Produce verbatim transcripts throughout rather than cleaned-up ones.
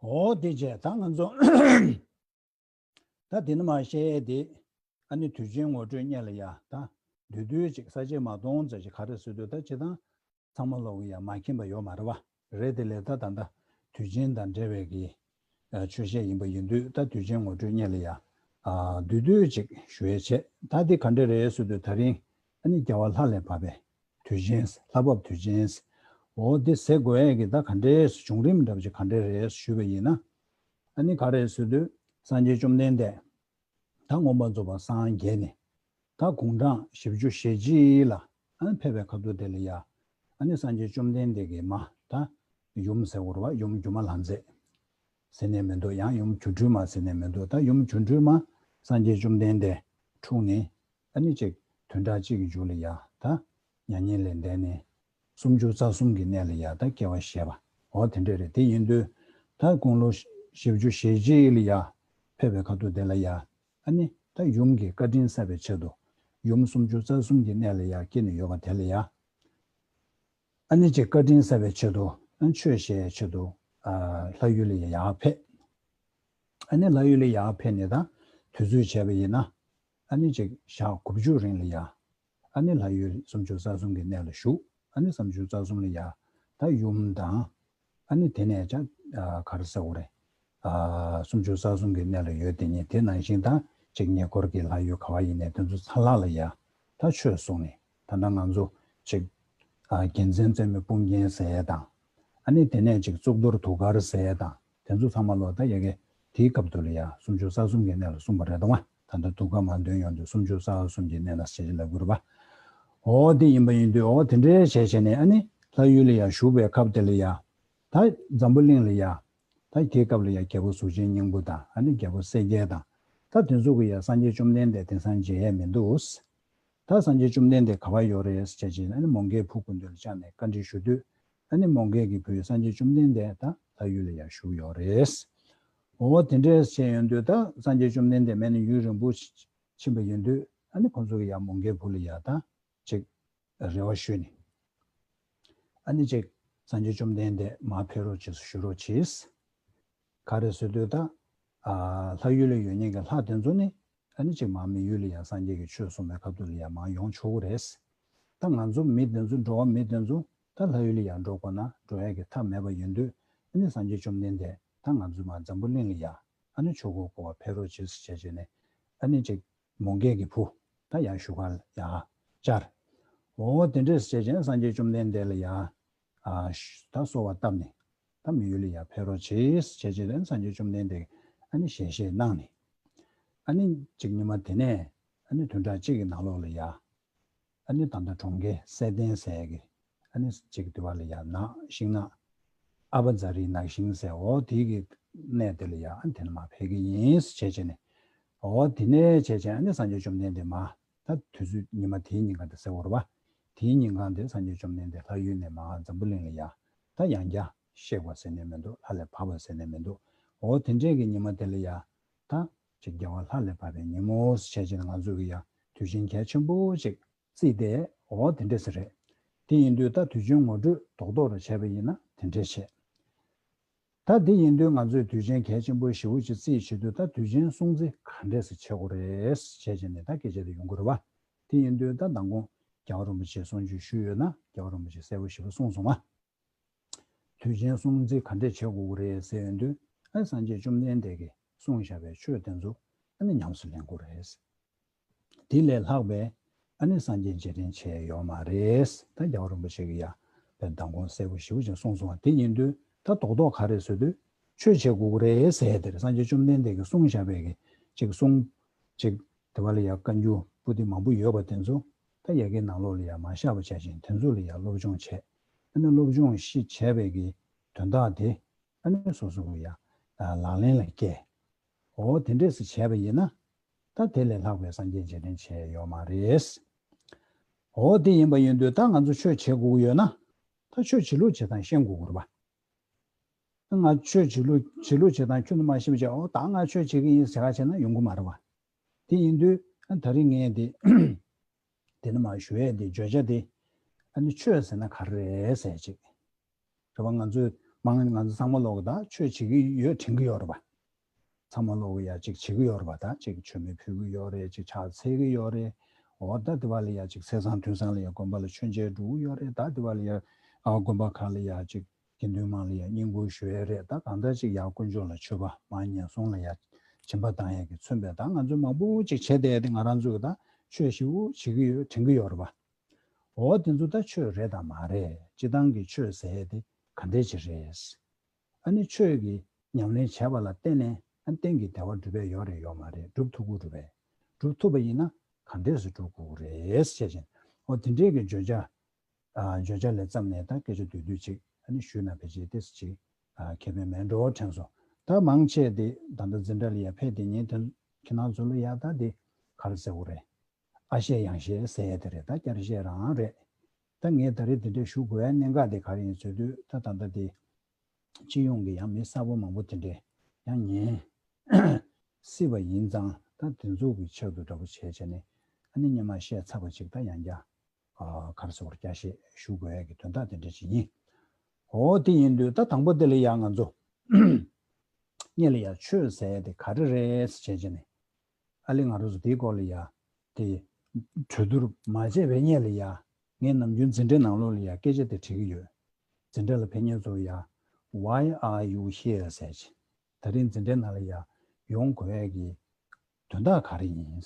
འོ་དེ་རྗེས་ད་ང་ཚོ་ད་དེ་ནི་མ་བཤད་དེ། ཨ་ནི་དུས་ཆེན་ངོ་སྤྲོད་སྙན་ལ་ཡ་ད་བསྡུས་བསྡུས་ཅིག་ས་བཅད་མ་གཏོང་ཙམ་ཅིག་ག་རེ་ཟེར་དུས་ད་ཅི་དང་། ཚང་མ་ལོག་གི་ཡ་མ་མཁྱེན་པ་ཡོད་མ་རེད་བ། རེད་དེ་ལས་ད་ད་ད་དུས་ཆེན་དང་འབྲེལ་བའི་གི་ཨ་ཆོས་བཤད་ཡིན་པ་ཡིན་དུས་ད་དུས་ཆེན་ངོ་སྤྲོད་སྙན་ལ་ཡ་ཨ་བསྡུས་བསྡུས་ཅིག་ཞུ་ཡས་བྱས། ད་དེ་ག་འདྲ་རེད་ཟེར་དུས་ད་རིང་ཨ་ནི་རྒྱལ་བ་ལྷ་ལས་བབས་པའི་དུས་ཆེན། ལྷ་བབས་དུས་ཆེན། འོ་དེ་ཟེར་དགོས་ཡས་ཀྱི་ད་ག་འདྲའི་བྱུང་རིམ་འདྲ་པོ་ཅིག་ག་འདྲ་རེད་ཞུས་པ་ཡིན་ན། ཨ་ནི་ག་རེ་ཟེར་དུས་སངས་རྒྱས་བཅོམ་ལྡན་འདས་ད་མངོན་པར་རྫོགས་པར་སངས་རྒྱས་ནས་ད་དགུང་གྲངས་བཞི་བཅུ་ཞེ་གཅིག་ལ་ཨ་ནི་ཕེབས་པའི་ཁ་ཐུག་དེ་ལ་ཡ་ཨ་ནི་སངས་རྒྱས་བཅོམ་ལྡན་འདས་ཀྱི་མ་ད་ཡུམ་ཟེར་དགོས་རེད་བ། ཡུམ་སྒྱུ་མ་ལྷ་མཛེས་ཟེར་ནས་མི་འདུག་ཡང་ཡུམ་སྒྱུ་འཕྲུལ་མ་ཟེར་ནས་མི་འདུག་ད་ཡུམ་སྒྱུ་འཕྲུལ་མ་སངས་རྒྱས་བཅོམ་ལྡན་འདས་འཁྲུངས་ནས་ཨ་ནི་ཅིག་བདུན་ཕྲག་གཅིག་གི་མཇུག་ལ་ཡ་ད་མྱ་ངན་ལས་འདས་ནས་སུམ་ཅུ་རྩ་གསུམ་གྱི་གནས་ལ་ཡ་ད་སྐྱེ་བ་བཞེས་པ། འོ་དེ་འདྲ་རེད། དེ་ཡིན་དུས་ད་དགུང་ལོ་བཞི་བཅུ་ཞེ་གཅིག་ལ་ཡ་ཕེབས་པའི་ཁ་ཐུག་དེ་ལ་ཡ་ཨ་ནི་ད་ཡུམ་གྱི་བཀའ་དྲིན་གསབ་པའི་ཆེད་དུ་ཡུམ་སུམ་ཅུ་རྩ་གསུམ་གྱི་གནས་ལ་ཡ་སྐྱེས་ནས་ཡོད་པ་དེ་ལ་ཡ། ཨ་ནི་ཅིག་བཀའ་དྲིན་གསབ་པའི་ཆེད་དུ་ཨ་ནི་ཆོས་བཤད་ཆེད་དུ་ཨ་ལྷ་ཡུལ་ལ་ཡར་ཕེབས། ཨ་ནི་ལྷ་ཡུལ་ལ་ཡར་ཕེབས་ནས་ད་དུས་ཚོད་བྱས་པ་ཡིན་ན་ཨ་ནི་ཅིག་ཞག་དགུ་བཅུ་རིང་ལ་ཡ་ཨ་ནི་ལྷ་ཡུལ་སུམ་ཅུ་རྩ་གསུམ་གྱི་གནས་ལ་བཞུགས། ཨ་ནི་སུམ་ཅུ་རྩ་གསུམ་ལ་ཡ་ད་ཡུམ་དང་ཨ་ནི་དེ་ནས་ཅག་ཨ་ག་རེ་ཟེར་དགོས་རེད། ཨ་སུམ་ཅུ་རྩ་གསུམ་གྱི་གནས་ལ་ཡོད། དེ་ཉིད་དེ་ནང་བཞིན་ད་ཅིག་ཉེ་འཁོར་གྱི་ལྷ་ཡུལ་ག་བ་ཡིན་ནའི་དེ་ཚོ་ཚང་ལ་ལ་ཡ་ད་ཆོས་གསུངས་ནས། ད་ལྟ་ང་ཚོ་ཅིག་ཨ་རྒྱལ་མཚན་རྩེ་མོའི་དཔུང་རྒྱན་ཟེར་ཡས་དང་། ཨ་ནི་དེ་ནས་ཅིག་གཙུག་ཏོར་གདུགས་དཀར་ཟེར་ཡས་དང་། དེ་ཚོ་ཚང་མ་ལོ་ད་ཡ་གི་དེའི་སྐབས་དུ་ལ་ཡ་སུམ་ཅུ་རྩ་གསུམ་གྱི་གནས་ལ་གསུངས་པ་རེད་དོ། ང་ད་ལྟ་གདུགས་དཀར་མ་འདོན་ཡོང་དུས་སུམ་ཅུ་རྩ་གསུམ་གྱི་གནས་ལ་ཞེས་ལབ་དགོས་རེད་པ། འོ་དེ་ཡིན་པ་ཡིན་དུས་འོ་དེ་འདྲའི་བྱས་བྱས་ནས་ཨ་ནི་ལྷ་ཡུལ་ལ་ཡ་བཞུགས་པའི་སྐབས་དེ་ལ་ཡ། ད་འཛམ་བུ་གླིང་ལ་ཡ། ད་དེའི་སྐབས་ལ་ཡ་རྒྱལ་པོ་གཟུགས་ཅན་སྙིང་པོ་དང་ཨ་ནི་རྒྱལ་པོ་གསལ་རྒྱལ་དང་། ད་དེ་ཚོ་གི་ཡ་སངས་རྒྱས་བཅོམ་ལྡན་འདས་དེང་སང་མཇལ་ཡས་མི་འདུག་ད་སངས་རྒྱས་བཅོམ་ལྡན་འདས་ག་པར་ཡོད་རེད་ཟེར་བྱས་ཨ་ནི་མོའུ་འགལ་བུ་སྐུ་མདུན་ལ་བཅར་ནས་བཀའ་འདྲི་ཞུ་དུས། ཨ་ནི་མོའུ་འགལ་གྱི་བུས་སངས་རྒྱས་བཅོམ་ལྡན་འདས་ད་ལྷ་ཡུལ་ལ་ཡ་བཞུགས་ཡོད་རེད། འོ་དེ་འདྲས་བྱས་ཡོང་དུས་ད་སངས་རྒྱས་བཅོམ་ལྡན་འདས་མེད་ནས་ཡུན་རིང་པོ་ཕྱིན་པ་ཡིན་དུས་ཨ་ནི་ཁོང་ཚོ་གི་ཡ་མོའུ་འགལ་བུ་ལ་ཡ་ད་ཅིག་རེ་བ་ཞུས་ནས། ཨ་ནི་ཅིག་སངས་རྒྱས་བཅོམ་ལྡན་འདས་མར་ཕེབས་རོགས་བྱེད་ཞུ་རོགས་བྱེད། ག་རེ་ཟེར་དུས་ད་ཨ་ལྷ་ཡུལ་ལ་ཡོད་མཁན་གྱི་ལྷ་དེ་ཚོ་ནི་ཨ་ནི་ཅིག་མར་མི་ཡུལ་ལ་ཡ་སངས་རྒྱས་ཀྱི་ཆོས་གསུངས་པའི་སྐབས་དུ་ལ་ཡ་མར་ཡོང་ཆོག་གི་རེད། ད་ང་ཚོ་མི་དེ་ཚོ་འགྲོ་བ་མི་དེ་ཚོ་ད་ལྷ་ཡུལ་ལ་ཡ་འགྲོ་དགོས་ན་འགྲོ་ཡ་གི་ཐབས་མེད་པ་ཡིན་དུས་ཨ་ནི་སངས་རྒྱས་བཅོམ་ལྡན་འདས་ད་ང་ཚོ་མར་འཛམ་བུ་གླིང་ལ་ཡ་ཨ་ནི་ཆོས་འཁོར་བསྐོར་བ་ཕེབས་རོགས་བྱེད་ཟེར་བྱས་བྱས་ནས་ཨ་ནི་ཅིག་མོའུ་འགལ་གྱི་བུ་ད་ཡ་བཞུགས་སྒར་ལ་ཡ་བཅར། འོ་དེ་འདྲས་བྱས་བྱས་ནས་སངས་རྒྱས་བཅོམ་ལྡན་འདས་ལ་ཡ། ཨ་ད་གསོལ་བ་བཏབ་ནས་ད་མི་ཡུལ་ལ་ཡ་ཕེབས་རོགས་བྱེད་ཟེར་བྱས་བྱས་ནས་སངས་རྒྱས་བཅོམ་ལྡན་འདས་ཨ་ནི་ཞལ་བཞེས་གནང་ནས། ཨ་ནི་གཅིག་ཉི་མ་དེ་ནས་ཨ་ནི་བདུན་ཕྲག་གཅིག་གི་ནང་ལོགས་ལ་ཡ། ཨ་ནི་ད་ལྟ་གྲོང་ཁྱེར་གསལ་ལྡན་ཟེར་གི་ཨ་ནི་གཅིག་དེ་བ་ལ་ཡ་ནག་ཤིང་ནག་ཨ་བ་ཛ་རི་ནག་ཤིང་ཟེར་འོ་དེ་གི་གནས་དེ་ལ་ཡ་ཨ་ནི་དེ་ནས་མར་ཕེབས་ཀྱི་ཡིན་ཟེར་བྱས་བྱས་ནས། འོ་དེ་ནས་བྱས་བྱས་ཨ་ནི་སངས་རྒྱས་བཅོམ་ལྡན་འདས་མར། ད་དུས་ཚོད་ཉི་མ་དེའི་ཉིན་གང་དེ་ཟེར་བ་རེད་པ། དེའི་ཉིན་གང་དེ་སངས་རྒྱས་བཅོམ་ལྡན་འདས་ལྷ་ཡུལ་ནས་མར་འཛམ་བུ་གླིང་ལ་ཡ། ད་ཡང་བསྐྱར་གཤེགས་པ་ཟེར་ནས་མི་འདུག་ལྷ་ལས་བབས་པ་ཟེར་ནས་མི་འདུག་འོ་དེ་འདྲས་ཀྱི་ཉི་མ་དེ་ལ་ཡ། ད་ཅིག་རྒྱལ་བ་ལྷ་ལས་བབས་པའི་ཉིན་མོ་ཟེར་བྱས་ནས་ང་ཚོ་གི་ཡ་དུས་ཆེན་གལ་ཆེན་པོ་ཅིག་བརྩིས་ཏེ་འོ་དེ་འདྲས་ཟེར་རེད། དེ་ཡིན་དུས་ད་དུས་ཆེན་ངོ་སྤྲོད་རྡོག་རྡོག་རེ་བྱས་པ་ཡིན་ན་དེ་འདྲས་བྱས། ད་དེ་ཡིན་དུས་ང་ཚོས་དུས་ཆེན་གལ་ཆེན་པོ་ཞེ་པོ་ཅིག་བརྩིས་བྱེད་དུས་ད་དུས་ཆེན་སྲུང་བརྩི་ག་འདྲས་སེ་བྱེད་དགོས་རེད་ཟེར་བྱས་ནས་ད་སྐད་ཆ་དེ་ཡོང་གི་རེད་པ། དེ་ཡིན་དུས་ད་མདང་དགོང་རྒྱལ་བ་རིན་པོ་ཆེས་གསུང་ཆོས་ཞུས་ཡོད་ན་རྒྱལ་བ་རིན་པོ་ཆེས་གསལ་པོ་ཞེ་པོ་གསུངས་སོང་ང་། དུས་ཆེན་སྲུང་བརྩི་ག་འདྲས་བྱེད་དགོས་ཀྱི་རེད་ཟེར་ཡོང་དུས་ཨ་སངས་རྒྱས་བཅོམ་ལྡན་འདས་ཀྱིས་གསུངས་བཞག་པའི་ཆོས་དེ་ཚོ་ཨ་ནི་ཉམས་སུ་ལེན་དགོས་རེད། དེ་ལས་ལྷག་པའི་ཨ་ནི་སངས་རྒྱས་རྗེས་དྲན་བྱས་ཡོད་མ་རེད། ད་རྒྱལ་བ་རིན་པོ་ཆེ་གིས་ཡ་བའི་མདང་དགོང་གསལ་པོ་ཞེ་པོ་ཅིག་གསུངས་སོང་བ་དེ་ཡིན་དུས་ད་རྡོག་རྡོག་ག་རེ་ཟེར་དུས་ཆོས་བྱེད་དགོས་ཀྱི་རེད་ཟེར་དེར་སངས་རྒྱས་བཅོམ་ལྡན་འདས་ཀྱིས་གསུངས་བཞག་པའི་གི་ཅིག་གསུང་ཅིག་དེ་བ་ལ་ཡ་བཀའ་འགྱུར་པོ་ཏི་མང་པོ་ཡོད་པ་དེ་ཚོ་ད་ཡ་གི་ནང་ལོགས་ལ་ཡ་མ་བཞག་པ་བྱས་ཤིང་དེ་ཚོ་ལ་ཡ་སློབ་སྦྱོང་བྱས། ཨ་ནི་སློབ་སྦྱོང་ཞིག་བྱས་པའི་གི་དོན་དག་དེ་ཨ་ནི་སོ་སོ་གི་ཡ་ལག་ལེན་ལ་བཀལ། འོ་དེ་འདྲས་སུ་བྱས་པ་ཡིན་ན། ད་དེ་ལས་ལྷག་པའི་སངས་རྒྱས་རྗེས་དྲན་བྱས་ཡོད་མ་རེད། འོ་དེ་ཡིན་པ་ཡིན་དུས་ད་ང་ཚོ་ཆོས་བྱེད་དགོས་ཀྱི་ཡོད་ན། ད་ཆོས་བྱེད་ལུགས་བྱེད་སྟངས་ཤེས་དགོས་ཀྱི་རེད་པ། ང་ཆོས་བྱེད་ལུགས་བྱེད་ལུགས་བྱེད་སྟངས་ཁྱོན་ནས་མ་ཤེས་པ་བྱས་འོ་ད་ང་ཆོས་བྱེད་ཀྱི་ཡིན་ཟེར་ག་བྱས་ན་ཡོང་གི་མ་རེད་པ། དེ་ཡིན་དུས་ད་རིང་ངས་དེ་དེ་ནི་མ་ཞུ་ཡས་དེ་བརྗོད་བྱ་དེ་ཨ་ནི་ཆོས་ཟེར་ན་ག་རེ་རེད་ཟེར་ཅིག་རེད་པ། ང་ཚོས་ མང་ང་ཚོ་ཚང་མ་ལོག་གི་ད་ཆོས་བྱེད་ཀྱི་ཡོད་དྲན་གྱི་ཡོད་རེད་པ། ཚང་མ་ལོག་གི་ཡ་ཅིག་བྱེད་ཀྱི་ཡོད་རེད་པ། ད་ཅིག་མཆོད་མེ་ཕུལ་གྱི་ཡོད་རེད། ཅིག་ཕྱག་འཚལ་གྱི་ཡོད་རེད། འོ་ད་དེ་བ་ལ་ཡ་ཅིག་ཚེས་བཟང་དུས་བཟང་ལ་ཡ་དགོན་པ་ལ་མཆོད་མཇལ་འགྲོ་གི་ཡོད་རེད། ད་དེ་བ་ལ་ཡ་ཨ་དགོན་པ་ཁག་ལ་ཡ་ཅིག་དགེ་འདུན་མང་ལ་ཡ་བསྙེན་བཀུར་ཞུ་ཡས་རེད། ད་གང་ལྟར་ཅིག་ཡ་དཀོན་མཆོག་ལ་མཆོད་པ་མང་ཉེར་སོང་ལ་ཡ་སྦྱིན་པ་བཏང་ཡས་ཀྱི་མཚོན་པའི་ད་ང་ཚོ་མང་པོ་ཅིག་བྱས་བསྡད་དེ་ང་རང་ཚོ་གི་ད་ཆོས་ཞེ་པོ་བྱེད་ཀྱི་ཡོད་དྲན་གྱི་ཡོད་རེད་པ། འོ་དེ་ཚོ་ད་ཆོས་རེད་དང་མ་རེད། སྤྱི་བཏང་གི་ཆོས་ཟེར་ཡས་དེ་ག་འདྲས་ཅིག་རེད། ཨ་ནི་ཆོས་ཀྱི་ཉམས་ལེན་བྱས་པ་ལ་བརྟེན་ནས་ཨ་གཏན་གྱི་བདེ་བ་སྒྲུབ་པའི་ཡོད་རེད་ཡོད་མ་རེད། སྒྲུབ་ཐུབ་ཀྱི་རེད་པས། སྒྲུབ་ཐུབ་པ་ཡིན་ན་ག་འདྲས་སུ་སྒྲུབ་དགོས་ཀྱི་རེད་ཅེས་བྱས། འོ་དེ་འདྲས་ཀྱི་བརྗོད་བྱ། ཨ་བརྗོད་བྱ་ལས་བརྩམས་ནས་ད་སྐད་ཆ་བསྡུས་བསྡུས་ཅིག་ཨ་ནི་ཞུས་ན་ཕལ་ཆེར་ཏོག་ཙམ་ཅིག་ཨ་ཁེ་ཕན་མེད་འགྲོ་དྲན་སོང་། ད་མང་ཆེ་དེ་ད་ལྟ་འཛིན་གྲྭ་ལ་ཡ་ཕེབས་དེ་ཉིན་དེ་ཁྱེད་རང་ཚོ་ལ་ཡ་ད་དེ་ག་རེ་ཟེར་དགོས་རེད། ཨ་བཤད་ཡང་བཤད་ཟེར་ཡ་དེ་རེད། ད་བསྐྱར་བཤད་རང་རེད། ད་ངས་ད་རེས་དེ་འདྲས་ཞུ་དགོས་ཡ་གནད་འགག་དེ་ག་རེ་ཡིན་ཟེར་དུས་ད་ད་ལྟ་དེ་སྤྱི་ཡོངས་ཀྱི་ཡང་མི་གསར་པ་མང་པོ་དེ་འདྲས་ཡང་ཉན་སྲིད་པ་ཡིན་ཙང་ད་དེ་ཚོ་གི་ཆེད་དུ་འདྲ་པོ་བྱས་བྱས་ནས་ཨ་ནི་སྔོན་མ་བཤད་ཚར་བ་ཅིག་ད་ཡང་བསྐྱར་ཨ་ག་རེ་ཟེར་བར་བསྐྱར་བཤད་ཞུ་དགོས་ཡ་གི་དོན་དག་དེ་འདྲས་ཅིག་ཡིན། འོ་དེ་ཡིན་དུས་ད་དང་པོ་དེ་ལ་ཡ་ང་ཚོ་སྔོན་ལ་ཡ་ཆོས་ཟེར་ཡ་དེ་ག་རེ་རེད་ཟེར་བྱས་བྱས་ནས། ཨ་ལས་ང་རང་ཚོ་དེའི་སྐོར་ལ་ཡ་དེ་གྲོས་བསྡུར་མ་བྱས་པའི་སྔོན་ལ་ཡ་ངས་ནམ་རྒྱུན་འཛིན་གྲྭའི་ནང་ལོགས་ལ་ཡ་སྐད་ཆ་དེ་དྲི་གི་ཡོད། འཛིན་གྲྭ་ལ་ཕེབས་མཁན་ཚོ་ཡ་Why are you here? ཟེར་གྱི། ད་རིང་འཛིན་གྲྭའི་ནང་ལ་ཡ་ཡོང་དགོས་ཡ་གི་དོན་དག་ག་རེ་ཡིན།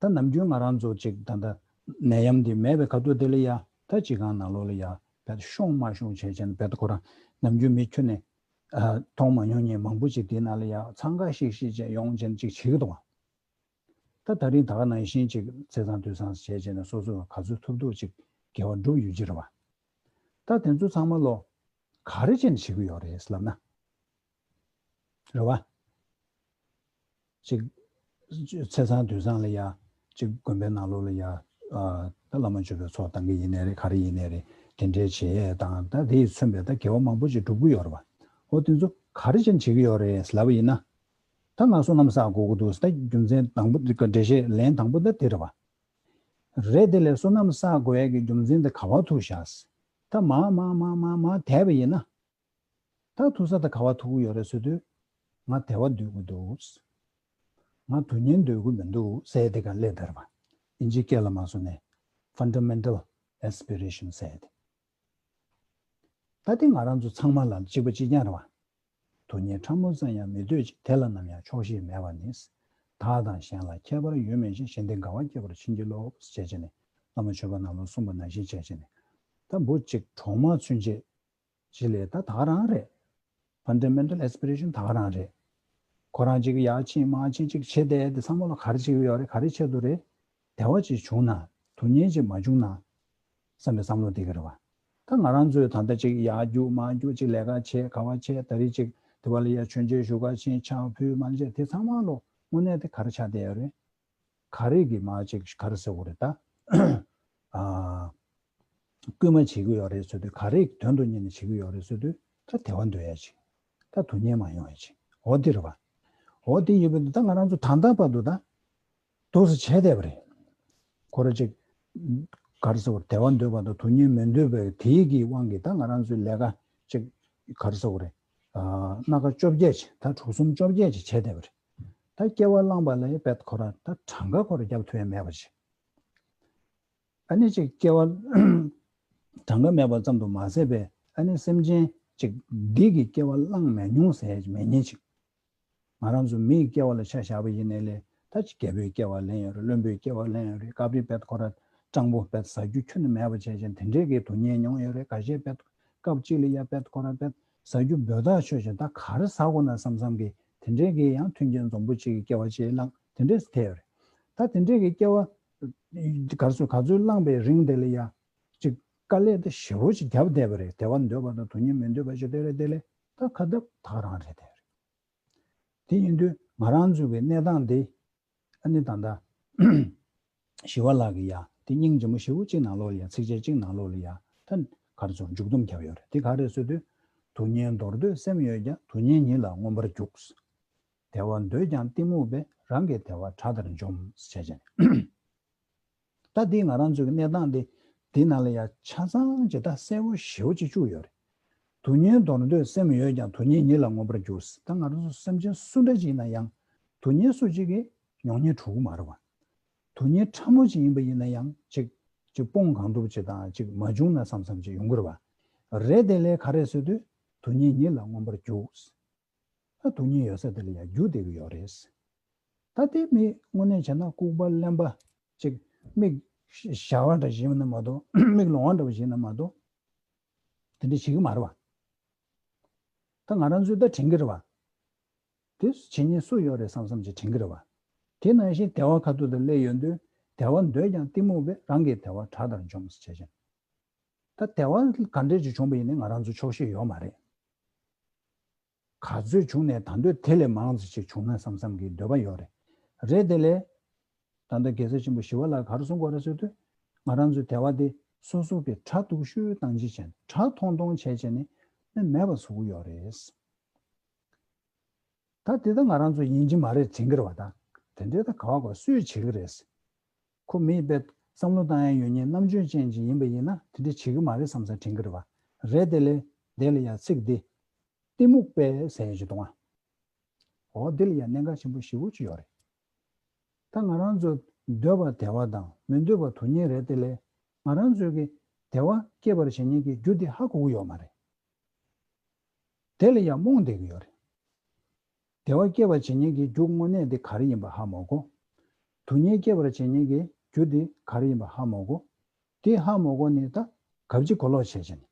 ད་ནམ་རྒྱུན་ང་རང་ཚོ་ཅིག་ད་ལྟ་ནད་ཡམས་འདི་མེད་པའི་ཁ་ཐུག་དེ་ལ་ཡ་ད་སྤྱི་ཁང་ནང་ལོགས་ལ་ཡ་བེད་ཤོང་མ་ཤོང་བྱས་བྱས་ན་བེད་ཁོ་རང་ནམ་རྒྱུན་མི་ཁྱོན་ནས་ཨ་མཐོང་མ་མྱོང་མཁན་མང་པོ་ཅིག་དེའི་ནང་ལ་ཡ་འཚང་ཁ་ཤིག་ཤིག་བྱས་ཡོང་བྱས་ན་ཅིག་བྱེད་ཀྱི་འདུག་བ། ད་ད་རིང་ད་ག་ནང་བཞིན་ཅིག་ཚེས་བཟང་དུས་བཟང་བྱས་བྱས་ནས་སོ་སོ་ག་ཚོད་ཐུབ་ཐུབ་ཅིག་དགེ་བ་སྒྲུབ་ཡོད་ཀྱི་རེད་བ། ད་དེ་ཚོ་ཚང་མ་ལོ་ག་རེ་བྱས་ནས་བྱེད་ཀྱི་ཡོད་རེད་ལབ་ན། རེད་བ། ཅིག་ཚེས་བཟང་དུས་བཟང་ལ་ཡ། ཅིག་དགོན་པའི་ནང་ལོགས་ལ་ཡ། ཨ་ད་བླ་མ་མཆོད་པའི་ཚོགས་བཏང་གི་ཡིན་ནའི་རེད། ག་རེ་ཡིན་ནའི་རེད། དེ་འདྲའི་བྱེད་ཡས་དང་ད་དེ་ཡིས་མཚོན་པའི་ད་དགེ་བ་མང་པོ་ཅིག་སྒྲུབ་ཀྱི་ཡོད་རེད་བ། འོ་དེ་ཚོ་ག་རེ་བྱས་ནས་བྱེད་ཀྱི་ཡོད་རེད་ལབ་པ་ཡིན་ན། ད་ང་བསོད་ནམས་བསགས་དགོས་ཀྱི་འདུག་ད་རྒྱུ་མཚན་དང་པོ་འགྲེལ་བཤད་ལན་དང་པོ་ད་དེ་རེད་བ། རེད་དེ་ལས་བསོད་ནམས་བསགས་དགོས་ཡས་ཀྱི་རྒྱུ་མཚན་དེ་ག་བ་ཐུག་བཞག་ད་མ་མ་མ་མ་མ་དེ་བ་ཡིན་ན། ད་ཐུག་ས་ད་ག་བ་ཐུག་གི་ཡོད་རེད་ཟེར་དུས། ང་བདེ་བ་འདོད་ཀྱི་འདུག་ང་སྡུག་བསྔལ་འདོད་ཀྱི་མི་འདུག་ཟེར་དེ་ག་སླེབས་བསྡད་རེད་བ། ཨིན་ཇི་སྐད་ལ་མ་སོང་ནས་Fundamental Aspiration ཟེར་དེ། ད་དེ་ང་རང་ཚོ་ཚང་མ་ལ་གཅིག་པ་གཅིག་རྐྱང་རེད་བ། སྡུག་བསྔལ་ཕྲ་མོ་ཙམ་ཡང་མི་འདོད་ཅིང་། དེ་ལ་ནམ་ཡང་ཆོག་ཤེས་མེད་པ་ནི། བདག་དང་གཞན་ལ་ཁྱད་པར་ཡོད་མིན་ཞིང་། གཞན་དོན་དགའ་བ་སྐྱེད་པར་བྱིན་གྱིས་རློབས། ཞེས་བྱས་ནས་བླ་མ་མཆོད་པ་ནང་ལ་གསུངས་པ་ནང་བཞིན་བྱས་བྱས་ནས། ད་འབུ་གཅིག་གྲོག་མ་ཚུན་ཆད་ཅིག་ལས་ད་ད་ག་རང་རེད། Fundamental Aspiration ད་ག་རང་རེད། ཁོ་རང་ཅིག་ཡར་ཕྱིན་མར་ཕྱིན་ཅིག་བྱེད་བསྡད་དེ་ཚང་མ་ལ་ག་རེ་བྱེད་ཀྱི་ཡོད་རེད། ག་རེ་ཆེད་དུ་རེད། བདེ་བ་ཅིག་བྱུང་ན། སྡུག་བསྔལ་ཅིག་མ་བྱུང་ན་བསམ་པའི་བསམ་བློ་དེ་ག་རེད་བ། ད་ང་རང་ཚོས་ད་ལྟ་ཅིག་ཡར་རྒྱུག་མར་རྒྱུག་ཅིག་ལས་ཀ་བྱེད་ག་བ་བྱེད་ད་རེས་ཅིག་དེ་བ་ལ་ཡར་མཆོད་མཇལ་ཞུ་ག་ཕྱིན་ཕྱག་ཕུལ་མར་བྱེད་དེ་ཚང་མ་ལོ་དངོས་གནས་དེ་ག་རེ་ཆགས་བསྡད་ཡོད་རེད། ག་རེ་གི་མ་ཅིག་ག་རེ་ཟེར་དགོས་རེད་ད། ཨ། སྐུལ་མ་བྱེད་ཀྱི་ཡོད་རེད་ཟེར་དུས་ག་རེ་དོན་དུ་གཉེར་ནས་བྱེད་ཀྱི་ཡོད་རེད་ཟེར་དུས་ད་བདེ་བ་འདོད་ཡ་ཅིག་ད་སྡུག་བསྔལ་མ་ཡོང་ཡ་ཅིག་འོ་དེ་རེད་བ། འོ་དེ་ཡོད་པ་འདི་ད་ང་རང་ཚོ་ད་ལྟ་བར་དུ་ད་འདུག་སེ་བྱས་བསྡད་པ་རེད། ཁོ་ར་ཅིག་ག་རེ་ཟེར་བ་བདེ་བ་འདོད་པ་དང་སྡུག་བསྔལ་མི་འདོད་པའི་དེའི་གི་དབང་གིས་ད་ང་རང་ཚོའི་ལས་ཀ་ཅིག་ག་རེ་ཟེར་བ་རེད། ཨ་སྣ་ཁ་བཅོ་བརྒྱད་ཅིག་ད་དྲུག་གསུམ་བཅོ་བརྒྱད་ཅིག་བྱས་བསྡད་པ་རེད། ད་སྐྱེ་བ་བླངས་པ་ལ་ཡང་བེད་ཁོ་ར་ད་གྲངས་ཀ་ཁོ་ར་རྒྱབ་ཐུབ་ཡ་མེད་པ་ཅིག་ཨ་ནི་ཅིག་སྐྱེ་བ་གྲངས་ཀ་མེད་པ་ཙམ་དུ་མ་ཟད་པའི་ཨ་ནི་སེམས་ཅན་ཅིག་འདི་གི་སྐྱེ་བ་བླངས་མེད་མྱོང་ཟེར་ཡ་ཅིག་མེད་མཁན་ཅིག་ང་རང་ཚོ་མིའི་སྐྱེ་བ་ལ་ཆ་བཞག་པ་ཡིན་ནའི་ལས་ད་ཅིག་རྒྱལ་པོའི་སྐྱེ་བ་ལེན་ཡོད་རེད། བློན་པོའི་སྐྱེ་བ་ལེན་ཡོད་རེད། སྐབས་རེ་བེད་ཁོ་ར་སྤྲང་པོ་བེད་ཟ་རྒྱུ་ཁྱོན་ནས་མེད་པ་བྱས་ཅིང་དེ་འདྲས་ཀྱི་སྡུག་བསྔལ་མྱོང་ཡོད་རེད། ཁ་ཤས་བེད་སྐབས་གཅིག་ལ་ཡ་བེད་ཁོ་ར་བེད་ཟ་རྒྱུ་འབོལ་ཐག་ཆོད་ཅིང་ད་ག་རེ་ཟ་དགོས་ན་བསམ་བསམ་གི་དེ་འདྲས་ཀྱི་ཡང་མཐུན་རྐྱེན་འཛོམས་པོ་ཅིག་གི་སྐྱེ་བ་ཅིག་བླངས་དེ་འདྲས་སུ་ཐལ་ཡོད་རེད། ད་དེ་འདྲས་ཀྱི་སྐྱེ་བ་ག་ཚོད་ག་ཚོད་བླངས་པའི་རིང་དེ་ལ་ཡ་ཅིག་དཀའ་ལས་དེ་ཞེ་པོ་ཅིག་བརྒྱབ་བསྡད་པ་རེད། བདེ་བ་འདོད་པ་དང་སྡུག་བསྔལ་མི་འདོད་པ་ཅིག་དེ་རེད། དེ་ལས་ད་ཁ་འདབ་ད་ག་རང་རེད། དེ་རེད། དེ་ཡིན་དུས་ང་རང་ཚོའི་གི་གནས་སྟངས་འདི་ཨ་ནི་ད་ལྟ་ཞི་བ་ལྷ་གི་ཡ་དེ་སྙིང་རྗེ་མོ་ཞེ་པོ་གཅིག་ནང་ལོགས་ལ་ཡ་ཚིགས་བཅད་གཅིག་ནང་ལོགས་ལ་ཡ་ད་ག་རེ་ཟེར་མཇུག་སྡོམ་བརྒྱབ་ཡོད་རེད། དེ་ག་རེད་ཟེར་དུས། སྡུག་བསྔལ་འདོར་འདོད་སེམས་ཡོད་ཀྱང་། སྡུག་བསྔལ་ཉིད་ལ་མངོན་པར་རྒྱུག་བདེ་བ་འདོད་ཀྱང་གཏི་མུག་པས། རང་གི་བདེ་བ་དགྲ་ལྟར་འཇོམས་ཞེས་བྱས་ནས། ད་འདི་ང་རང་ཚོའི་གི་གནས་སྟངས་འདི་འདི་ནང་ལ་ཡ་ཆ་ཚང་ཅིག་ད་གསལ་པོ་ཞེ་པོ་ཅིག་བཅུག་ཡོད་རེད། དུ་གཉེན་འདོར་འདོད་སེམས་ཡོད་ཀྱང་། དུ་གཉེན་ཉིད་ལ་མངོན་པར་རྒྱུག། ད་ང་རང་ཚོ་སེམས་ཅན་སུ་འདྲ་ཅིག་ཡིན་ན་ཡང་། དུ་གཉེན་སུ་གཅིག་གིས་མྱོང་མྱོང་གྲུབ་ཀྱི་མ་རེད་བ། དུ་གཉེན་ཕྲ་མོ་ཅིག་ཡིན་པ་ཡིན་ན་ཡང་། ཅིག་ཅིག་སྤོང་གང་ཐུབ་ཅིག་དང་། ཅིག་མ་བྱུང་ན་བསམ་བསམ་ཅིག་ཡོང་གི་རེད་བ། རེད་དེ་ལས་ག་རེ་ཟེར་དུས། དུ་གཉེན་ཉིད་ལ་མངོན་པར་རྒྱུག། ད་དུ་གཉེན་ཡོད་ས་དེ་ལ་ཡང་རྒྱུག་བསྡད་ཀྱི་ཡོད་རེད། ད་དེ་མི་དངོས་གནས་བྱས་ན་ལྐུགས་པ་གླེན་པ་ཅིག་མིག་ཞར་བ་འདྲ་བཞིན་ན་མ་གཏོགས། མིག་ལོང་བ་འདྲ་བ་བཞིན་ན་མ་གཏོགས། དེ་འདྲ་བྱེད་ཀྱི་མ་རེད་བ། ད་ང་རང་ཚོས་ད་དྲན་གྱི་རེད་བ། དེ་བྱེད་མཁན་སུ་ཡོད་རེད་བསམ་བསམ་ཅིག་དྲན་གྱི་རེད་བ། དེ་ནང་བཞིན་བདེ་བ་ཁ་ཐུག་ཏུ་སླེབས་ཡོང་དུས། བདེ་བ་འདོད་ཀྱང་གཏི་མུག་པས། རང་གི་བདེ་བ་བྲག་ལྟར་འཇོམས་ཟེར་བྱས་ཅན། ད་བདེ་བ་ག་འདྲས་ཅིག་བྱུང་བ་ཡིན་ནའི་ང་རང་ཚོ་ཆོག་ཤེས་ཡོད་མ་རེད། ག་ཚོད་བྱུང་ནས་ད་འདོད་དེ་ལས་མང་ཙམ་ཅིག་བྱུང་ན་བསམ་བསམ་གྱི་འདོད་པ་ཡོད་རེད། རེད་དེ་ལས། ད་ལྟ་རྒྱལ་སྲས་ཆེན་པོ་ཞི་བ་ལྷ་ག་རེ་གསུང་གི་ཡོད་རེད་ཟེར་དུས། ང་རང་ཚོའི་བདེ་བ་དེ་སོ་སོ་གི་ཕྲག་དོག་ཤོས་བཏང་ཅི་བྱས། ཕྲག་མཐོང་མཐོང་བྱས་བྱས་ནས་ནི་མེད་པ་བཟོ་གི་ཡོད་རེད། ད་དེ་ད་ང་རང་ཚོ་ཡིན་གྱི་མ་རེད་དྲན་གྱི་རེད་བ། ད་དེ་འདྲའི་ད་ག་བ་ག་སུས་བྱེད་ཀྱི་རེད། ཁོ་མི་དཔེ་བསམ་བློ་བཏང་ཡ་ཡོད་མཁན་རྣམ་དཔྱོད་ཅན་ཅིག་ཡིན་པ་ཡིན་ན་དེ་འདྲ་བྱེད་ཀྱི་མ་རེད་བསམ་བསམ་དྲན་གྱི་རེད་བ། རེད་དེ་ལས། དེ་ལ་ཡང་ཚིག་འདི། གཏི་མུག་པས་ཟེར་ཡ་ཅིག་འདུག་ཨ། འོ་འདི་ལ་ཡང་གནད་འགག་ཆེན་པོ་ཞེ་པོ་ཅིག་ཡོད་རེད། ད་ང་རང་ཚོ་འདོད་པ་བདེ་བ་དང་མི་འདོད་པ་སྡུག་བསྔལ་རེད་དེ་ལས། ང་རང་ཚོའི་གི་བདེ་བ་སྐྱེད་པར་བྱེད་མཁན་གྱི་རྒྱུ་དེ་ཧ་གོ་གི་ཡོད་མ་རེད། དེ་ལ་ཡང་རྨོངས་བསྡད་ཀྱི་ཡོད་རེད། བདེ་བ་སྐྱེད་པར་བྱེད་མཁན་གྱི་རྒྱུ་དངོས་གནས་དེ་ག་རེ་ཡིན་པ་ཧ་མ་གོ། སྡུག་བསྔལ་སྐྱེད་པར་བྱེད་མཁན་གྱི་རྒྱུ་དེ་ག་རེ་ཡིན་པ་ཧ་མ་གོ། དེ་ཧ་མ་གོ་ནས་ད་གབ་ཅིག་གོ་ལོག་བྱས་བྱས་ནས།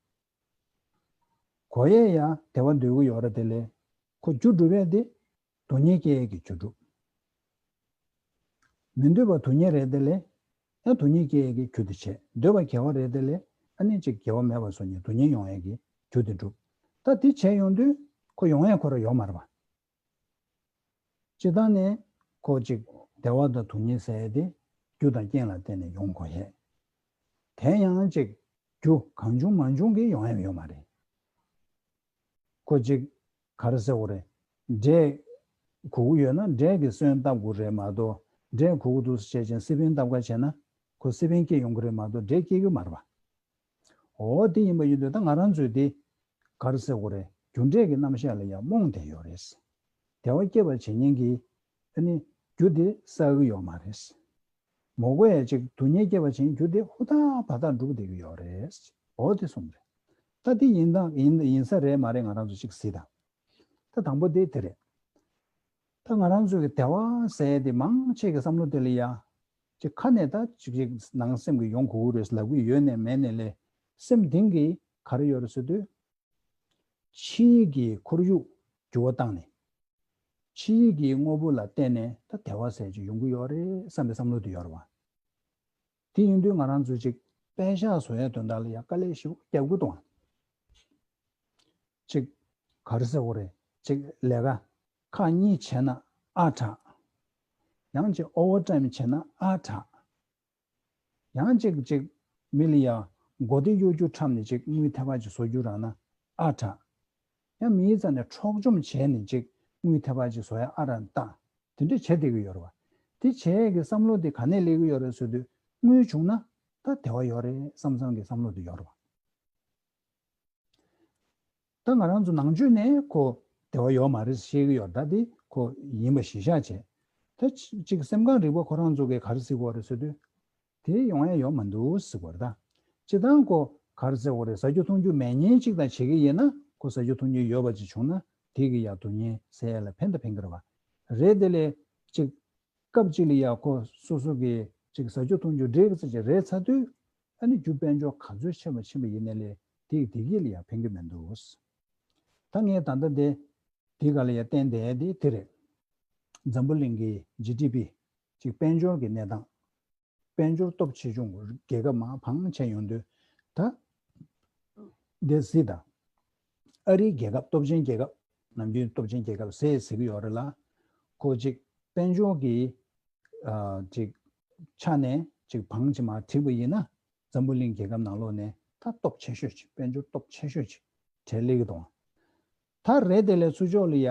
གོ་ཡས་ཡང་བདེ་བ་འདོད་ཀྱི་ཡོད་རེད་དེ་ལས། ཁོ་རྒྱུ་སྒྲུབ་ཡས་དེ། སྡུག་བསྔལ་སྐྱེ་ཡས་ཀྱི་རྒྱུ་སྒྲུབ། མི་འདོད་པ་སྡུག་བསྔལ་རེད་དེ་ལས། ཡང་སྡུག་བསྔལ་སྐྱེ་ཡས་ཀྱི་རྒྱུ་དེ་བྱས། འདོད་པ་དགེ་བ་རེད་དེ་ལས། ཨ་ནི་ཅིག་དགེ་བ་མེད་པ་བཟོ་ནས་སྡུག་བསྔལ་ཡོང་ཡས་ཀྱི་རྒྱུ་དེ་སྒྲུབ། ད་དེ་བྱས་ཡོང་དུས་ཁོ་ཡོང་ཡས་ཁོ་རང་ཡོད་མ་རེད་པ། སྤྱིར་བཏང་ནས་ཁོ་ཅིག་བདེ་བ་དང་སྡུག་བསྔལ་ཟེར་ཡས་དེ་རྒྱུ་དང་རྐྱེན་ལ་བརྟེན་ནས་ཡོང་དགོས་ཡས། དེ་ཡང་ཅིག་རྒྱུ་གང་བྱུང་མང་བྱུང་གིས་ཡོང་ཡས་ཡོད་མ་རེད། ཁོ་ཅིག་ག་རེ་ཟེར་དགོས་རེད། འབྲས་དགོས་ཀྱི་ཡོད་ན་འབྲས་ཀྱི་སོན་བཏབ་དགོས་རེད་མ་གཏོགས། འབྲས་དགོས་ཀྱི་འདུག་ཟེར་བྱས་ཅན་སི་པན་བཏབ་ག་བྱས་ན་ཁོ་སི་པན་སྐྱེ་ཡོང་གི་རེད་མ་གཏོགས་འབྲས་སྐྱེ་གི་མ་རེད་པ། འོ་དེ་ཡིན་པ་ཡིན་དུས་ད་ང་རང་ཚོས་དེ་ག་རེ་ཟེར་དགོས་རེད། རྒྱུ་འབྲས་ཀྱི་རྣམ་གཞག་ལ་ཡང་རྨོངས་བསྡད་ཡོད་རེད། བདེ་བ་སྐྱེད་པར་བྱེད་མཁན་གྱི་ཨ་ནི་རྒྱུ་དེ་བསགས་ཀྱི་ཡོད་མ་རེད། མོ་གོ་ཡ་ཅིག་སྡུག་བསྔལ་སྐྱེད་པར་བྱེད་མཁན་རྒྱུ་དེ་ཧུར་ཐག་བ་ཐག་འགྲུབ་བསྡད་ཀྱི་ཡོད་རེད། འོ་དེ་གསུངས་རེད། ད་དེ་ཡིན་དང་ཡིན་ཡིན་ས་རེད་མ་རེད་ང་རང་ཚོ་ཅིག་གཟིགས་དང་། ད་དང་པོ་དེ་དེ་རེད། ད་ང་རང་ཚོའི་གི་བདེ་བ་ཟེར་ཡས་དེ་མང་ཆེ་གི་བསམ་བློ་དེ་ལ་ཡ། ཅིག་ཁ་ནས་ད་ཅིག་ཅིག་ནང་སེམས་ཀྱི་ཡོང་དགོས་ཀྱི་རེད་ལབ་ཀྱི་ཡོད་ནས་མེད་ནས་ལས། སེམས་གཏིང་གི་ག་རེ་ཡོད་རེད་ཟེར་དུས། ཕྱི་ཡི་གི་ཁོར་ཡུག་འགྱུར་བ་བཏང་ནས། ཕྱི་ཡི་གི་དངོས་པོ་ལ་བརྟེན་ནས་ད་བདེ་བ་ཟེར་ཅིག་ཡོང་གི་ཡོད་རེད་བསམ་པའི་བསམ་བློ་དེ་ཡོད་རེད་བ། དེ་ཡིན་དུས་ང་རང་ཚོས་ཅིག་པད་ཤག་བཟོ་ཡའི་དོན་དག་ལ་ཡང་དཀའ་ལས་ཞེ་པོ་རྒྱབ་ཀྱི་འདུག་ཨ། ཅིག་ག་རེ་ཟེར་དགོས་རེད། ཅིག་ལས་ཀ་ཁག་གཉིས་བྱས་ན་ཨ་དྲག་ཡང་ཅིག་ཨོ་ཝར་ཊའིམ་བྱས་ན་ཨ་དྲག་ཡང་ཅིག་ཅིག་མི་ལ་ཡ་མགོ་བདེ་གཡོ་སྒྱུ་འཁྲབ་ནས་ཅིག་དངུལ་ཐེབས་པ་ཅིག་བཟོ་རྒྱུ་རག་ན་ཨ་དྲག་ཡང་མིའི་རྩ་ནས་འཕྲོག་བཅོམ་བྱས་ནས་ཅིག་དངུལ་ཐེབས་པ་ཅིག་བཟོ་ཡ་ཨ་རག་ལྟ། དེ་འདྲ་བྱས་བསྡད་ཀྱི་ཡོད་རེད་བ། དེ་བྱས་ཡས་ཀྱི་བསམ་བློ་དེ་ག་ནས་སླེབས་ཀྱི་ཡོད་རེད་ཟེར་དུས་དངུལ་བྱུང་ན་ད་བདེ་བ་ཡོད་རེད་བསམ་བསམ་གྱི་བསམ་བློ་དེ་ཡོད་རེད་བ། ད་ང་རང་ཚོ་ནང་ཆོས་ནས་ཁོ་བདེ་བ་ཡོད་མ་རེད་ཤེས་ཀྱི་ཡོད། ད་དེ་ཁོ་ཡིན་པ་གཞི་བཞག་བྱས། ད་ཅི་ཅིག་སེམས་ཁམས་རིག་པ་ཁོ་རང་ཚོ་གིས་ག་རེ་ཟེར་གྱི་ཡོད་རེད་ཟེར་དུས། དེ་ཡོང་ཡ་ཡོད་མ་འདུག་ཟེར་གྱི་ཡོད་རེད་ད། སྤྱིར་བཏང་ཁོ་ག་རེ་ཟེར་དགོས་རེད། ཟ་རྒྱུ་འཐུང་རྒྱུ་མེད་མཁན་ཅིག་དང་བྱེད་ཀྱི་ཡིན་ན་ཁོ་ཟ་རྒྱུ་འཐུང་རྒྱུ་ཡོད་པ་ཅིག་བྱུང་ན་དེ་གི་ཡ་སྡུག་བསྔལ་སེལ་ཡ་ལ་ཕན་དང་ཕན་གྱི་རེད་བ། རེད་དེ་ལས་ཅིག་སྐབས་གཅིག་ལ་ཡ་ཁོ་སོ་སོ་གི་ཅིག་ཟ་རྒྱུ་འཐུང་རྒྱུ་འདྲེས་ཀྱི་ཚད་ཅིག་རེད་ཚར་དུས། ཨ་ནི་རྒྱུ་དཔལ་འབྱོར་ག་ཚོད་ཆེ་བ་ཕྱིན་པ་ཡིན་ནའི་ལས་དེ་དེ་གི་ལ་ཡ་ཕན་གྱི་མི་འདུག། ད་ངས་ད་ལྟ་དེ་དེ་ག་ལ་ཡ་བསྟན་བསྡད་དེ་དེ་རེད། འཛམ་བུ་གླིང་གི་ཇི་ཌི་པི་ཅིག་དཔལ་འབྱོར་གྱི་གནས་སྟངས། དཔལ་འབྱོར་སྟོབས་ཆེ་ཆུང་རྒྱལ་ཁབ་མང་ཕང་ཆེ་ཡོང་དུས་ད། འདི་སྲིད་དང་། ཨ་རིའི་རྒྱལ་ཁབ་སྟོབས་ཆེན་རྒྱལ་ཁབ། ནམ་རྒྱུན་སྟོབས་ཆེན་རྒྱལ་ཁབ་ཟེར་ཟེར་གྱི་ཡོད་རེད་ལ། ཁོ་ཅིག་དཔལ་འབྱོར་གྱི་ཨ་ཅིག་ཆ་ནས་ཅིག་བང་ཅིག་མར་བསྒྲིགས་པ་ཡིན་ན། འཛམ་བུ་གླིང་རྒྱལ་ཁབ་ནང་ལོགས་ནས་ད་སྟོབས་ཆེ་ཤོས་ཅིག་དཔལ་འབྱོར་སྟོབས་ཆེ་ཤོས་ཅིག་གྲས་སླེབས་ཀྱི་འདུག། ད་རེད་དེ་ལས་ཚུར་ཕྱོགས་ལ་ཡ།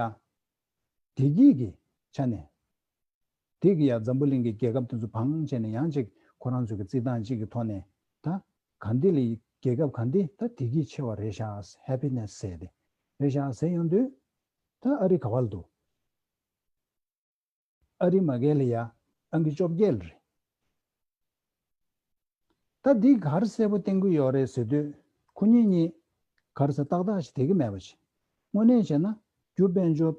བདེ་སྐྱིད་ཀྱི་ཆ་ནས། དེ་གི་ཡང་འཛམ་བུ་གླིང་གི་རྒྱལ་ཁབ་དེ་ཚོ་བང་བྱས་ནས་ཡང་ཅིག་ཁོ་རང་ཚོ་གི་རྩིས་སྟངས་གཅིག་གི་ཐོག་ནས་ད་ག་འདི་ལ་ རྒྱལ་ཁབ་ག་འདི་ད་བདེ་སྐྱིད་ཆེ་བ་རེད་ཤག་ཧེ་པི་ནེ་སི་ཟེར་ཏེ་རེད་ཤག་ཟེར་ཡོང་དུས། ད་ཨ་རི་ག་བ་ལ་འདུག་ཨ་རི་མ་གལ་ལ་ཡ་ཨང་ཀི་བཅོ་བརྒྱད་ལ་རེད། ད་འདི་ག་རེ་གསལ་པོ་བསྟན་གྱི་ཡོད་རེད་ཟེར་དུས། ཁོ་གཉིས་གཉིས་ག་རེ་ཟེར་ཏག་ཏག་ཞིག་བསྡད་ཀྱི་མེད་པ་ཞིག་དངོས་གནས་བྱས་ན་རྒྱུ་དཔལ་འབྱོར་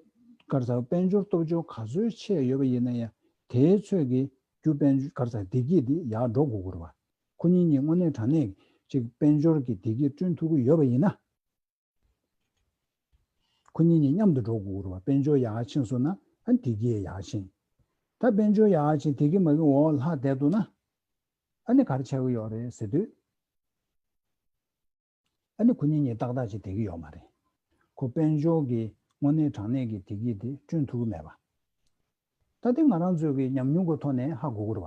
ག་རེ་ཟེར་དཔལ་འབྱོར་སྟོབས་འབྱོར་ག་ཚོད་ཆེ་ཡོད་པ་ཡིན་ན་ཡང་དེའི་ཚོད་ཀྱིས་རྒྱུ་དཔལ་འབྱོར་ག་རེ་ཟེར་བདེ་སྐྱིད་འདི་ཡར་འགྲོ་དགོས་ཀྱི་རེད་བ། ཁོ་གཉིས་གཉིས་དངོས་གནས་དྲང་གནས་ཅིག་དཔལ་འབྱོར་གྱི་བདེ་སྐྱིད་བསྐྲུན་ཐུབ་ཀྱི་ཡོད་པ་ཡིན་ན། ཁོ་གཉིས་གཉིས་མཉམ་དུ་འགྲོ་དགོས་རེད་བ། དཔལ་འབྱོར་ཡར་ཕྱིན་སོང་ན་ཨ་ནི་བདེ་སྐྱིད་ཡར་ཕྱིན། ད་དཔལ་འབྱོར་ཡར་ཕྱིན་བདེ་སྐྱིད་མ་གི་འོག་ལྷག་བསྡད་འདུག་ན། ཨ་ནི་ག་རེ་ཆགས་ཀྱི་ཡོད་རེད་ཟེར་དུས། ཨ་ནི་ཁོ་གཉིས་གཉིས་ཏག་ཏག་ཅིག་བསྡད་ཀྱི་ཡོད་མ་རེད། ཁོ་དཔལ་འབྱོར་གྱི་དངོས་གནས་དྲང་གནས་ཀྱི་བདེ་སྐྱིད་དེ་བསྐྲུན་ཐུབ་ཀྱི་མེད་པ། ད་དེ་ང་རང་ཚོའི་གི་ཉམས་མྱོང་གི་ཐོག་ནས་ཧ་གོ་དགོས་རེད་བ།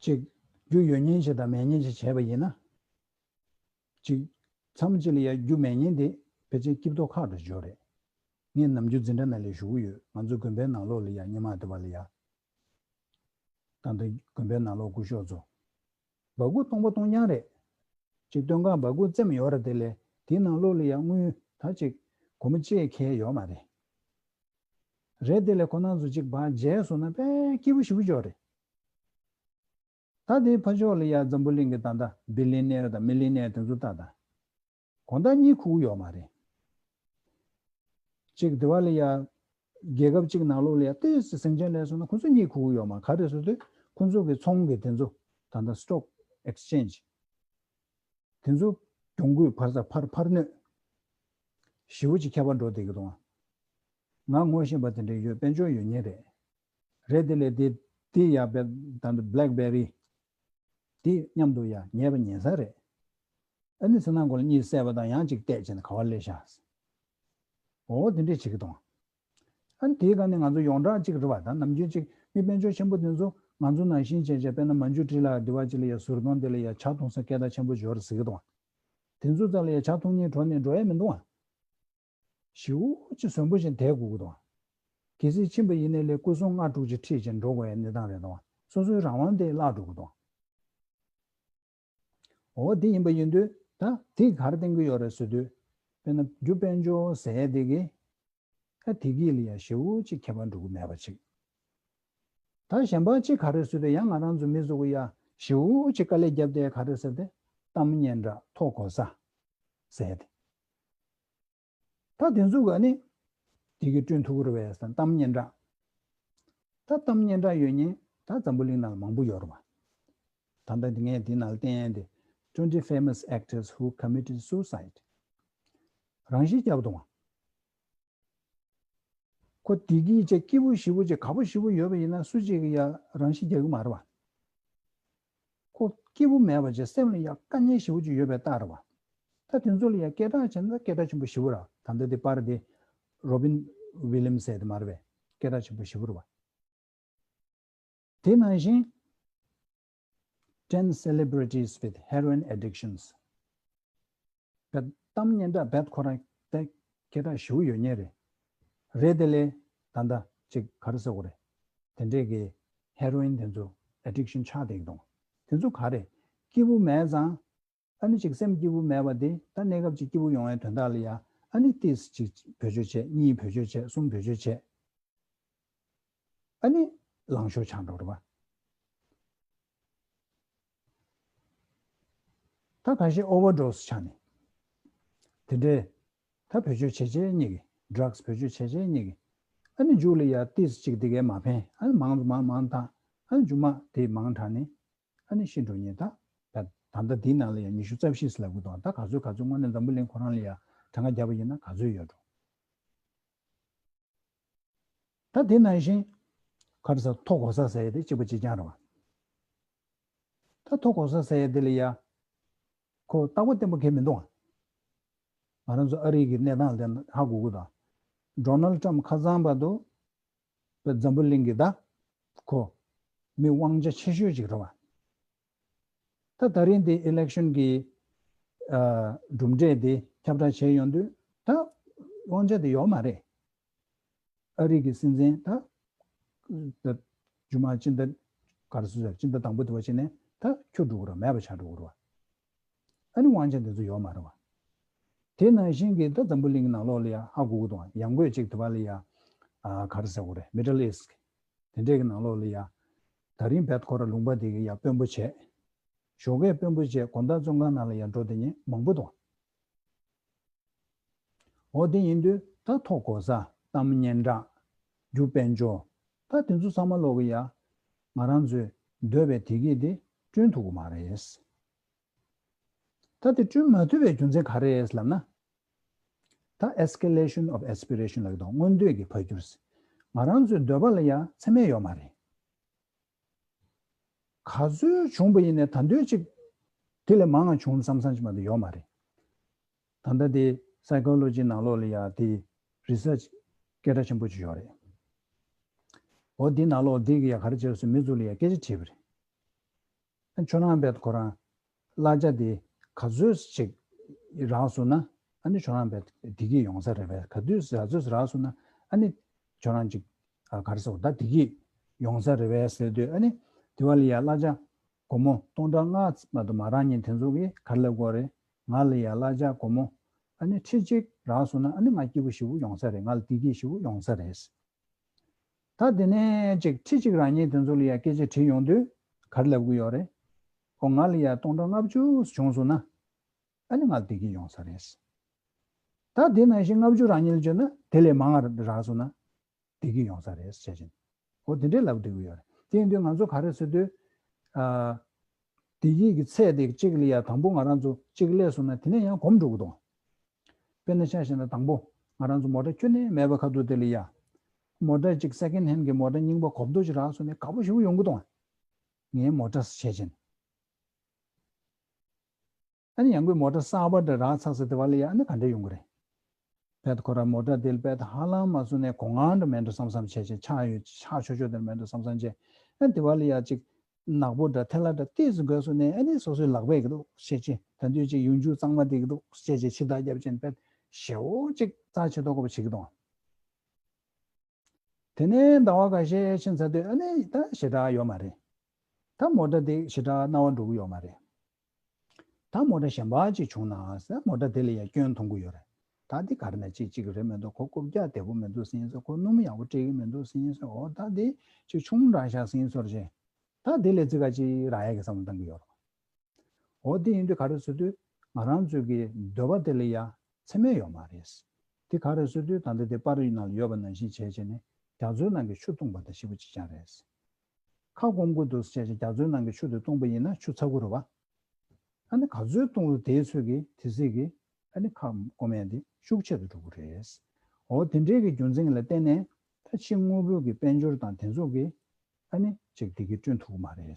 གཅིག་རྒྱུ་ཡོད་མཁན་ཞིག་དང་མེད་མཁན་ཞིག་བྱས་པ་ཡིན་ན། གཅིག་མཚམས་གཅིག་ལ་ཡ་རྒྱུ་མེད་མཁན་དེ་ཕལ་ཆེར་སྐྱིད་ཏོག་ཁག་ཏུ་འབྱོར་རེད། ངས་ནམ་རྒྱུན་འཛིན་གྲྭ་ནང་ལ་ཞུ་གི་ཡོད། ང་ཚོ་དགོན་པའི་ནང་ལོགས་ལ་ཡ་སྔོན་མ་དེ་བ་ལ་ཡ། ད་ལྟ་དགོན་པའི་ནང་ལོགས་སྐུ་ཞབས་ཚོ། སྦ་ཁུག་སྟོང་པ་སྟོང་རྐྱང་རེད། གཅིག་སྟོན་ཁང་སྦ་ཁུག་བཙེམས་ཡོད་རེད། དེ་ལས་དེའི་ནང་ལོགས་ལ་ཡ་དངུལ་ད་ཅིག་སྒོར་མོ་གཅིག་ཁེལ་ཡོད་མ་རེད། རེད། དེ་ལས་ཁོ་རང་ཚོ་གཅིག་ཕར་མཇལ་སོང་ན་དཔེ་སྐྱིད་པོ་ཞེ་པོ་ཅིག་ཡོད་རེད། ད་དེའི་ཕར་ཕྱོགས་ལ་ཡ་འཛམ་བུ་གླིང་གི་ད་ལྟ་བི་ལི་ནེར་དང་མི་ལི་ནེར་དེ་ཚོ་ལྟ་ད། དགོང་དག་གཉིད་ཁུག་ཡོད་མ་རེད། གཅིག་དེ་བ་ལ་ཡ། རྒྱལ་ཁབ་གཅིག་ནང་ལོགས་ལ་ཡ་ཏོག་ཙམ་ཟིང་ཆ་སླེབས་སོང་ན་ཁོ་ཚོ་གཉིད་ཁུག་ཡོད་མ་རེད། ག་རེ་ཟེར་དུས་ཁོ་ཚོ་གི་ཚོང་གི་དེ་ཚོ་ད་ལྟ་སི་ཊོག་ཨེག་སི་ཅེན་ཇི་དེ་ཚོ་གྱོང་གུད་ཕར་ཚ་ཕར་ཕར་གནོད། ཞེ་པོ་ཅིག་ཁྱད་པར་འགྲོ་བསྡད་ཀྱི་འདུག་ང་ངོ་ཤེས་པ་དེ་འདྲ་ཡོད། དཔལ་འབྱོར་ཡོད་མཁན་རེད། རེད། དེ་ལས་དེ་དེ་ཡ་བེ་ད་ལྟ་བྷི་ལེག་བེ་རི་དེ་མཉམ་དུ་ཡ་ཉེ་བ་ཉེ་ས་རེད། ཨ་ནི་ཚེ་ནང་གོ་ལ་གཉིད་སད་པ་དང་ཡང་ཅིག་བལྟས་བྱས་ནས་ག་བ་སླེབས་ཤག་འོ་དེ་འདྲས་བྱེད་ཀྱི་འདུག་ཨ་ནི་དེའི་སྒང་ནས་ང་ཚོ་ཡོངས་གྲགས་གཅིག་རེད་བ། ད་ནམ་རྒྱུན་གཅིག་མི་དཔལ་འབྱོར་ཆེན་པོ་དེ་ཚོ་ང་ཚོ་ནང་བཞིན་བྱས་བྱས་དཔེར་ན་མན་ཇུ་ཊི་ལ་དེ་བ་ཅིག་ལ་ཡ་ཟུར་གདོང་དེ་ལ་ཡ་ཇ་འཐུང་ས་སྐད་གྲགས་ཆེན་པོ་ཡོད་རེད་ཟེར་གྱི་འདུག་དེ་ཚོ་རྩ་ལ་ཡ་ཇ་འཐུང་སྙིང་བྲོ་ནས་འགྲོ་ཡ་མི་འདུག་ཨ། ཞེ་པོ་ཅིག་ཟོན་པོ་བྱས་བསྡད་དགོས་ཀྱི་འདུག་གལ་སྲིད་ཕྱིན་པ་ཡིན་ནའི་ལས་སྐུ་སྲུང་ལྔ་དྲུག་ཅིག་ཁྲིད་བྱས་འགྲོ་དགོས་ཡ་གནས་སྟངས་རེད་འདུག་སོ་སོའི་རང་དབང་དེ་བརླག་འགྲོ་གི་འདུག་འོ་དེ་ཡིན་པ་ཡིན་དུས་ད་དེ་ག་རེ་བསྟན་གྱི་ཡོད་རེད་ཟེར་དུས། དཔེར་ན་རྒྱུ་དཔལ་འབྱོར་ཟེར་ཡ་དེ་གིས་ད་བདེ་སྐྱིད་ལ་ཡ་ཞེ་པོ་ཅིག་ཁྱད་པར་འགྲོ་གི་མེད་པ་ཅིག་ད་གཞན་པ་ཅིག་ག་རེ་ཟེར་དུས་ཡང་ང་རང་ཚོ་མི་ཚོ་གི་ཡ་ཞེ་པོ་ཅིག་དཀའ་ལས་བརྒྱབ་བསྡད་ག་རེ་ཟེར་ཏེ་གཏམ་སྙན་གྲགས་མཐོ་གོ་ས་ཟེར་ཏེ། ད་དེ་ཚོ་ག་ནི་དེ་གི་བསྐྲུན་ཐུབ་ཀྱི་རེད་པས་ཟེར་གཏམ་སྙན་གྲགས། ད་གཏམ་སྙན་གྲགས་ཡོད་མཁན་ད་འཛམ་བུ་གླིང་ནང་ལ་མང་པོ་ཡོད་རེད་པ། ད་ལྟ་འདི་ངས་འདི་ནང་ལ་བསྟན་ཡས་འདི། Twenty famous actors who committed suicide. རང་ཤི་བརྒྱབ་འདུག་པ། ཁོ་བདེ་སྐྱིད་ཅིག་སྐྱིད་པོ་ཞེ་པོ་ཅིག་དགའ་པོ་ཞེ་པོ་ཡོད་པ་ཡིན་ན་སུ་གཅིག་གིས་ཡ་རང་ཤི་རྒྱག་གི་མ་རེད་པ། ཁོ་སྐྱིད་པོ་མེད་པ་བྱས་སེམས་ལ་ཡ་དཀའ་ངལ་ཞེ་པོ་ཅིག་ཡོད་པའི་རྟགས་རེད་པ། ད་དེ་ཚོ་ལ་ཡ་སྐད་གྲགས་ཆེ་ན་སྐད་གྲགས་ཆེན་པོ་ཞེ་པོ་རེད། ད་ལྟ་དེ་པར་དེ་རོ་བིན་ཝི་ལི་ཡམ་ཟེར་དེ་མ་རེད་པས། སྐད་གྲགས་ཆེན་པོ་ཞེ་པོ་རེད་པ། དེ་ནང་བཞིན་ten celebrities with heroin addictions. བེད་གཏམ་སྙན་གྲགས་བེད་ཁོ་རང་དེ་སྐད་གྲགས་ཞེ་པོ་ཡོད་མཁན་རེད། རེད་དེ་ལས་ད་ལྟ་ཅིག་ག་རེ་ཟེར་དགོས་རེད། དེ་འདྲས་ཀྱི་ཧེ་རོ་ཨིན་དེ་ཚོ་ཨེ་ཌིག་ཤན་ཆགས་བསྡད་ཀྱི་འདུག་དེ་ཚོ་ག་རེ། སྐྱིད་པོ་མེད་ཙང་། ཨ་ནི་ཅིག་སེམས་སྐྱིད་པོ་མེད་པ་དེ་ད་གནས་སྐབས་ཅིག་སྐྱིད་པོ་ཡོང་བའི་དོན་དག་ལ་ཡ་ཨ་ནི་ཏིས་ཅིག་བེད་སྤྱོད་བྱས། གཉིས་བེད་སྤྱོད་བྱས། གསུམ་བེད་སྤྱོད་བྱས། ཨ་ནི་ལང་ཤོར་ཆགས་འགྲོ་རེད་པ། ད་ཁ་ཤས་ཨོ་ཝར་ཌོ་སི་ཆགས་ནས་དེ་འདྲའི་ད་བེད་སྤྱོད་བྱས་བྱས་གཉིས་ཀྱི་ཌྲག་སི་བེད་སྤྱོད་བྱས་བྱས་གཉིས་ཀྱི་ཨ་ནི་མཇུག་ལ་ཡ་ཏིས་ཅིག་དེ་གས་མ་ཕན། ཨ་ནི་མང་དུ་མང་མང་བཏང་། ཨ་ནི་མཇུག་མ་དེ་མང་དྲགས་ནས། ཨ་ནི་ཤི་འགྲོ་མཁན་ད། ད་ད་ལྟ་འདིའི་ནང་ལ་ཡང་ཉི་ཤུ་རྩ་བཞི་ཟེར་ལབ་གི་འདུག་ད་ག་ཚོད་ག་ཚོད་དངོས་གནས་འཛམ་བུ་གླིང་ཁོ་རང་ལ་ཡང་གྲངས་ཀ་བརྒྱབ་པ་ཡིན་ན་ག་ཚོད་ཡོད་འགྲོ། ད་དེ་ནང་བཞིན་ག་རེ་ཟེར། མཐོ་གོ་ས་ཟེར་ཡ་དེ་གཅིག་པ་གཅིག་རྐྱང་རེད་པ། ད་མཐོ་གོ་ས་ཟེར་ཡ་དེ་ལ་ཡ་ཁོ་རྟག་པ་བརྟན་པོ་གང་མི་འདུག་ང་རང་ཚོ་ཨ་རི་གི་གནས་སྟངས་ལ་ཧ་གོ་གི་འདུག་ཌོ་ནལ་ཊམ་ཁ་སང་བར་དུ་འཛམ་བུ་གླིང་གི་ད་ཁོ་མི་དབང་ཆ་ཆེ་ཤོས་ཅིག་རེད་པ། ད་ད་རིང་འདི་ཨི་ལེག་ཤན་གི་ཨ་གྲུབ་འབྲས་འདི་ཁྱབ་བསྒྲགས་བྱས་ཡོང་དུས་ད་དབང་ཆ་དེ་ཡོད་མ་རེད། ཨ་རི་གི་སྲིད་འཛིན་ད་ད་ཇུ་མ་སྤྱི་ཟླ་ག་རེ་ཟེར། སྤྱི་ཟླ་དང་པོ་དེ་བ་བྱས་ནས་ ད་འཁྱུ་འགྲོ་གི་རེད། མེད་པ་ཆགས་འགྲོ་གི་རེད་བ། ཨ་ནི་དབང་ཆ་དེ་ཚོ་ཡོད་མ་རེད་བ། དེ་ནང་བཞིན་གྱི་ད་འཛམ་བུ་གླིང་གི་ནང་ལོགས་ལ་ཡ་ཧ་གོ་གི་འདུག་ཡང་སྒོས་ཅིག་དེ་བ་ལ་ཡ་ཨ་ག་རེ་ཟེར་དགོས་རེད། Middle East་དེ་འདྲས་ཀྱི་ནང་ལོགས་ལ་ཡ་ད་རིང་བེད་ཁོ་ར་ལུང་པ་དེ་གི་ཡ་དཔོན་པོ་བྱས། ཞོགས་ཀས་དཔོན་པོ་བྱས་དགོང་དག་བཙོན་ཁང་ནང་ལ་ཡ་འགྲོ་དེ་ཉིད་མང་པོ་འདུག་འོ་དེ་ཡིན་དུས་ད་ཐོ་གོ་ས། གཏམ་སྙན་གྲགས། རྒྱུ་དཔལ་འབྱོར། ད་དེ་ཚོ་ཚང་མ་ལོག་གི་ཡ། ང་རང་ཚོས་འདོད་པའི་བདེ་སྐྱིད་དེ་བསྐྲུན་ཐུབ་ཀྱི་མ་རེད། ད་དེ་བསྐྲུན་མ་ཐུབ་པའི་རྒྱུ་མཚན་ག་རེ་རེད་ལབ་ན། ད་escalation of aspiration་ལབ་ཀྱི་འདུག་སྨོན་འདོད་ཀྱི་འཕར་འགྱུར། ང་རང་ཚོའི་འདོད་པ་ལ་ཡ་མཚམས་མེད་ཡོད་མ་རེད། ག་ཚོད་བྱུང་བ་ཡིན་ནའི་ད་འདོད་ཅིག་དེ་ལས་མང་བ་བྱུང་བསམ་བསམ་ཅིག་མ་གཏོགས་ཡོད་མ་རེད། ད་ལྟ་དེ་psychology་ནང་ལོགས་ལ་ཡ་དེ་research་སྐད་གྲགས་ཆེན་པོ་ཅིག་ཡོད་རེད། འོ་དེ་ནང་ལོགས་དེ་གི་ཡ་ག་རེ་བྱས་སོང་མི་ཚོ་ལ་ཡ་སྐད་ཆ་དྲིས་པ་རེད། ཨ་ཁྱོད་རང་བས་ཁོ་རང་གླ་ཆ་དེ་ག་ཚོད་ཅིག་རག་སོང་ན་ཨ་ནི་ཁྱོད་རང་བས་བདེ་སྐྱིད་ཡོང་ས་རེད་པས། ག་དུས་ག་ཚོད་རག་སོང་ན་ཨ་ནི་ཁྱོད་རང་ཅིག་ཨ་ག་རེ་ཟེར་ད་བདེ་སྐྱིད་ཡོང་ས་རེད་པས་ཟེར་དུས། ཨ་ནི་དེ་བ་ལ་ཡ་གླ་ཆ་སྒོར་མོ་སྟོང་ཕྲག་ལྔ་མ་གཏོགས་མ་རག་མཁན་དེ་ཚོ་གིས་ག་རེ་ལབ་དགོས་རེད། ང་ལ་ཡ་གླ་ཆ་སྒོར་མོ་ཨ་ནི་ཁྲི་གཅིག་རག་སོང་ན་ཨ་ནི་ང་སྐྱིད་པོ་ཞེ་པོ་ཡོང་ས་རེད། ང་ལ་བདེ་སྐྱིད་ཞེ་པོ་ཡོང་ས་རེད། ད་དེ་ནས་ཅིག་ཁྲི་གཅིག་རག་མཁན་དེ་ཚོ་ལ་ཡ་སྐད་ཆ་དྲིས་ཡོང་དུས་ག་རེ་ལབ་གི་ཡོད་རེད། ཨོ་ང་ལ་ཡ་སྟོང་ཕྲག་ལྔ་བཅུ་བྱུང་སོང་ན་ཨ་ནི་ང་ལ་བདེ་སྐྱིད་ཡོང་ས་རེད། ད་དེ་ནང་བཞིན་ལྔ་བཅུ་རག་མཁན་ལ་བརྗོད་ན་དེ་ལས་མང་བ་རག་སོང་ན་བདེ་སྐྱིད་ཡོང་ས་རེད་ཟེར་བཞིན། འོ་དེ་འདྲའི་ལབ་བསྡད་ཀྱི་ཡོད་རེད། དེ་ཡིན་དུས་ང་ཚོ་ག་རེ་ཟེར་དུས། ཨ། བདེ་སྐྱིད་ཀྱི་ཚད་དེ་གཅིག་ལ་ཡ་དང་པོ་ང་རང་ཚོ་གཅིག་སླེབས་སོང་ན་དེ་ནས་ཡང་གོམས་འགྲོ་གི་འདུག་དཔེར་ན་ཆ་བཞག་ན་དང་པོ་ང་རང་ཚོ་མོ་ཊ་ཁྱོན་ནས་མེད་པ་ཁ་ཐུག་དེ་ལ་ཡ། མོ་ཊ་གཅིག་second hand་གི་མོ་ཊ་རྙིང་པ་གོབ་ཏོ་ཅིག་རག་སོང་ནས་དགའ་པོ་ཞེ་པོ་ཡོང་གི་འདུག་ངའི་མོ་ཊ་བྱས་བྱས་ནས། ཨ་ནི་ཡང་སྒོས་མོ་ཊ་གསར་པ་འདྲ་རག་ཚར་ཟེར་དེ་བ་ལ་ཡ་ཨ་ནི་ག་འདྲ་ཡོང་གི་རེད། བེད་ཁོ་ར་མོ་ཊ་དེ་ལ་བེད་ཧ་ལམ་མ་སོང་ནས་གོ་ངར་འདྲ་མེད་འགྲོ་བསམ་བསམ་བྱས་བྱས། ཆག་ཡོད་ཆག་ཆོག་ཆོག་འདྲ་མེད་འགྲོ་བསམ་བསམ་བྱས། ཨ་ནི་དེ་བ་ལ་ཡ་ཅིག་ནག་པོ་འདྲ་ཐལ་བ་འདྲ་ཏོག་ཙམ་འགོས་སོང་ནས་ཨ་ནི་སོ་སོའི་ལག་པས་གི་འདུག་བྱས་བྱས། ད་དུས་ཅིག་ཡུང་ཆུ་གཙང་མ་དེ་གི་འདུག་བྱས་བྱས་ཕྱི་ཐག་བརྒྱབ་བྱས་ནས་བེད་ཞེ་པོ་ཅིག་རྩ་ཆེ་ཏོག་ཀོ་བྱེད་ཀྱི་འདུག་དེ་ནས་ཟླ་བ་ཁ་ཤས་ཕྱིན་ཚར་དུས་ཨ་ནི་ད་ཞེ་དྲག་ཡོད་མ་རེད། ད་མོ་ཊ་དེ་ཞེ་དྲག་སྣང་བ་འགྲོ་གི་ཡོད་མ་རེད། ད་མོ་ཊ་གཞན་པ་ཅིག་བྱུང་ན་ཟེར། མོ་ཊ་དེ་ལ་ཡང་སྐྱོན་མཐོང་གི་ཡོད་རེད། ད་འདི་ག་རེ་ན་ཅིག་ཅིག་རེད་མི་འདུག་ཁོ་རྐུབ་བཀྱག་བདེ་པོ་མི་འདུག་ཟེར་ཡིན་ཟེར། ཁོ་སྣུམ་ཡག་པོ་སྤྲད་ཀྱི་མི་འདུག་ཟེར་ཡིན་ཟེར། འོ་ད་འདི་ཅིག་ཆུང་དྲགས་ཤག་ཟེར་ཡིན་ཟེར་བྱས། ད་དེ་ལས་ཙི་ག་ཅིག་རག་ཡག་གི་བསམ་བློ་བཏང་གི་ཡོད་རེད། འོ་དེ་ཡིན་དུས་ག་རེ་ཟེར་དུས་ང་རང་ཚོའི་གི་འདོད་པ་དེ་ལ་ཡ་མཚམས་མེད་ཡོད་མ་རེད། དེ་ག་རེ་ཟེར་དུས་ད་ལྟ་དེ་པར་རིས་ནང་ལ་ཡོད་པ་ནང་བཞིན་བྱས་བྱས་ནས་རྒྱ་མཚོའི་ནང་གི་ཆུ་བཏུངས་པ་དང་ཞེ་པོ་ཅིག་ཀྱང་རེད། ཁ་སྐོམ་གྱི་འདུག་ཟེར་བྱས་བྱས་རྒྱ་མཚོའི་ནང་གི་ཆུ་དེ་བཏུངས་པ་ཡིན་ན་ཆུ་ཚ་གི་རེད་བ། ཨ་ནི་ག་ཚོད་བཏུངས་རུང་དེའི་ཚོད་ཀྱི་དེ་ཚོད་ཀྱི་ཨ་ནི་ཁ་སྐོམ་ཡས་དེ་ཤུགས་ཆེ་རུ་འགྲོ་གི་རེད། འོ་དེ་འདྲའི་གི་རྒྱུ་མཚན་ལ་བརྟེན་ནས་ད་ཕྱི་དངོས་པོའི་གི་དཔལ་འབྱོར་དང་དེ་ཚོ་གི་ཨ་ནི་ཅིག་བདེ་སྐྱིད་བསྐྲུན་ཐུབ་ཀྱི་མ་རེད།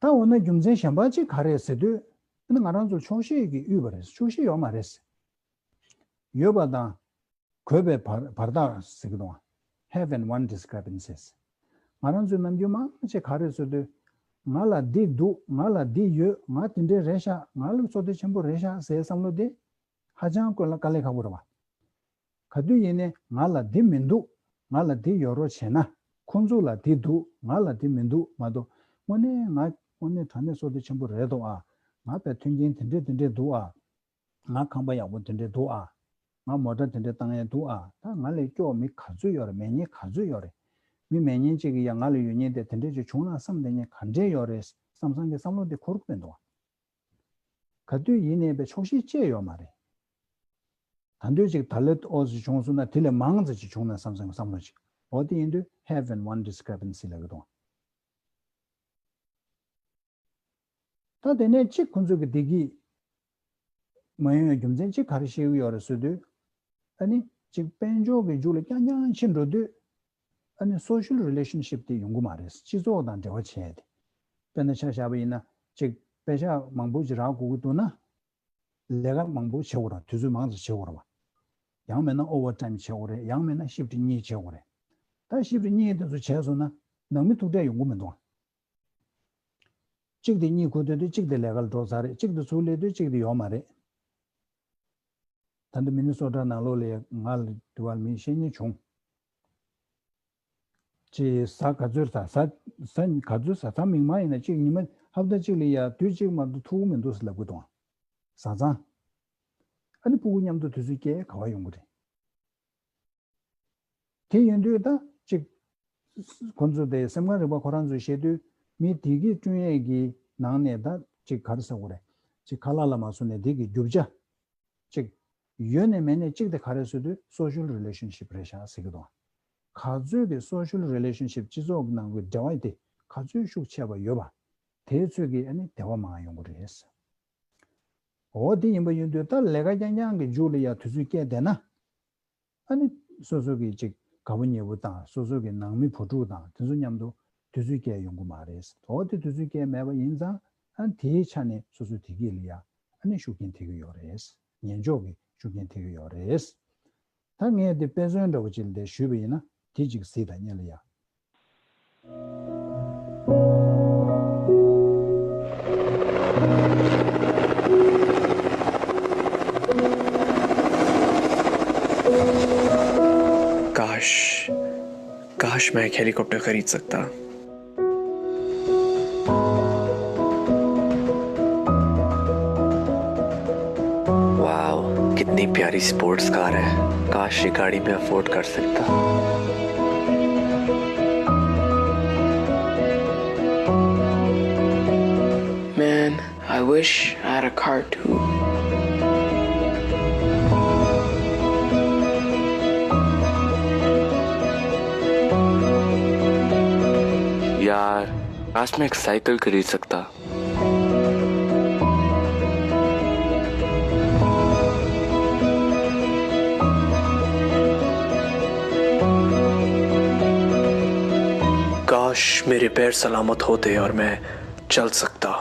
ད་འོ་ན་རྒྱུ་མཚན་གཞན་པ་ཅིག་ག་རེ་ཟེར་དུས། ཨ་ནི་ང་རང་ཚོ་ཆོག་ཤེས་ཀྱིས་དབུལ་བ་རེད། ཆོག་ཤེས་ཡོད་མ་རེད། ཡོད་པ་དང་དགོས་པའི་བར་བར་ཐག་ཟེར་གྱི་འདུག Have and want discrepancies། ང་རང་ཚོའི་ནམ་རྒྱུན་མང་ཆེ་ག་རེ་ཟེར་དུས། ང་ལ་འདི་འདུག་ང་ལ་འདི་ཡོད། ང་དེ་འདྲའི་རེད་ཤག་ང་ལ་བསོད་བདེ་ཆེན་པོ་རེད་ཤག་ཟེར་བསམ་བློ་དེ་ཧ་ཅང་དཀའ་ལས་དཀའ་ལས་ཁག་པོ་རེད་བ། ག་དུས་ཡིན་ནའི་ང་ལ་འདི་མི་འདུག་ང་ལ་འདི་ཡོད་རོགས་བྱས་ན། ཁོང་ཚོ་ལ་འདི་འདུག་ང་ལ་འདི་མི་འདུག་མ་གཏོགས། དངོས་གནས་ང་དངོས་གནས་དྲང་གནས་བསོད་བདེ་ཆེན་པོ་རེད་དོ་ཨ། ང་དཔེ་མཐུན་རྐྱེན་དེ་འདྲས་དེ་འདྲས་འདུག་ཨ། ང་ཁང་པ་ཡག་པོ་དེ་འདྲས་འདུག་ཨ། ང་མོ་ཊ་དེ་འདྲས་བཏང་ཡས་འདུག་ཨ། ད་ང་ལས་སྐྱོ་མི་ག་ཚོད་ཡོད་རེད། མེད་མཁན་ག་ཚོད་ཡོད་རེད། མི་མེད་མཁན་གཅིག་གིས་ཡང་ང་ལ་ཡོད་མཁན་དེ་དེ་འདྲས་ཅིག་བྱུང་ན་བསམ་བསྡད་མཁན་ག་འདྲས་ཡོད་རེད་བསམ་བསམ་གྱི་བསམ་བློ་དེ་འཁོར་གི་མི་འདུག་ཨ། ག་དུས་ཡིན་ནའི་བའི་ཆོག་ཤེས་བཅས་ཡོད་མ་རེད། ད་དུས་ཅིག་ད་ལོ་ཨོ་ཙི་བྱུང་སོང་ན་དེ་ལས་མང་ཙམ་ཅིག་བྱུང་ན་བསམ་བསམ་བསམ་བློ་ཅིག་འོ་དེ་ཡིན་དུས་have and want discrepancy་ལབ་ཀྱི་འདུག་ད་དེ་ནས་གཅིག་ཁོང་ཚོ་གི་བདེ་སྐྱིད་མ་ཡོང་བའི་རྒྱུ་མཚན་གཅིག་ག་རེ་བཤད་ཀྱི་ཡོད་རེད་ཟེར་དུས། ཨ་ནི་གཅིག་དཔལ་འབྱོར་གྱི་རྒྱུགས་ལ་རྐྱང་རྐྱང་ཕྱིན་འགྲོ་དུས། ཨ་ནི་social relationship་དེ་ཡོང་གི་མ་རེད། སྤྱི་ཚོགས་དང་འབྲེལ་བ་བྱས་ཏེ། དཔེར་ན་ཆ་བཞག་པ་ཡིན་ན་གཅིག་པེ་ཤག་མང་པོ་ཅིག་རག་དགོས་ཀྱི་འདུག་ན། ལས་ཀ་མང་པོ་བྱེད་དགོས་རེད། དུས་ཚོད་མང་ཙམ་བྱེད་དགོས་རེད་བ། ཡང་མིན་ན་overtime་བྱེད་དགོས་རེད། ཡང་མིན་ན་shift་གཉིས་བྱེད་དགོས་རེད། ད་shift་གཉིས་དེ་ཚོ་བྱས་སོང་ན་ནང་མི་ཐུག་འཕྲད་ཡོང་གི་མི་འདུག་གཅིག་དེ་གཉིད་ཁུག་སྡོད་དུས་གཅིག་དེ་ལས་ཀ་ལ་འགྲོ་ཚར་རེད། གཅིག་དེ་ཚུར་སླེབས་དུས་གཅིག་དེ་ཡོད་མ་རེད། ད་ལྟ་མི་ནི་སོ་ཊ་ནང་ལོགས་ལ་ང་ལ་དེ་བར་མི་བཤད་མཁན་བྱུང་། ཅིག་གཟའ་ག་ཚོད་ཟ་གཟའ་གཟའ་ག་ཚོད་ཟ་གཟའ་མིག་དམར་ཡིན་ན་ཅིག་ཉི་མ་ཧབ་ཏ་གཅིག་ལ་ཡ་དུས་གཅིག་མ་གཏོགས་ཐུག་གི་མི་འདུག་ཟེར་ལབ་གི་འདུག་ཨ། བཟའ་ཚང་། ཨ་ནི་ཕྲུ་གུ་མཉམ་དུ་དུས་ཚོད་སྐྱེལ་ག་བ་ཡོང་གི་རེད། དེ་ཡིན་དུས་ད་ཅིག་ཁོ་ཚོ་དེ་སེམས་ཁམས་རིག་པ་ཁོ་རང་ཚོས་བཤད་དུས་མི་དེ་གི་བསྐྲུན་ཡས་ཀྱི་ནང་ནས་ད་ཅིག་ག་རེ་ཟེར་དགོས་རེད། ཅིག་ཁ་ལག་ལ་མ་སོང་ནས་དེ་གི་རྒྱུ་ཆ་ཅིག་ཡོད་ནས་མེད་ནས་གཅིག་དེ་ག་རེ་ཟེར་དུས་social relationship་རེད་ཤག་ཟེར་གི་འདུག་ག་ཚོད་ཀྱི་social relationship་སྤྱི་ཚོགས་ཀྱི་ནང་གི་འབྲེལ་བ་དེ་ག་ཚོད་ཤུགས་ཆེ་བ་ཡོད་པ་དེའི་ཚོད་ཀྱི་ཨ་ནི་བདེ་བ་མང་ཡོང་གི་རེད། འོ་དེ་ཡིན་པ་ཡིན་དུས་ད་ལས་ཀ་རྐྱང་རྐྱང་གི་མཇུག་ལ་ཡ་དུས་ཚོད་སྐྱེལ་བསྡད་ན། ཨ་ནི་སོ་སོ་གི་ཅིག་དགའ་པོ་ཉེ་པོ་དང་སོ་སོ་གི་ནང་མི་བུ་ཕྲུག་དང་དེ་ཚོ་མཉམ་དུ་དུས་ཚོད་སྐྱེལ་ཡོང་གི་མ་རེད། འོ་དེ་དུས་ཚོད་སྐྱེལ་མེད་པ་ཡིན་ཙང་ཨ་ནི་དེའི་ཆ་ནས་སོ་སོ་བདེ་སྐྱིད་ལ་ཡ་ཨ་ནི་ཤུགས་རྐྱེན་ཐེབས་ཀྱི་ཡོད་རེད། ངན་ཕྱོགས་ཀྱི་ཤུགས་རྐྱེན་ཐེབས་ཀྱི་ཡོད་རེད། ད་ངས་དེ་དཔེ་མཚོན་འདྲ་བོ་ཅིག་ལ་དེ་ཞུས་པ་ཡིན་ན་དེ་ཅིག་གཟིགས་དང་སྙན་ལ་ཡ། काश, काश मैं एक हेलीकॉप्टर खरीद सकता। वाओ, कितनी प्यारी sports car है। काश ये गाड़ी मैं अफोर्ड कर सकता। Man, I wish I had a car too. यार, काश मैं एक साइकिल खरीद सकता। काश मेरे पैर सलामत होते और मैं चल सकता।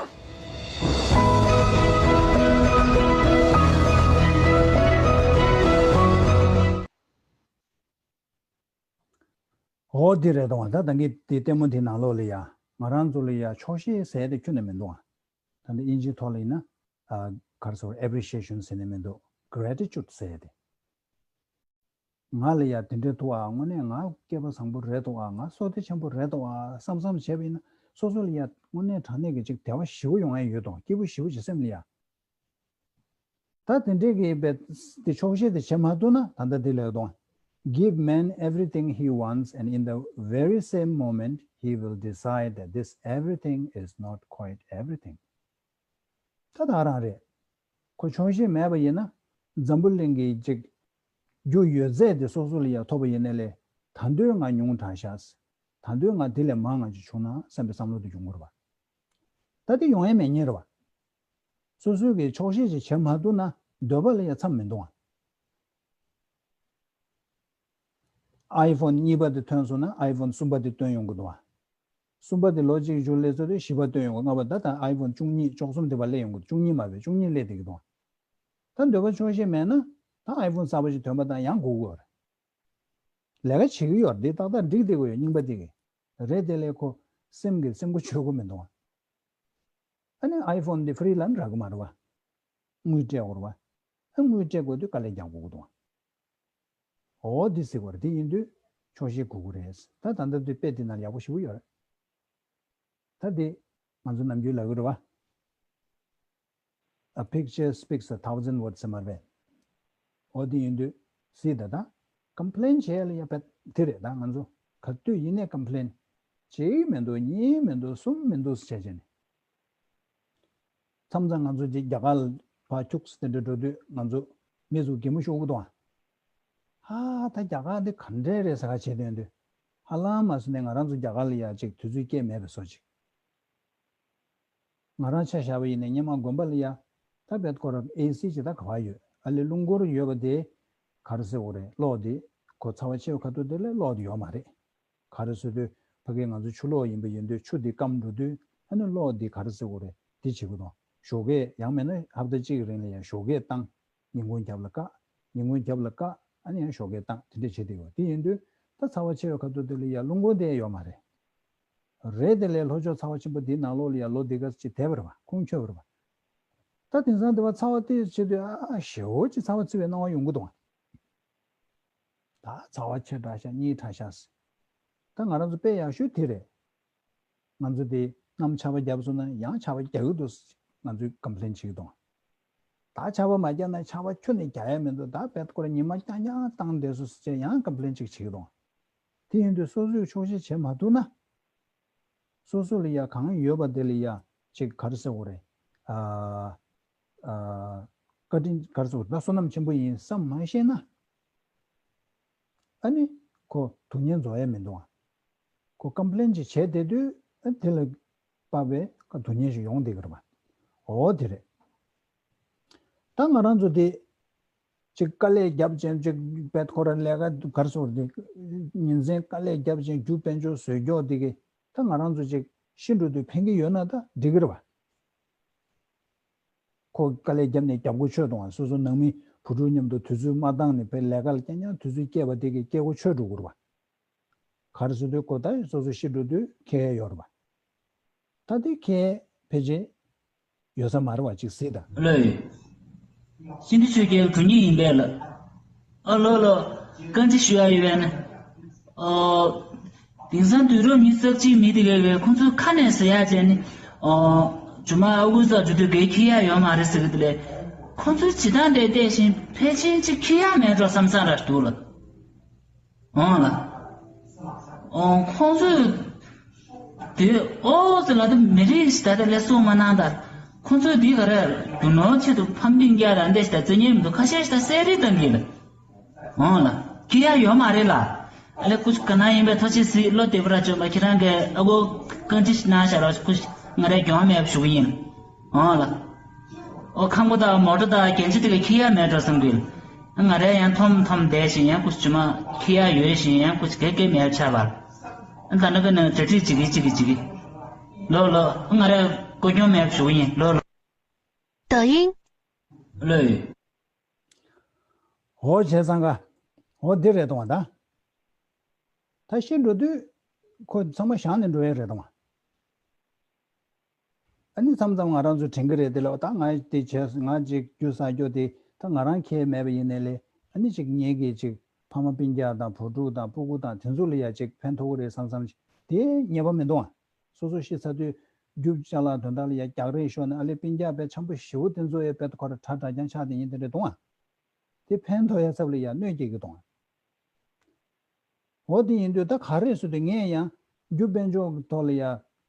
འོ་འདི་རེད་དོ། ད་ད་གིན་དེ་ལྟད་མོ་དེ་ནང་ལོགས་ལ་ཡ་ང་རང་ཚོ་ལ་ཡ་ཆོག་ཤེས་ཟེར་དེ་ཁྱོན་ནས་མི་འདུག་ཨ། ད་ལྟ་དབྱིན་ཇིའི་ཐོག་ལ་ཡིན་ན་ཨ་ག་རེ་ཟེར། appreciation་ཟེར་ནས་མི་འདུག gratitude་ཟེར་དེ། ང་ལ་ཡ་དེ་འདྲ་འདུག་ཨ། དངོས་གནས་ང་སྐལ་པ་བཟང་པོ་རེད་འདུག་ཨ། ང་བསོད་བདེ་ཆེན་པོ་རེད་འདུག་ཨ་བསམ་བསམ་བྱས་པ་ཡིན་ན་སོ་སོ་ལ་ཡ་དངོས་གནས་དྲང་གནས་ཀྱི་ཅིག་བདེ་བ་ཞེ་པོ་ཡོང་ཡ་ཡོད་དོ། སྐྱིད་པོ་ཞེ་པོ་ཅིག་སེམས་ལ་ཡ། ད་དེ་འདྲས་ཀྱི་བས་དེ་ཆོག་ཤེས་དེ་བྱེད་མ་ཐུབ་ན་ད་ལྟ་དེ་ལས་དོ། Give man everything he wants and in the very same moment he will decide that this everything is not quite everything. ད་ད་རང་རེད། ཁོ་ཆོག་ཤེས་མེད་པ་ཡིན་ན་འཛམ་བུ་གླིང་གི་ཅིག་རྒྱུ་ཡོད་ཚད་དེ་སོ་སོ་ལ་ཡ་ཐོབ་པ་ཡིན་ནའི་ལས་ད་འདོད་ང་ཉུང་དྲགས་ཤག་ད་འདོད་ང་དེ་ལས་མང་ང་ཅིག་བྱུང་ན་བསམ་པའི་བསམ་བློ་དེ་འབྱུང་གི་རེད་པ། ད་དེ་ཡོང་ཡ་མེད་ཉེན་རེད་པ། སོ་སོའི་གི་ཆོག་ཤེས་ཅིག་བྱེད་མ་ཐུབ་ན་འདོད་པ་ལ་ཡ་མཚམས་མི་འདུག་ཨ། iPhone་གཉིས་པ་དེ་ཐོན་སོང་ན་iPhone་གསུམ་པ་དེ་བཏོན་ཡོང་གི་འདུག་ཨ། གསུམ་པ་དེ་ལོ་གཅིག་གཞུག་སླེབས་ཚར་དུས་བཞི་པ་བཏོན་ཡོང་གི། ལྔ་པ་ད་ལྟ་iPhone་བཅུ་གཉིས་བཅུ་གསུམ་དེ་བ་སླེབས་ཡོང་གི། བཅུ་གཉིས་མ་བས་བཅུ་གཉིས་སླེབས་བསྡད་ཀྱི་འདུག་ཨ། ད་འདོད་པ་ཆོག་ཤེས་མེད་ན་ད་iPhone་གསར་པ་ཞིག་ཐོན་པ་དང་ཡང་སྒུག་དགོས་རེད། ལས་ཀ་བྱེད་ཀྱི་ཡོད་རེད། འདི་ཏག་ཏག་འགྲིག་བསྡད་ཀྱི་ཡོད། རྙིང་པ་འདི་གི་རེད། དེ་ལས་ཁོ་སེམས་ཀྱི་སེམས་ཁུར་ཆོད་ཀྱི་མི་འདུག་ཨ། ཨ་ནི་iPhone་འདི་free་ལ་རག་གི་མ་རེད་པ། དངུལ་སྤྲད་དགོས་རེད་པ། ཨ་དངུལ་སྤྲད་དགོས་དུས་དཀའ་ལས་རྒྱག་དགོས་ཀྱི་འདུག་འོ་འདི་ཟེར་དགོས་རེད། འདི་ཡིན་དུས་ཆོག་ཤེས་དགོས་ཀྱི་རེད། ད་ད་ལྟ་དུས་དཔེ་འདི་ནང་ཡག་པོ་ཞེ་པོ་ཡོད་རེད། ད་འདི་ང་ཚོ་ནམ་རྒྱུན་ལབ་ཀྱི་རེད་པ། A picture speaks a thousand words ཟེར་མ་རེད་པས། འོ་དེ་ཡིན་དུས་སྲིད་ད་ད་complain་བྱེད་ཡ་ལ་ཡ་བས་དེ་རེད། ད་ང་ཚོ་ག་དུས་ཡིན་ནའི་complain་གཅིག་མི་འདུག་གཉིས་མི་འདུག་གསུམ་མི་འདུག་བྱས་བྱས་ནས། མཚམས་མཚམས་ང་ཚོ་ཅིག་རྒྱ་གར་ལ་ཕར་ཁྱུག་ཙམ་དེ་འདྲ་འགྲོ་དུས་ང་ཚོ་མི་ཚོ་གད་མོ་ཤོར་གི་འདུག་ཨ། ཧ་ད་རྒྱ་གར་འདི་ག་འདྲས་རེད་ཟེར་ག་བྱེད་དོན་དུས་ཧ་ལམ་མ་སོང་ནས་ང་རང་ཚོ་རྒྱ་གར་ལ་ཡ་ཅིག་དུས་ཚོད་སྐྱེལ་མེད་པའི་བཟོ་ཅིག་ང་རང་ཆ་བཞག་པ་ཡིན་ན་སྔོན་མ་དགོན་པ་ལ་ཡ་ད་བེད་ཁོ་ར་AC་ཅིག་ད་ག་པར་ཡོད། ཨ་ལས་རླུང་འཁོར་ཡོད་པ་དེ་ག་རེ་ཟེར་དགོས་རེད། གློག་དེ་ཁོ་ཚ་བ་ཆེ་བ་ཁ་ཐུག་དེ་ལས་གློག་དེ་ཡོད་མ་རེད། ག་རེ་ཟེར་དུས་ཕ་གི་ང་ཚོ་ཆུ་གློག་ཡིན་པ་ཡིན་དུས་ཆུ་དེ་སྐམ་འགྲོ་དུས་ཨ་ནི་གློག་དེ་ག་རེ་ཟེར་དགོས་རེད། དེ་བྱེད་དགོས་དང་ཞོགས་ཀས་ཡང་མིན་ན་ཧབ་ཏ་གཅིག་གི་རིང་ལ་ཡ་ཞོགས་ཀས་བཏང་། ཉིན་གུང་རྒྱབ་ལ་བཀག་ཉིན་གུང་རྒྱབ་ལ་བཀག་ཨ་ནི་ཡང་ཞོགས་ཀས་བཏང་དེ་འདྲས་བྱེད་བསྡད་ཡོད། དེ་ཡིན་དུས་ད་ཚ་བ་ཆེ་བའི་ཁ་ཐུག་དེ་ལ་ཡ་རླུང་འཁོར་དེ་ཡོད་མ་རེད། རེད་དེ་ལས་ལྷོ་ཕྱོགས་ཚ་བ་ཆེན་པོ་འདིའི་ནང་ལོགས་ལ་ཡ་ལོ་འདི་ག་ཅིག་བསྡད་པ་རེད་པ། ཁུངས་འཁྱོལ་བ་རེད་པ། ད་དེང་སང་འདི་བ་ཚ་བ་དེ་བྱེད་དུས་ཨ་ཨ་ཞེ་པོ་ཅིག་ཚ་བ་ཚི་བའི་སྣང་བ་ཡོང་གི་འདུག་ད་ཚ་བ་ཆེ་དྲགས་ཤག་གཉིད་ཁྲ་ཤག་ད་ང་རང་ཚོ་དཔེ་ཡག་ཤོས་དེ་རེད། ང་ཚོ་དེ་གནམ་ཆར་པ་བརྒྱབ་སོང་ན་ཡང་ཆར་པ་རྒྱག་གི་འདུག་ང་ཚོས་ཀམ་པི་ལེན་བྱེད་ཀྱི་འདུག་ད་ཆར་པ་མ་བརྒྱབ་ན་ཆར་པ་ཁྱོན་ནས་རྒྱག་ཡ་མི་འདུག་ད་བེད་ཁོ་ར་ཉི་མ་རྐྱང་རྐྱང་བཏང་བསྡད་སོང་ཟེར་ཡང་ཀམ་པི་ལེན་ཅིག་བྱེད་ཀྱི་འདུག་དེ་ཡིན་དུས་སོ་སོས་ཕྱོགས་ཞེན་བྱེད་མ་ཐུབ་ན། སོ་སོ་ལ་ཡ་གང་ཡོད་པ་དེ་ལ་ཡ་ཅིག་ག་རེ་ཟེར་དགོས་རེད། ཨ་ཨ་བཀའ་དྲིན་ག་རེ་ཟེར་དགོས་རེད། ད་བསོད་ནམས་ཆེན་པོ་ཡིན་བསམ་མ་ཤེས་ན། ཨ་ནི་ཁོ་སྡུག་བསྔལ་རྫོགས་ཡ་མི་འདུག་ཨ། ཁོ་ཀམ་པི་ལེན་ཅིག་བྱས་བསྡད་དུས་ཨ་དེ་ལ་དཔག་པའི་སྡུག་བསྔལ་ཞིག་ཡོང་བསྡད་ཀྱི་རེད་པ། འོ་དེ་རེད། ད་ང་རང་ཚོ་དེ་ཅིག་དཀའ་ལས་རྒྱབ་ཅན་ཅིག་བེད་ཁོ་ར་ལས་ཀ་ག་རེ་ཟེར་དགོས་རེད། ཉིན་མཚན་དཀའ་ལས་རྒྱབ་ཅན་རྒྱུ་དཔལ་འབྱོར་བཟོས་རྒྱུ་དེ་གི་ད་ང་རང་ཚོ་ཅིག་ཤི་འགྲོ་དུས་ཕན་གྱི་ཡོད་ན་ད་འགྲིག་གི་རེད་པ། ཁོ་དཀའ་ལས་བརྒྱབ་ནས་རྒྱབ་སྒོ་ཆོད་གཏོང་བ། སོ་སོ་ནང་མི་བུ་ཕྲུག་མཉམ་དུ་དུས་ཚོད་མ་བཏང་ནས་བས་ལས་ཀ་ལ་རྐྱང་རྐྱང་དུས་ཚོད་སྐྱེལ་བ་དེ་གི་སྐྱེལ་སྒོ་ཆོད་འགྲོ་དགོས་རེད་པ། ག་རེ་ཟེར་དུས་ཁོ་ད་སོ་སོ་ཤི་འགྲོ་དུས་ཁེ་ཡོད་རེད་པ། ད་དེ་ཁེ་ཕལ་ཆེར་ཡོད་ས་མ་རེད་པ། ཅིག་གཟིགས་དང་། ལོས། ཤིན་ཏུ་ཆོས་རྒྱལ་དྲུང་ཉིད་ཡིན་པས་ལ། ཨ་ལོ་ལོ། བཀའ་འདྲི་ཞུ་ཡ་ཡོད་པས་ན། ཨོ། དེང་སང་དུས་རབས་ཉི་ཤུ་རྩ་གཅིག་མི་དེ་གས་གས་ཁོང་ཚོའི་ཁ་ནས་ཟེར་ཡ་བྱས་ནི། ཨོ། ཇོ་མོ་ཨ་ཁུ་ཚོ་འགྲོ་དུས་གས་ཁྱི་ཡ་ཡོད་མ་རེད་ཟེར་གི་འདུག་ལས། ཁོང་ཚོའི་བྱེད་སྟངས་དེ་བལྟས་ཤིང་ཕལ་ཆེར་ཅིག་ཁྱི་ཡ་མེད་འགྲོ་བསམ་བསམ་ར་འདུག་ལ། འོང་ལ། འོང་ཁོང་ཚོས་དེ་ཨོ་ཙི་ལ་དེ་མི་རིགས་ཤིག་ད་ལྟ་ལས་སྲུང་མ་གནང་ད། ཁོང་ཚོས་དེ་ག་རེ་རྒྱུ་ནོར་ཆེད་དུ་ཕམ་སྤུན་ཀྱག་ར་འདྲེ་ཞིག་ད་བརྩི་ཉེས་མི་འདུག་ཁ་ཤས་ཤིག་ད་གསད་རེས་བཏང་གི་ལ། འོང་ལ། ཁྱི་ཡ་ཡོད་མ་རེད་ལ། ཨ་ལེ་ཀུ་ཤུ་ག་ན་ཡིན་པའི་ཐོ་ཆེ་སི་བློ་བདེ་པོ་ར་བཅོམ་པ་ཁྱེད་རང་གི་ཨ་གོ་བཀའ་འདྲི་ཞིག་གནང་བཞག་རོགས་ཀུ་ཤུ་ང་རའི་གྱོང་མེད་པ་ཞུ་གི་ཡིན། འོང་ལ། ཨོ་ཁང་པ་དང་མོ་ཊ་དང་རྒྱན་ཆ་དེ་ག་ཁྱི་ཡ་མེད་འགྲོ་བསམ་གི། ང་རས་ཡང་འཐོམ་འཐོམ་བསྡད་བཞིན་ཡང་ཀུ་ཤུ་ཇི་མ་ཁྱི་ཡ་ཡོད་བཞིན་ཡང་ཀུ་ཤུ་གེ་གེ་མེད་ཆགས་པར། ཨ་ད་ནི་ག་ནི་གྲ་སྒྲིག་བྱེད་གི་བྱེད་གི་བྱེད་གི། ལོ་ལོ་ང་རས་ཀོ་གྱོང་མེད་ཞུ་གི་ཡིན་ལོ་ལོ། 抖音。 ལོས། ཧོ་བྱས་ཙང་ག་ཧོ་འདི་རེད་དང་བ་ད། ད་ཤི་འགྲོ་དུས་ཁོ་ཚང་མ་བཞག་ནས་འགྲོ་ཡས་རེད་དང་བ། ཨ་ནི་མཚམས་མཚམས་ང་རང་ཚོ་དྲན་གི་རེད་དེ་ལ་ད་ང་དེ་བྱས་ང་ཅིག་རྒྱུ་ཟ་རྒྱུ་དེ་ད་ང་རང་ཁྱེད་མེད་པ་ཡིན་ནའི་ལས་ཨ་ནི་ཅིག་ངེད་ཀྱི་ཅིག་ཕ་མ་སྤུན་ཀྱག་དང་བུ་ཕྲུག་དང་སྤུ་གུ་དང་དེ་ཚོ་ལ་ཡ་ཅིག་ཕན་ཐོགས་གི་རེད་བསམ་བསམ་ཅིག་དེ་ངེས་པ་མི་འདུག་ཨ། སོ་སོ་ཤི་ཚར་དུས་རྒྱུ་ཅ་ལག་དོན་དག་ལ་ཡ་རྒྱག་རེས་ཤོར་ནས་ཨ་ལེ་སྤུན་ཀྱག་དཔེ་འཆམ་པོ་ཞེ་བོ་དེ་ཚོ་ཡ་དཔེ་ཁོ་ར་གྲ་གྲ་རྐྱང་ཆགས་དེ་ཡིན་དེ་རེད་འདུག་ཨ། དེ་ཕན་ཐོགས་ཡ་ཚབ་ལ་ཡ་གནོད་སྐྱེལ་གི་འདུག་ཨ། འོ་དེ་ཡིན་དུས་ད་ག་རེ་ཟེར་དུས་ངས་ཡང་རྒྱུ་དཔལ་འབྱོར་གྱི་ཐོག་ལ་ཡ་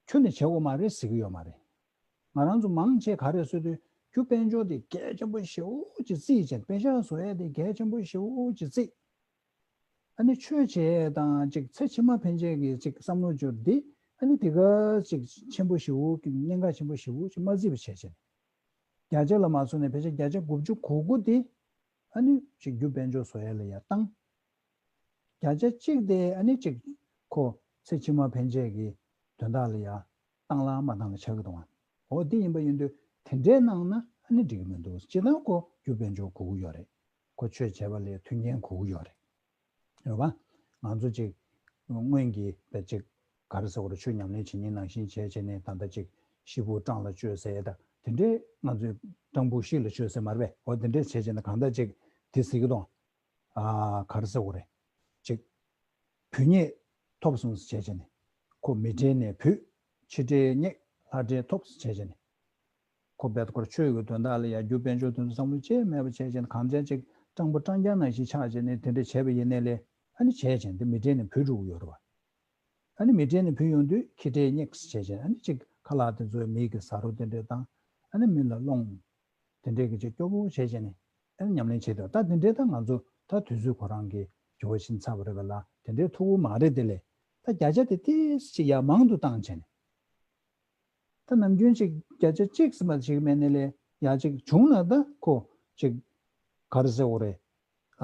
ཁྱོན་ནས་བྱེད་དགོས་མ་རེད་ཟེར་གྱི་ཡོད་མ་རེད། ང་རང་ཚོ་མང་ཆེ་ག་རེ་ཟེར་དུས་རྒྱུ་དཔལ་འབྱོར་དེ་གལ་ཆེན་པོ་ཞེ་བོ་ཅིག་བརྩིས་བྱས་དཔེ་ཆ་བཟོ་ཡས་དེ་གལ་ཆེན་པོ་ཞེ་བོ་ཅིག་བརྩིས། ཨ་ནི་ཆོས་བྱེད་ཡས་དང་ཅིག་ཚེ་ཕྱི་མ་ཕན་ཆད་ཀྱི་ཅིག་བསམ་བློ་སྦྱོར་འདི་ཨ་ནི་དེ་ག་ཅིག་ཆེན་པོ་ཞེ་བོ་གི་གནད་འགག་ཆེན་པོ་ཞེ་བོ་ཅིག་མ་བརྩིས་པ་བྱས་བྱས་ནས། བརྒྱ་ཆ་ལ་མ་སོང་ནས་ཕལ་ཆེར་བརྒྱ་ཆ་དགུ་བཅུ་གོ་དགུ་དེ་ཨ་ནི་ཅིག་རྒྱུ་དཔལ་འབྱོར་བཟོ་ཡས་ལ་ཡ་བཏང་། བརྒྱ་ཆ་གཅིག་དེ་ཨ་ནི་ཅིག་ཁོ་ཚེ་ཕྱི་མ་ཕན་ཆད་ཀྱི་དོན་དག་ལ་ཡ་བཏང་ལ་མ་བཏང་ལ་ཆགས་ཀྱི་འདུག་ཨ། འོ་དེ་ཡིན་པ་ཡིན་དུས་དེ་འདྲའི་གནང་ན་ཨ་ནི་འགྲིག་གི་མི་འདུག་སྤྱིར་བཏང་ཁོ་རྒྱུ་དཔལ་འབྱོར་དགོས་ཀྱི་ཡོད་རེད། ཁོ་ཆོས་བྱས་པ་ལ་ཡ་མཐུན་རྐྱེན་དགོས་ཀྱི་ཡོད་རེད། རེད་བ། ང་ཚོ་ཅིག་སྔོན་གྱི་བས་ཅིག་ག་རེ་ཟེར་བ་རེད། ཆོས་ཉམས་ལེན་བྱེད་མཁན་ནང་བཞིན་བྱས་བྱས་ནས་ད་ལྟ་ཅིག་ཤི་བོ་སྤྲང་ལ་བཅོས་ཟེར་ཡས་ད་དེ་འདྲས་ང་ཚོས་སྤྲང་བོ་ཤི་ལ་བཅོས་ཟེར་མ་རེད་པས། འོ་དེ་འདྲས་བྱས་བྱས་ནས་གང་ལྟར་ཅིག་དེ་ཟེར་གི་འདུག་ཨ་ག་རེ་ཟེར་བ་རེད། ཅིག་བུད་མྱེད་ཐོབ་སོང་ཟེར་བྱས་བྱས་ནས་ཁོ་མི་གྲལ་ནས་བུད་ཕྱི་གྲལ་སྙེག་ལྷ་གྲལ་ཐོབ་ཟེར་བྱས་བྱས་ནས། ཁོ་བས་ཁོར་ཆོས་ཀྱི་དོན་དག་ལ་ཡང་རྒྱུ་དཔལ་འབྱོར་དོན་དུ་བསམ་བློ་ཅི་མེད་པ་བྱས་བྱས་ནས་གང་བྱས་ཅིག་སྤྲང་པོ་སྤྲང་རྐྱང་ནང་བཞིན་ཆགས་བྱས་ནས་དེ་འདྲ་བྱས་པ་ཡིན་ནའི་ལས་ཨ་ནི་བྱས་བྱས་ནས་དེ་མི་གྲལ་ནས་བུད་འགྲོ་གི་ཡོད་རེད་བ། ཨ་ནི་མི་གྲལ་ནས་བུད་ཡོང་དུས་ཁྱི་གྲལ་སྙེག་བྱས་བྱས་ཨ་ནི་ཅིག་ཁ་ལག་དེ་ཚོའི་མིག་གི་ཟ་རོ་དེ་འདྲས་དང་ཨ་ནི་མི་ལ་སློང་དེ་འདྲས་ཀྱི་ཅིག་སྐྱོ་པོ་བྱས་བྱས་ནས་ཨ་ནི་ཉམས་ལེན་བྱེད་དུས་ད་དེ་འདྲས་ད་ང་ཚོ་ད་དུས་ཚོད་ཁོ་རང་གི་འགྱུར་བ་ཕྱིན་ཚར་བ་རེད་པ་ལ་དེ་འདྲས་ཐུག་གི་མ་རེད་དེ་ལས་ད་བརྒྱ་ཆ་དེ་ཏིས་ཅིག་ཡར་མང་དུ་བཏང་བྱས་ནས། ད་ནམ་རྒྱུན་ཅིག་བརྒྱ་ཆ་གཅིག་ཙམ་ཞིག་མེད་ནས་ལས་ཡག་ཅིག་བྱུང་ན་ད་ཁོ་ཅིག་ག་རེ་ཟེར་དགོས་རེད།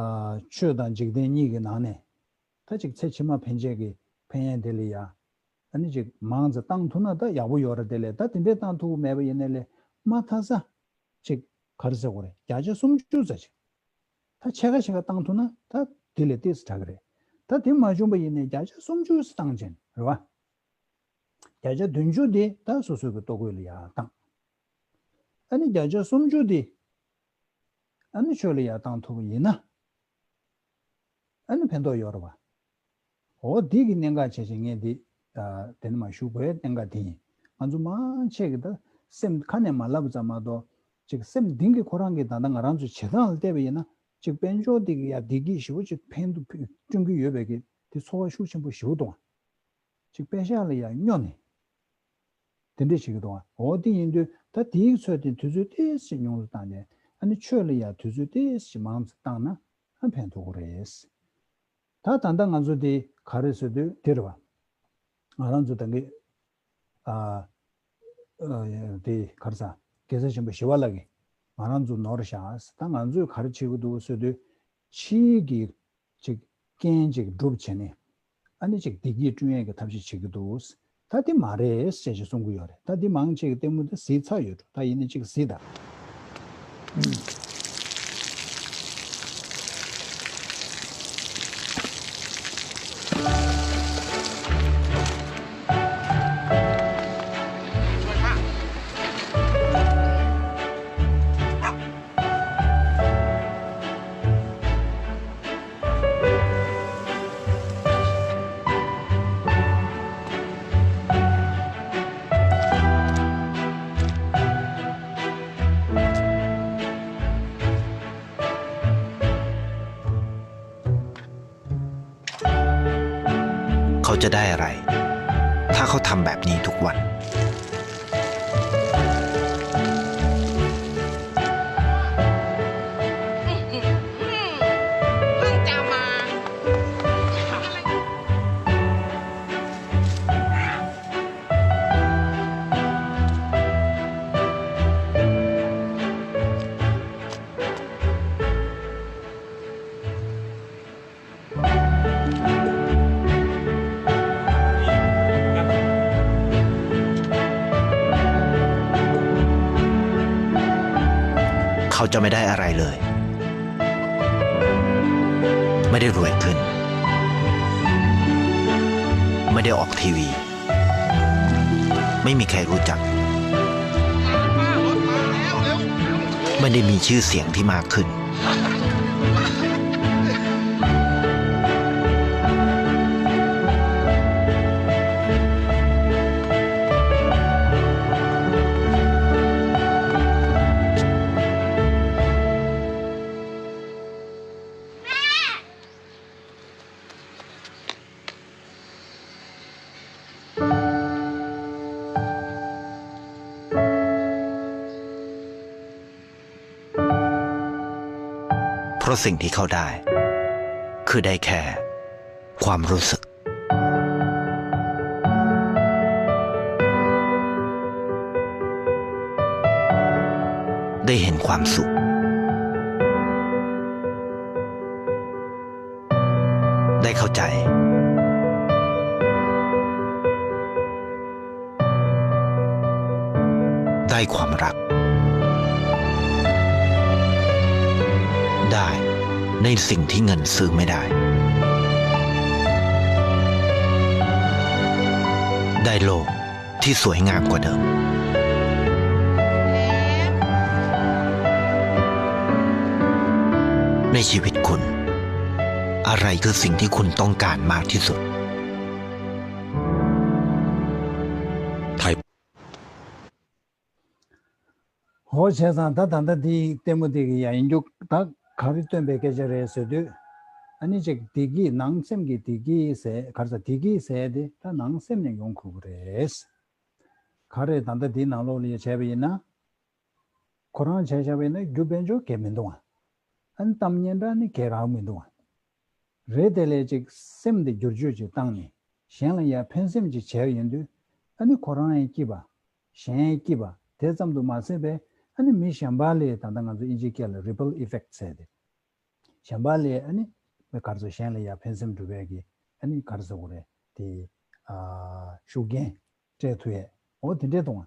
ཨ་ཆོས་དང་འཇིག་རྟེན་གཉིས་ཀྱི་ནང་ནས་ད་ཅིག་ཚེ་ཕྱི་མ་ཕན་ཆད་ཀྱི་ཕན་ཡོན་དེ་ལ་ཡ་ཨ་ནི་ཅིག་མང་ཙམ་བཏང་ཐུབ་ན་ད་ཡག་པོ་ཡོད་རེད་དེ་ལས་ད་དེ་འདྲས་བཏང་ཐུབ་ཀྱི་མེད་པ་ཡིན་ནའི་ལས་མ་མཐའ་ས་ཅིག་ག་རེ་ཟེར་དགོས་རེད། བརྒྱ་ཆ་སུམ་ཅུ་ཙམ་ཅིག་ད་ཕྱེད་ཀ་ཕྱེད་ཀ་བཏང་ཐུབ་ན་ད་དེ་ལས་ཏོག་ཙམ་དྲག་གི་རེད། ད་དེ་མ་བྱུང་པ་ཡིན་ནའི་བརྒྱ་ཆ་སུམ་ཅུ་ཙམ་བཏང་བྱས་ནས་རེད་བ། བརྒྱ་ཆ་བདུན་ཅུ་དེ་ད་སོ་སོ་གི་ལྟོ་གོས་ལ་ཡར་བཏང་། ཨ་ནི་བརྒྱ་ཆ་སུམ་ཅུ་དེ་ཨ་ནི་ཆོས་ལ་ཡར་བཏང་ཐུབ་པ་ཡིན་ན་ཨ་ནི་ཕན་ཐོགས་ཡོད་རེད་བ། འོ་འདི་གི་གནད་འགག་བྱས་བྱས་ངས་འདི་ཨ་དེ་ནས་མར་ཞུ་དགོས་གནད་འགག་དེ་ཡིན། ང་ཚོ་མང་ཆེ་གི་ད་སེམས་ཁ་ནས་མ་ལབ་ཙམ་མ་གཏོགས་ཅིག་སེམས་གཏིང་གི་ཁོ་རང་གི་ད་ལྟ་ང་རང་ཚོའི་བྱེད་སྟངས་ལ་བལྟས་པ་ཡིན་ན་ཅིག་དཔལ་འབྱོར་འདི་གི་ཡ་བདེ་སྐྱིད་ཞེ་པོ་ཅིག་ཕན་ཐོགས་སྐྲུན་གྱི་ཡོད་པའི་གི་དེ་ཚོར་བ་ཤུགས་ཆེན་པོ་ཞེ་པོ་འདུག་ཨ། ཅིག་པེ་ཤག་ལ་ཡང་སྨྱོ་ནས། དེ་འདྲས་བྱེད་ཀྱི་འདུག་ཨ། འོ་དེ་ཡིན་དུས་ད་དེའི་ཚོད་དེ་དུས་ཚོད་ཏོག་ཙམ་ཉུང་དུ་བཏང་ནས་ཨ་ནི་ཆོས་ལ་ཡང་དུས་ཚོད་ཏོག་ཙམ་མང་ཙམ་བཏང་ན་ཨ་ཕན་ཐོགས་ཀྱི་རེད། ད་ད་ལྟ་ང་ཚོ་དེ་ག་རེ་ཟེར་དུས་དེ་རེད་བ། ང་རང་ཚོ་ད་གི་ཨ་ཨ་དེ་ག་རེ་ཟ་དགེ་རྩ་ཆེན་པོ་ཞི་བ་ལྷ་གིས་ང་རང་ཚོ་ནོར་བཞག་ད་ང་ཚོས་ག་རེ་བྱེད་ཀྱི་འདུག་ཟེར་དུས་ཕྱིའི་གི་ཅིག་རྐྱེན་ཅིག་སྒྲུབ་བྱས་ནས་ཨ་ནི་ཅིག་བདེ་སྐྱིད་བསྐྲུན་ཡས་ཀྱི་ཐབས་ཤེས་བྱེད་ཀྱི་འདུག་ད་འདི་མ་རེད་ཅེས་ཅིག་གསུང་གི་ཡོད་རེད། ད་འདི་མང་ཆེ་གི་ལྟད་མོ་འདི་གཟིགས་ཚར་ཡོད་འགྲོ། ད་ཡིན་ནའི་ཅིག་གཟིགས་དང་།เขาจะได้อะไร ถ้าเขาทำแบบนี้ทุกวัน เขาจะไม่ได้อะไรเลย ไม่ได้รวยขึ้น ไม่ได้ออกทีวี ไม่มีใครรู้จัก ไม่ได้มีชื่อเสียงที่มากขึ้น เพราะสิ่งที่เขาได้ คือได้แค่ความรู้สึก ได้เห็นความสุข ได้เข้าใจ ได้ความรัก ได้ในสิ่งที่เงินซื้อไม่ได้ ได้โลกที่สวยงามกว่าเดิม ในชีวิตคุณ อะไรคือสิ่งที่คุณต้องการมากที่สุด ไทย འོ་བྱས་ཙང་ད་ད་ལྟ་འདི་ལྟད་མོ་འདི་གི་ཡ་ཡིན་རྒྱུ་ད་ག་རེ་སྟོན་པའི་སྐད་ཆ་རེད་ཟེར་དུས། ཨ་ནི་ཅིག་བདེ་སྐྱིད་ནང་སེམས་ཀྱི་བདེ་སྐྱིད་ཟེར་ག་རེ་ཟེར་བདེ་སྐྱིད་ཟེར་དེ་ད་ནང་སེམས་ནས་ཡོང་དགོས་ཀྱི་རེད། ག་རེ་ད་ལྟ་འདིའི་ནང་ལོགས་ལ་ཡ་བྱས་པ་ཡིན་ན། ཁོ་རང་བྱས་བཞག་པ་ཡིན་ན་རྒྱུ་དཔལ་འབྱོར་གས་མི་འདུག་ཨ། ཨ་ནི་གཏམ་སྙན་གྲགས་ནི་གས་རག་མི་འདུག་ཨ། རེད་དེ་ལས་ཅིག་སེམས་དེ་བསྒྱུར་བཅོས་ཅིག་བཏང་ནས་གཞན་ལ་ཡ་ཕན་སེམས་ཅིག་བྱས་ཡོང་དུས་ཨ་ནི་ཁོ་རང་ཡང་སྐྱིད་པ། གཞན་ཡང་སྐྱིད་པ་དེ་ཙམ་དུ་མ་ཟད་པའི་ཨ་ནི་མི་གཞན་པ་ལས་ད་ལྟ་ང་ཚོ་དབྱིན་ཇིའི་སྐད་ལ་ripple effect ཟེར་ཏེ། གཞན་པ་ལས་ཨ་ནི་མི་ག་རེ་ཟེར་གཞན་ལ་ཡ་ཕན་སེམས་སྒྲུབ་པའི་གི་ཨ་ནི་ག་རེ་ཟེར་དགོས་རེད་དེ་ཨ་ཤུགས་རྐྱེན་སྤྲད་ཐུབ་ཡས་འོ་དེ་འདྲས་གཏོང་བ།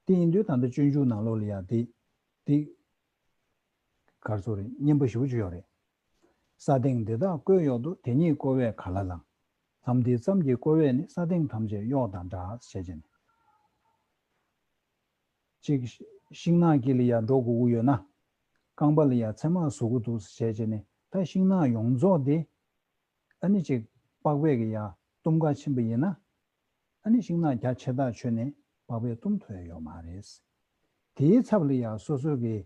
དེ་ཡིན་དུས་ད་ལྟ་སྤྱོད་འཇུག་ནང་ལོགས་ལ་ཡ་དེ་དེ། ག་རེ་ཟེར་རེད་སྙན་པོ་ཞེ་པོ་ཅིག་ཡོད་རེད། ས་སྟེང་འདི་དག་བཀོད་གཡོག་ཏུ། དེ་ཉིད་བསྐོར་བས་ག་ལ་ལང་། ལྷམ་འདིས་རྩམ་གྱིས་བསྐོར་བས་ནི། ས་སྟེང་ཐམས་ཅད་གཡོག་དང་འདྲ། ཞེས་བྱས་ནས། གཅིག་ཤིང་ནགས་དཀྱིལ་ལ་ཡར་འགྲོ་དགོས་ཀྱི་ཡོད་ན། རྐང་པ་ལ་ཡར་ཚེར་མ་བཟོ་གི་འདུག་ཞེས་བྱས་ནས་ད་ཤིང་ནགས་ཡོངས་རྫོགས་འདི་ཨ་ནི་ཅིག་པགས་པས་ཀྱི་ཡ་གཏུམ་ཁ་ཕྱིན་པ་ཡིན་ན། ཨ་ནི་ཤིང་ནགས་རྒྱ་ཆེ་ཐག་ཆོད་ནས་པགས་པས་གཏུམ་ཐུབ་ཡ་ཡོད་མ་རེད། དེའི་ཚབ་ལ་ཡ་སོ་སོ་གི་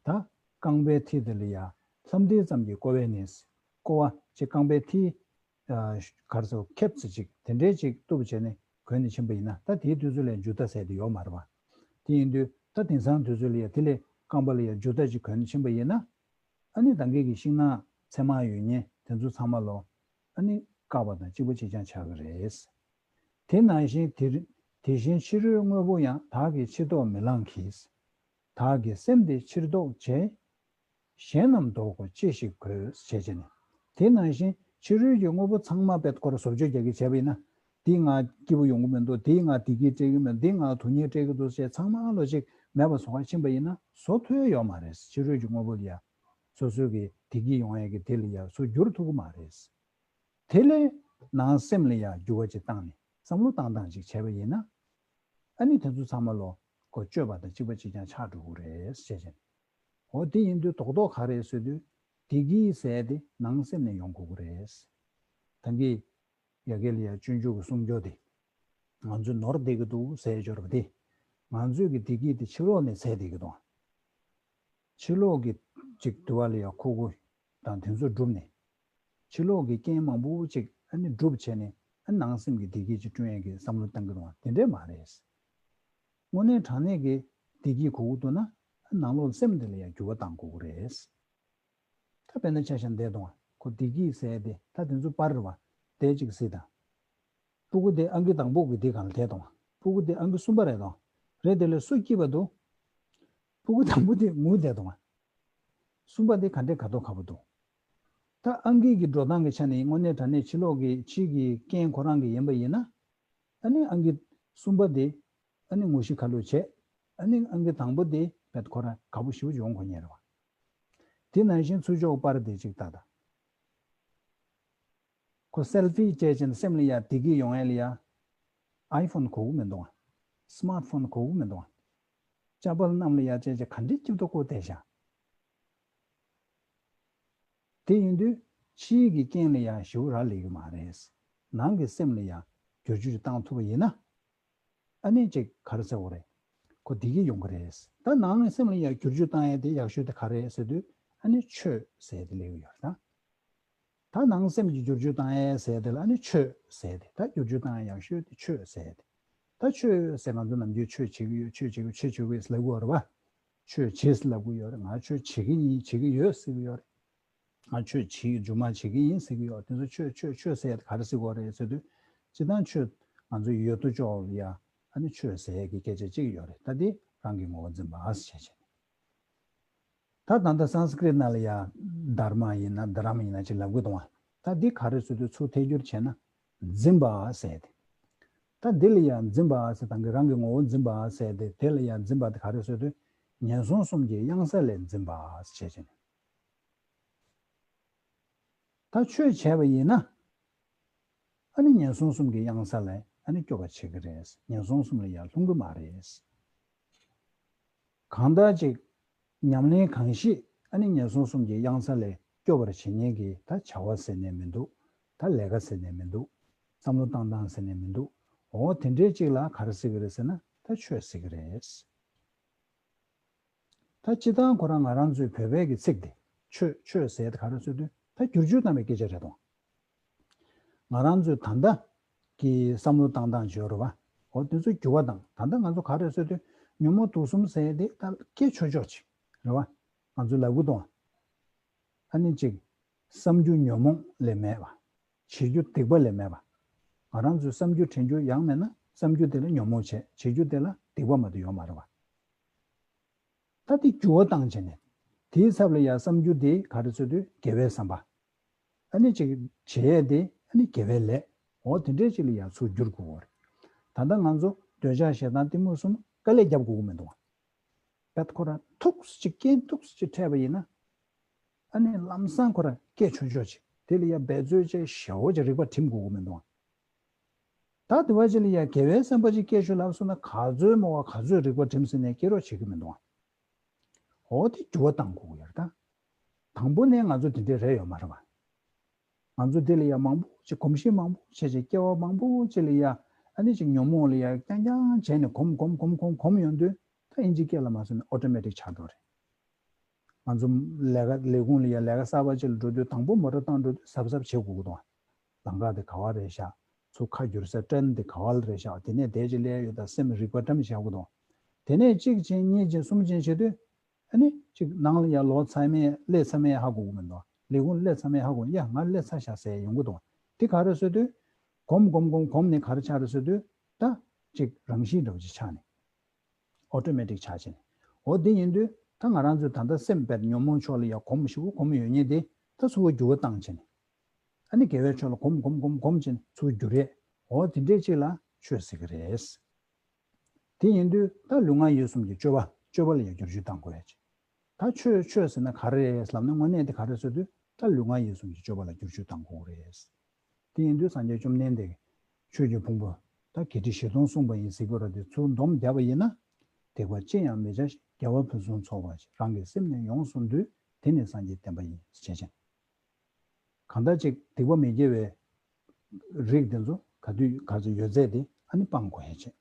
ད་རྐང་པའི་མཐིལ་དེ་ལ་ཡ་ལྷམ་མཐིལ་ཙམ་གྱིས་ཀོ་བས་ནི། ཀོ་བ་ཅིག་རྐང་པའི་མཐིལ། ག་རེ་ཟེར། ཁེབས་ཙམ་ཅིག་དེ་འདྲའི་ཅིག་གཏུབ་བྱས་ནས་གོན་ནས་ཕྱིན་པ་ཡིན་ན། ད་དེའི་དུས་ཚོད་ལ་ཡ་འཇུ་རྟ་ཟེར་དེ་ཡོད་མ་རེད་པ། དེ་ཡིན་དུས་ད་དེང་སང་དུས་ཚོད་ལ་ཡ་དེ་ལས་རྐང་པ་ལ་ཡ་འཇུ་རྟ་ཅིག་གོན་ནས་ཕྱིན་པ་ཡིན་ན། ཨ་ནི་ད་གིན་གྱི་ཤིང་ནགས་ཚེར་མ་ཡོད་མཁན་དེ་ཚོ་ཚང་མ་ལོ། ཨ་ནི་བཀག་པ་དང་གཅིག་པ་གཅིག་རྐྱང་ཆགས་ཀྱི་རེད། དེ་ནང་བཞིན་དེ་དེ་བཞིན་ཕྱི་རོལ་དངོས་པོ་ཡང་། བདག་གིས་ཕྱིར་ལྡོག་མི་ལང་གིས། བདག་གི་སེམས་དེ་ཕྱིར་ལྡོག་བྱས། གཞན་རྣམས་ལྡོག་གོ་ཅི་ཞིག་དགོས། ཞེས་བྱས་ནས། དེ་ནང་བཞིན་ཕྱི་རོལ་གྱི་དངོས་པོ་ཚང་མ་དཔེ་ཁོ་ར་བཟོ་བཅོས་རྒྱག་གི་བྱས་པ་ཡིན་ན། འདིས་ང་སྐྱིད་པོ་ཡོང་གི་མི་འདུག་འདིས་ང་བདེ་སྐྱིད་སྤྲད་ཀྱི་མི་འདུག་འདིས་ང་སྡུག་བསྔལ་སྤྲད་ཀྱི་འདུག་ཅེས་ཚང་མ་ལོ་ཅིག་མེད་པ་བཟོ་ག་ཕྱིན་པ་ཡིན་ན་བཟོ་ཐུབ་ཡ་ཡོད་མ་རེད། ཕྱི་རོལ་གྱི་དངོས་པོ་ལ་ཡ་སོ་སོའི་གི་བདེ་སྐྱིད་ཡོང་ཡ་གི་དེ་ལ་ཡ་བཟོ་བསྒྱུར་ཐུབ་ཀྱི་མ་རེད། དེ་ལས་ནང་སེམས་ལ་ཡ་འགྱུར་བ་ཅིག་བཏང་ནས་བསམ་བློ་བཏང་སྟངས་ཅིག་བྱས་པ་ཡིན་ན། ཨ་ནི་དེ་ཚོ་ཚང་མ་ལོ་ཁོ་བཅོས་པ་དང་གཅིག་པ་གཅིག་རྐྱང་ཆགས་འགྲོ་གི་རེད་ཅེས་བྱས་ནས། འོ་དེ་ཡིན་དུས་རྡོག་རྡོག་ག་རེ་ཟེར་དུས། བདེ་སྐྱིད་ཟེར་དེ་ནང་སེམས་ནས་ཡོང་དགོས་ཀྱི་རེད། ད་གིན་ཡ་གི་ལ་ཡ་སྤྱོད་འཇུག་གི་གསུང་སྐྱོར་དེ། ང་ཚོས་ནོར་བསྡད་ཀྱི་འདུག་ཟེར་སྦྱོར་བ་དེ། ང་ཚོས་ཀྱི་བདེ་སྐྱིད་དེ་ཕྱི་ལོགས་ནས་ཟད་བསྡད་ཀྱི་འདུག་ཕྱི་ལོགས་ཀྱི་ཅིག་དུ་བ་ལ་ཡ་ཁུག་ཁུག་དང་དེ་ཚོ་བསྒྲུབས་ནས། ཕྱི་ལོགས་ཀྱི་རྐྱེན་མང་པོ་ཅིག་ཨ་ནི་སྒྲུབ་བྱས་ནས། ཨ་ནང་སེམས་ཀྱི་བདེ་སྐྱིད་ཅིག་བསྐྲུན་ཡས་ཀྱི་བསམ་བློ་བཏང་གི་འདུག་དེ་འདྲས་མ་རེད། དངོས་གནས་དྲང་གནས་ཀྱི་བདེ་སྐྱིད་དགོས་ཀྱི་འདུག་ན། ཨ་ནང་ལོགས་སེམས་དེ་ལ་ཡང་འགྱུར་བ་གཏང་དགོས་ཀྱི་རེད། ད་དཔེར་ན་ཆ་བཞག་ན་བསྡད་དང་། ཁོ་བདེ་སྐྱིད་ཟེར་དེ་ད་དེ་ཚོ་པར་རེད་པ། དེ་གཅིག་གཟིགས་དང་། སྤུ་གུ་དེ་ཨང་ཀི་དང་པོ་གི་དེ་སྒང་ལ་བསྡད་དང་། སྤུ་གུ་དེ་ཨང་ཀི་གསུམ་པ་རེད་དང་། རེད། དེ་ལ་སུ་སྐྱིད་པ་འདུག་སྤུ་གུ་དང་པོ་དེ་ངུས་བསྡད་དང་། གསུམ་པ་དེ་ག་འདྲས་དགའ་ཐོག་ཁ་པོ་འདུག་ད་ཨང་ཀི་གི་འགྲོ་སྟངས་ཀྱི་ཆ་ནས་དངོས་གནས་དྲང་གནས་ཕྱི་ལོགས་ཀྱི་ཕྱི་གི་རྐྱེན་ཁོ་རང་གི་ཡིན་པ་ཡིན་ན། ཨ་ནི་ཨང་ཀི་གསུམ་པ་དེ་ཨ་ནི་ངུ་ཤི་ཁ་ལོ་བྱས། ཨ་ནི་ཨང་ཀི་དང་པོ་དེ་བེད་ཁོ་རང་དགའ་པོ་ཞེ་པོ་ཡོང་དགོས་ཉེ་རེད་པ། དེ་ནང་བཞིན་ཚུར་ཕྱོགས་པར་དེ་གཅིག་ལྟ་དང་། ཁོ་སེལ་ཕི་བྱས་ཅན་སེམས་ལ་ཡ་བདེ་སྐྱིད་ཡོང་ཡ་ལ་ཡ། ཨའི་ཕོན་དགོས་ཀྱི་མི་འདུག་ཨ། སི་མཱར་ཕོན་དགོས་ཀྱི་མི་འདུག་ཨ། ཅ་པལ་གནམ་ལ་ཡ་བྱས་ཅན་ག་འདྲས་སྐྱིད་པོ་བསྐོར་བསྡད་ཤག་དེ་ཡིན་དུས་ཕྱིའི་གི་རྐྱེན་ལ་ཡ་ཞེ་པོ་རག་ལས་ཀྱི་མ་རེད། ནང་གི་སེམས་ལ་ཡ་བསྒྱུར་བཅོས་བཏང་ཐུབ་པ་ཡིན་ན། ཨ་ནི་ཅིག་ག་རེ་ཟེར་དགོས་རེད། ཁོ་བདེ་སྐྱིད་ཡོང་གི་རེད། ད་ནང་གི་སེམས་ལ་ཡ་བསྒྱུར་བཅོས་བཏང་ཡ་དེ་ཡག་ཤོས་དེ་ག་རེ་རེད་ཟེར་དུས། ཨ་ནི་ཆོས་ཟེར་དེ་སླེབས་ཀྱི་ཡོད་རེད་ད། ད་ནང་སེམས་ཀྱི་བསྒྱུར་བཅོས་བཏང་ཡས་ཟེར་དེ་ལ་ཨ་ནི་ཆོས་ཟེར་དེ། ད་བསྒྱུར་བཅོས་བཏང་ཡས་ཡག་ཤོས་དེ་ཆོས་ཟེར་དེ། ད་ཆོས་ཟེར་ང་ཚོ་ནམ་རྒྱུན་ཆོས་བྱེད་ཀྱི་ཡོད། ཆོས་བྱེད་ཀྱི་ཡོད། ཆོས་བྱེད་ཀྱི་ཡོད་ཟེར་ལབ་ཀྱི་ཡོད་རེད་པ། ཆོས་བྱེད་ཟེར་ལབ་ཀྱི་ཡོད་རེད། ང་ཆོས་བྱེད་ཀྱི་ཡིན། བྱེད་ཀྱི་ཡོད་ཟེར་གྱི་ཡོད་རེད། ང་ཆོས་བྱེད་ཀྱི་རྒྱུ་མ་བྱེད་ཀྱི་ཡིན་ཟེར་གྱི་ཡོད། དེ་ཚོ་ཆོས་ཆོས་ཟེར་ག་རེ་ཟེར་གྱི་ཡོད་རེད་ཟེར་དུས། སྤྱིར་བཏང་ཆོས་ང་ཚོ་ཡོད་དོ་ཅོག་ལ་ཡ་ཨ་ནི་ཆོས་ཟེར་གྱི་སྐད་ཆ་གཅིག་ཡོད་རེད། ད་དེ་རང་གི་ངོ་བོ་འཛིན་པ་ཟེར་བྱས་བྱས། ད་ད་ལྟ་སཾ་སྐྲྀཏ་ནང་ལ་ཡ་དྷརྨ་ཡིན་ན་དྷརྨ་ཡིན་ན་ཅིག་ལབ་གི་འདུག་པ། ད་འདི་ག་རེ་ཟེར་དུས་ཚུར་ཐད་སྒྱུར་བྱས་ན་འཛིན་པ་ཟེར་ཏེ། ད་འདི་ལ་ཡ་འཛིན་པ་ཟེར། ད་གི་རང་གི་ངོ་བོ་འཛིན་པ་ཟེར་ཏེ། དེ་ལ་ཡ་འཛིན་པ་དེ་ག་རེ་ཟེར་དུས་ངན་སོང་གསུམ་གྱི་གཡང་ས་ལས་འཛིན་པ་ཟེར་བྱས་ནས། ད་ཆོས་བྱས་པ་ཡིན་ན། ཨ་ནི་ངན་སོང་གསུམ་གྱི་གཡང་ས་ལས་ཨ་ནི་སྐྱོབ་པ་བྱེད་ཀྱི་རེད། ངན་སོང་གསུམ་ལ་ཡང་ལྷུང་གི་མ་རེད། གང་ལྟར་ཅིག་ཉམས་ལེན་གང་ཞིག་ཨ་ནི་ངན་སོང་གསུམ་གྱི་གཡང་ས་ལས་སྐྱོབ་པར་བྱེད་མཁན་གྱི་ད་བྱ་བ་ཟེར་ནས་མི་འདུག་ད་ལས་ཀ་ཟེར་ནས་མི་འདུག་བསམ་བློ་བཏང་སྟངས་ཟེར་ནས་མི་འདུག་འོ་དེ་འདྲའི་ཅིག་ལ་ག་རེ་ཟེར་གྱི་རེད་ཟེར་ན། ད་ཆོས་ཟེར་གྱི་རེད། ད་སྤྱིར་བཏང་ཁོ་རང་ང་རང་ཚོའི་བོད་པའི་གི་ཚིག་དེ་ཆོས་ཆོས་ཟེར་དེ་ག་རེ་ཟེར་དུས། ད་བསྒྱུར་བཅོས་བཏང་བའི་སྐད་ཆ་རེད་དོ། ང་རང་ཚོའི་ད་ལྟ་གི་བསམ་བློ་བཏང་སྟངས་བརྗོད་རེད་པ། འོ་དེ་ཚོ་འགྱུར་བ་བཏང་། ད་ལྟ་ང་ཚོ་ག་རེ་ཟེར་དུས། ཉོན་མོངས་དུག་གསུམ་ཟེར་དེ་ད་སྐད་ཆོད་ཆོད་ཅིག་རེད་པ། ང་ཚོ་ལབ་གི་འདུག་ཨ་ནི་ཅིག་བསམ་རྒྱུ་ཉོན་མོངས་ལས་མེད་པ། བྱེད་རྒྱུ་སྡིག་པ་ལས་མེད་པ། ང་རང་ཚོས་བསམ་རྒྱུ་དྲན་རྒྱུ་ཡང་མེད་ན་བསམ་རྒྱུ་དེ་ལ་ཉོན་མོངས་བྱས། བྱེད་རྒྱུ་དེ་ལ་སྡིག་པ་མ་གཏོགས་ཡོད་མ་རེད་པ། ད་དེ་འགྱུར་བ་བཏང་བྱས་ནས། དེའི་ཚབ་ལ་ཡང་བསམ་རྒྱུ་དེ་ག་རེ་ཟེར་དུས་དགེ་བའི་བསམ་པ། ཨ་ནི་ཅིག་བྱེད་ཡས་དེ་ཨ་ནི་དགེ་བའི་ལས། འོ་དེ་འདྲའི་ཅིག་ལ་ཡང་ཚུར་བསྒྱུར་དགོས་པ་རེད། ད་ལྟ་ང་ཚོ་འདོད་ཆགས་ཞེ་སྡང་གཏི་མུག་གསུམ་དཀའ་ལས་རྒྱབ་དགོས་ཀྱི་མི་འདུག་པ། བད་ཁོ་རང་ཐུགས་སུ་ཅིག་རྐྱེན་ཐུགས་སུ་ཅིག་འཕྲད་པ་ཡིན་ན། ཨ་ནི་ལམ་སང་ཁོ་རང་སྐད་ཆོད་ཆོད་ཅིག་དེ་ལ་ཡ་འབད་རྩོལ་བྱས་ཞེ་པོ་ཅིག་རིག་པ་སྒྲིམ་དགོས་ཀྱི་མི་འདུག་ད་དེ་བ་ཅིག་ལ་ཡ་དགེ་བའི་བསམ་པ་ཅིག་སྐད་ཆོད་ལབ་སོང་ན། ག་ཚོད་མོ་བ་ག་ཚོད་རིག་པ་སྒྲིམ་ཟིན་ནས་སྐྱེ་རོགས་བྱེད་ཀྱི་མི་འདུག་འོ་དེ་འགྱུར་བ་བཏང་དགོས་ཀྱི་ཡོད་རེད་ད། དང་པོ་ནས་ང་ཚོ་དེ་འདྲས་རེད་ཡོད་མ་རེད་པ། ང་ཚོ་འདི་ལ་ཡ་མང་པོ་ཅིག་གོམས་གཤིས་མང་པོ་བྱས་བྱས་སྐྱེ་བ་མང་པོ་ཅིག་ལ་ཡ་ཨ་ནི་ཅིག་ཉོན་མོངས་ལ་ཡ་རྐྱང་རྐྱང་བྱས་ནས་གོམས་གོམས་གོམས་གོམས་གོམས་ཡོང་དུས་ད་ཨིན་ཇི་སྐད་ལ་མ་སོང་ནས་ཨོ་ཊོ་མེ་ཊིག་ཆགས་འགྲོ་རེད། ང་ཚོ་ལས་ཀ་ལས་ཁུངས་ལ་ཡ་ལས་ཀ་གསར་པ་ཅིག་ལ་འགྲོ་དུས་དང་པོ་མོ་ཊ་བཏང་འགྲོ་དུས་གཟབ་གཟབ་བྱེད་དགོས་ཀྱི་འདུག་ལམ་ཁ་དེ་ག་བ་རེད་ཤག་ཚུར་ཁ་བསྒྱུར་ས་ཊན་དེ་ག་བ་ལ་རེད་ཤག་དེ་ནས་དེ་ཅིག་སླེབས་ཡོད་ད་སེམས་རིག་པ་བཀྲམ་བཞག་དགོས་འདུག་དེ་ནས་གཅིག་ཅན་གཉིས་ཅན་གསུམ་ཅན་བྱེད་དུས་ཨ་ནི་གཅིག་ནང་ལ་ཡ་ལོག་ཚར་མེད་སླེབས་ཚར་མེད་ཧ་གོ་གི་མི་འདུག་ལས་ཁུངས་སླེབས་ཚར་མེད་ཧ་གོ་ཡ་ང་སླེབས་ཚར་ཤག་ཟེར་ཡོང་གི་འདུག་དེ་ག་རེ་ཟེར་དུས་གོམས་གོམས་གོམས་གོམས་ནས་ག་རེ་ཆགས་རེད་ཟེར་དུས་ད་གཅིག་རང་བཞིན་འདྲ་བོ་ཅིག་ཆགས་ནས། ཨོ་ཊོ་མེ་ཊིག་ཆགས་ཕྱིན། འོ་དེ་ཡིན་དུས་ད་ང་རང་ཚོས་ད་ལྟ་སེམས་དཔེར་ཉོན་མོངས་ཕྱོགས་ལ་ཡ་གོམས་ཞིག་གོམས་ཡོད་ཉེ་དེ་ད་ཚུར་འགྱུར་བ་བཏང་ཕྱིན། ཨ་ནི་དགེ་བའི་ཕྱོགས་ལ་གོམས་གོམས་གོམས་གོམས་ཕྱིན་ཚུར་འགྱུར་རེད། འོ་དེ་འདྲས་ཅིག་ལ་ཆོས་ཟེར་གི་རེད། དེ་ཡིན་དུས་ད་ལུས་ངག་ཡིད་གསུམ་གྱི་སྤྱོད་པ་སྤྱོད་པ་ལ་ཡ་བསྒྱུར་བཅོས་བཏང་དགོས་ཡ་ཅིག་ད་ཆོས་ཆོས་ཟེར་ན་ག་རེ་རེད་ལབ་ན་དངོས་གནས་དེ་ག་རེ་ཟེར་དུས་ད་ལུས་ངག་ཡིད་གསུམ་གྱི་སྤྱོད་པ་ལ་བསྒྱུར་བཅོས་བཏང་དགོས་རེད། དེ་ཡིན་དུས་སངས་རྒྱས་བཅོམ་ལྡན་འདས་ཀྱིས་ཆོས་ཀྱི་ཕུང་པོ་ད་བརྒྱད་ཁྲི་བཞི་སྟོང་གསུངས་པ་ཡིན་ཟེར་དགོས་ར་དེ་ཚུར་འདོམས་བརྒྱབ་པ་ཡིན་ན། སྡིག་པ་ཅི་ཡང་མི་བྱ་ཞིང་། དགེ་བ་ཕུན་སུམ་ཚོགས་པ་ཞིག་རང་གི་སེམས་ནི་ཡོངས་སུ་འདུལ། དེ་ནི་སངས་རྒྱས་བསྟན་པ་ཡིན། ཞེས་བྱས། གང་ལྟར་ཅིག་སྡིག་པ་མི་དགེ་བའི་རིགས་དེ་ཚོ་ག་དུས་ག་ཚོད་ཡོད་ཚད་དེ་ཨ་ནི་སྤང་དགོས་ཡ་བྱས།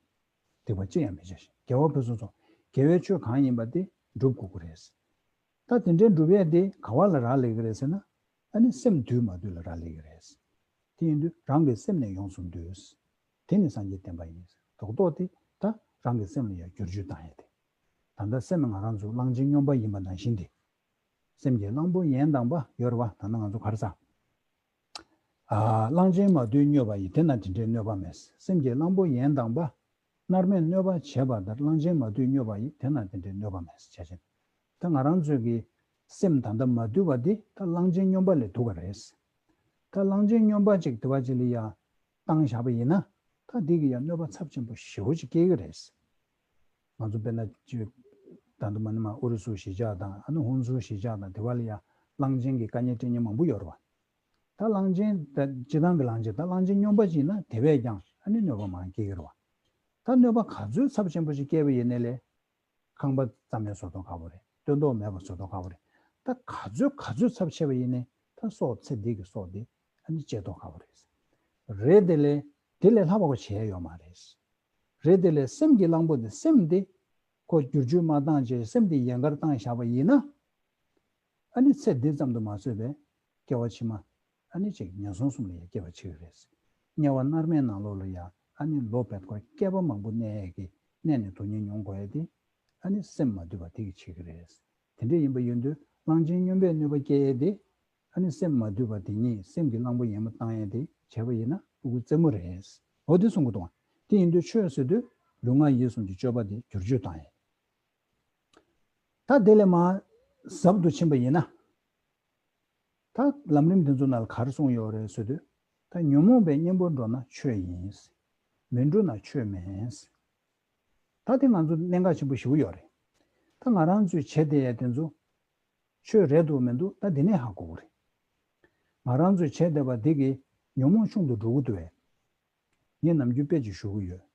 སྡིག་པ་ཅི་ཡང་མི་བྱ་ཞིང་། དགེ་བ་ཕུན་སུམ་ཚོགས། དགེ་བའི་ཆོས་གང་ཡིན་པ་དེ་སྒྲུབ་དགོས་ཀྱི་རེད། ད་དེ་འདྲའི་སྒྲུབ་ཡས་དེ་ག་བ་ལ་རག་ལས་ཀྱི་རེད་ཟེར་ན། ཨ་ནི་སེམས་འདུལ་མ་འདུལ་ལ་རག་ལས་ཀྱི་རེད། དེ་ཡིན་དུས་རང་གི་སེམས་ནི་ཡོངས་སུ་འདུལ། དེ་ནི་སངས་རྒྱས་བསྟན་པ་ཡིན། རྡོག་རྡོག་དེ་ད་རང་གི་སེམས་ལ་ཡང་བསྒྱུར་བཅོས་བཏང་ཡས་དེ། ད་ལྟ་སེམས་ང་རང་ཚོ་གླང་ཆེན་སྨྱོན་པ་ཡིན་པ་ནང་བཞིན་ཏེ། སེམས་ཀྱི་གླང་པོ་ཡན་དང་པ་ཡོད་རེད་བ། ད་ནི་ང་ཚོ་ག་རེ་ཟ། ཨ། གླང་ཆེན་མ་དུལ་སྨྱོས་པ་ཡིས། དེ་ན་དེ་འདྲའི་གནོད་པ་མེད། སེམས་ཀྱི་གླང་པོ་ཡན་དང་པ། མནར་མེད་གནོད་པ་བྱེད་པ་ལྟར། གླང་ཆེན་མ་དུལ་སྨྱོས་པ་ཡིས། དེ་ན་དེ་འདྲའི་གནོད་པ་མེད། བྱས་ཙང་། ད་ང་རང་ཚོའི་གི་སེམས་ད་ལྟ་མ་དུལ་བ་འདི་ད་གླང་ཆེན་སྨྱོན་པ་ལས་སྡུག་ག་རེད། ད་གླང་ཆེན་སྨྱོན་པ་ཅིག་དེ་བ་ཅིག་ལ་ཡ་བཏང་བཞག་པ་ཡིན་ན། ད་འདི་གི་ཡ་གནོད་པ་ཚབས་ཆེན་པོ་ཞེ་པོ་ཅིག་སྐྱེལ་གི་རེད། ང་ཚོ་དཔེར་ན་ཅིག་ད་དུང་མ་ནི་མ་ཨུ་རུ་སུ་གཞིས་ཆགས་དང་ཨ་ནི་ཧུན་སུར་གཞིས་ཆགས་དང་དེ་བ་ལ་ཡ་གླང་ཆེན་གྱི་དཀའ་ངལ་སྤྲད་མཁན་མང་པོ་ཡོད་རེད་བ། ད་གླང་ཆེན་ད་སྤྱི་བཏང་གི་གླང་ཆེན་ད་གླང་ཆེན་སྨྱོན་པ་ཅིག་ཡིན་ན་དེ་བས་ཀྱང་ཨ་ནི་གནོད་པ་མང་སྐྱེལ་གི་རེད་བ། ད་གནོད་པ་ག་ཚོད་ཚབས་ཆེན་པོ་ཞིག་སྐྱེལ་བ་ཡིན་ནའི་ལས། ཁང་པ་རྩ་མེད་བཟོ་མདོག་ཁ་པོ་རེད། སྟོན་ཐོག་མེད་པ་བཟོ་མདོག་ཁ་པོ་རེད། ད་ག་ཚོད་ག་ཚོད་ཚབས་ཆེ་བ་ཡིན་ནའི་ད་སྲོག་ཚེ་འདི་གི་སྲོག་འདི་ཨ་ནི་བཅད་མདོག་ཁ་པོ་རེད། རེད་དེ་ལས་དེ་ལས་ལྷག་པ་གོ་བྱས་ཡོད་མ་རེད། རེད་དེ་ལས་སེམས་ཀྱི་གླང་པོ་འདི་སེམས་འདི་ཁོ་བསྒྱུར་བཅོས་མ་བཏང་བྱས་སེམས་འདི་ཡན་གར་བཏང་བཞག་པ་ཡིན་ན། ཨ་ནི་ཚེ་འདི་ཙམ་དུ་མ་ཟད་པའི་སྐྱེ་བ་ཕྱི་མ་ཨ་ནི་ཅིག་ངན་སོང་གསུམ་ལ་ཡང་སྐྱེ་བ་ཆགས་ཀྱི་རེད། དམྱལ་བ་མནར་མེད་ནང་ལོགས་ལ་ཡང་ཨ་ནི་ལོ་བེད་ཀོར་བསྐལ་པ་མང་པོ་གནས་ཡས་ཀྱི་གནས་ནས་སྡུག་བསྔལ་མྱོང་དགོས་ཡས་དེ་ཨ་ནི་སེམས་མ་དུལ་བ་དེ་གིས་ཆགས་ཀྱི་རེད། དེ་འདྲ་ཡིན་པ་ཡིན་དུས་གླང་ཆེན་སྨྱོན་པས་གནོད་པ་སྐྱེལ་ཡས་དེ་ཨ་ནི་སེམས་མ་དུལ་བ་དེ་ཉིད་སེམས་ཀྱི་གླང་པོ་ཡན་པ་བཏང་ཡས་དེ་བྱས་པ་ཡིན་ན་ཕྲུ་གུ་རྩེད་མོ་རེད། འོ་དེ་གསུང་གི་འདུག་དེ་ཡིན་དུས་ཆོས་ཟེར་དུས་ལུས་ངག་ཡིད་གསུམ་གྱི་སྤྱོད་པ་དེ་བསྒྱུར་བཅོས་བཏང་ཡས། ད་དེ་ལས་མར་ཟབ་ཏུ་ཕྱིན་པ་ཡིན་ན། ད་ལམ་རིམ་འདི་ཚོ་ནང་ལ་ག་རེ་གསུངས་ཡོད་རེད་ཟེར་དུས། ད་ཉོན་མོངས་པའི་གཉེན་པོར་འགྲོ་ན་ཆོས་ཡིན། མི་འགྲོ་ན་ཆོས་མིན། ད་དེ་ང་ཚོ་གནད་འགག་ཆེན་པོ་ཞེ་པོ་ཡོད་རེད། ད་ང་རང་ཚོས་བྱེད་བསྡད་ཡ་དེ་ཚོ་ཆོས་རེད་འདུག་མི་འདུག་ད་འདི་ནས་ཧ་གོ་གི་རེད། ང་རང་ཚོས་བྱེད་བསྡད་པ་འདི་གིས་ཉོན་མོངས་ཆུང་དུ་འགྲོ་གི་འདུག་བས། ངས་ནམ་རྒྱུན་དཔེ་ཅིག་ཞུ་གི་ཡོད།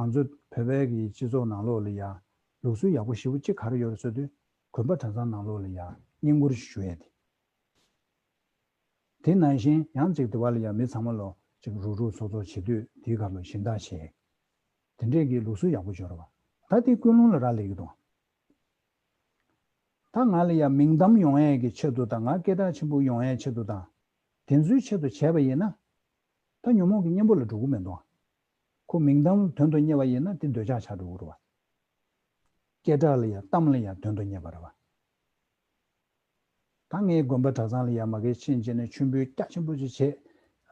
ང་ཚོ་བོད་པའི་གི་སྤྱི་ཚོགས་ནང་ལོགས་ལ་ཡ། ལུགས་སྲོལ་ཡག་པོ་ཞེ་པོ་ཅིག་ག་རེ་ཡོད་རེད་ཟེར་དུས། དགོན་པ་གྲྭ་ཚང་ནང་ལོགས་ལ་ཡ་བསྙེན་བཀུར་ཞུ་ཡས་དེ། དེ་ནང་བཞིན་ཡང་ཅིག་དེ་བ་ལ་ཡ་མི་ཚང་མ་ལོ་ཅིག་རུག་རུག་ཚོགས་ཚོགས་བྱེད་དུས་དེའི་སྐབས་ལ་སྦྱིན་བདག་བྱེད། དེ་འདྲས་ཀྱི་ལུགས་སྲོལ་ཡག་པོ་ཅིག་ཡོད་རེད་བ། ད་དེ་ཀུན་སློང་ལ་རག་ལས་ཀྱི་འདུག་ད་ང་ལ་ཡ་མིང་གཏམ་ཡོང་ཡས་ཀྱི་ཆེད་དུ་དང་ང་སྐད་གྲགས་ཆེན་པོ་ཡོང་ཡས་ཆེད་དུ་དང་། དེ་ཚོའི་ཆེད་དུ་བྱས་པ་ཡིན་ན། ད་ཉོན་མོངས་ཀྱི་གཉེན་པོ་ལ་འགྲོ་གི་མི་འདུག་ཁོ་མིང་གཏམ་དོན་དུ་གཉེར་བ་ཡིན་ན་དེ་འདོད་ཆགས་ཆགས་འགྲོ་གི་རེད་བ། སྐད་གྲགས་ལ་ཡ་གཏམ་ལ་ཡ་དོན་དུ་གཉེར་བ་རེད་བ། ད་ངས་དགོན་པ་གྲྭ་ཚང་ལ་ཡ་མ་གིར་ཕྱིན་བྱས་ནས་མཆོད་འབུལ་རྒྱ་ཆེན་པོ་ཅིག་བྱས།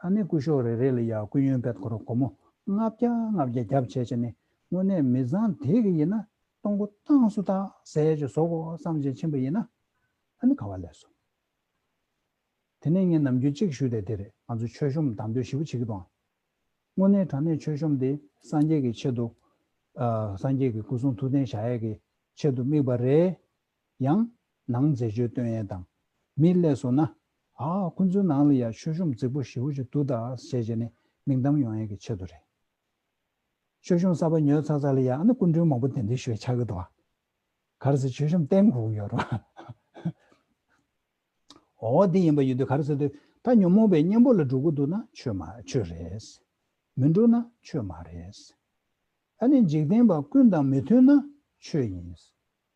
ཨ་ནི་སྐུ་ཞབས་རེ་རེ་ལ་ཡ་སྐུ་ཡོན་བེད་ཁོ་རང་སྒོར་མོ་ལྔ་བརྒྱ་ལྔ་བརྒྱ་བརྒྱབ་བྱས་བྱས་ནས་དངོས་གནས་མི་ཚང་དེ་གི་ཡིན་ན་གཏོང་སྒོ་བཏང་སུ་ད་ཟས་ཅིག་བཟོ་དགོས་བསམ་བྱས་ཕྱིན་པ་ཡིན་ན། ཨ་ནི་ག་བ་ལས་སོ། དེ་ནས་ངས་ནམ་རྒྱུན་གཅིག་ཞུ་བསྡད་དེ་རེད། ང་ཚོ་མཆོད་གཤོམ་དམ་དོད་ཞེ་པོ་བྱེད་ཀྱི་འདུག་དངོས་གནས་དྲང་གནས་མཆོད་གཤོམ་དེ་སངས་རྒྱས་ཀྱི་ཆེད་དུ། ཨ། སངས་རྒྱས་ཀྱི་སྐུ་གསུང་ཐུགས་རྟེན་བཞག་ཡས་ཀྱི་ཆེད་དུ་དམིགས་པ་རེད། ཡང་ནང་མཛེས་བཅོས་སྟོན་ཡས་དང་། མི་སླེབས་སོང་ན། ཨ། ཁོ་ཚོའི་ནང་ལ་ཡ་མཆོད་གཤོམ་རྫིག་པོ་ཞེ་པོ་ཅིག་འདུག་ད་ཟེར་བྱས་ནས་མིང་གཏམ་ཡོང་ཡས་ཀྱི་ཆེད་དུ་རེད། མཆོད་གཤོམ་གསར་པ་ཉོས་ཚར་ཚར་ལ་ཡ་ཨ་ནི་སྐུ་མགྲོན་མང་པོ་གདན་འདྲེན་ཞུ་ཡ་ཆགས་ཀྱི་འདུག་བ། ག་རེ་ཟེར་མཆོད་གཤོམ་བསྟན་དགོས་ཀྱི་ཡོད་རེད་བ། འོ་འདི་ཡིན་པ་ཡོད་དུས་ག་རེ་ཟེར་དུས། ད་ཉོན་མོངས་པའི་གཉེན་པོ་ལ་འགྲོ་གི་འདུག་ན་ཆོས་མ་ཆོས་རེད། མི་འགྲོ་ན་ཆོས་མ་རེད། ཨ་ནི་འཇིག་རྟེན་པ་ཀུན་དང་མི་མཐུན་ན་ཆོས་ཡིན།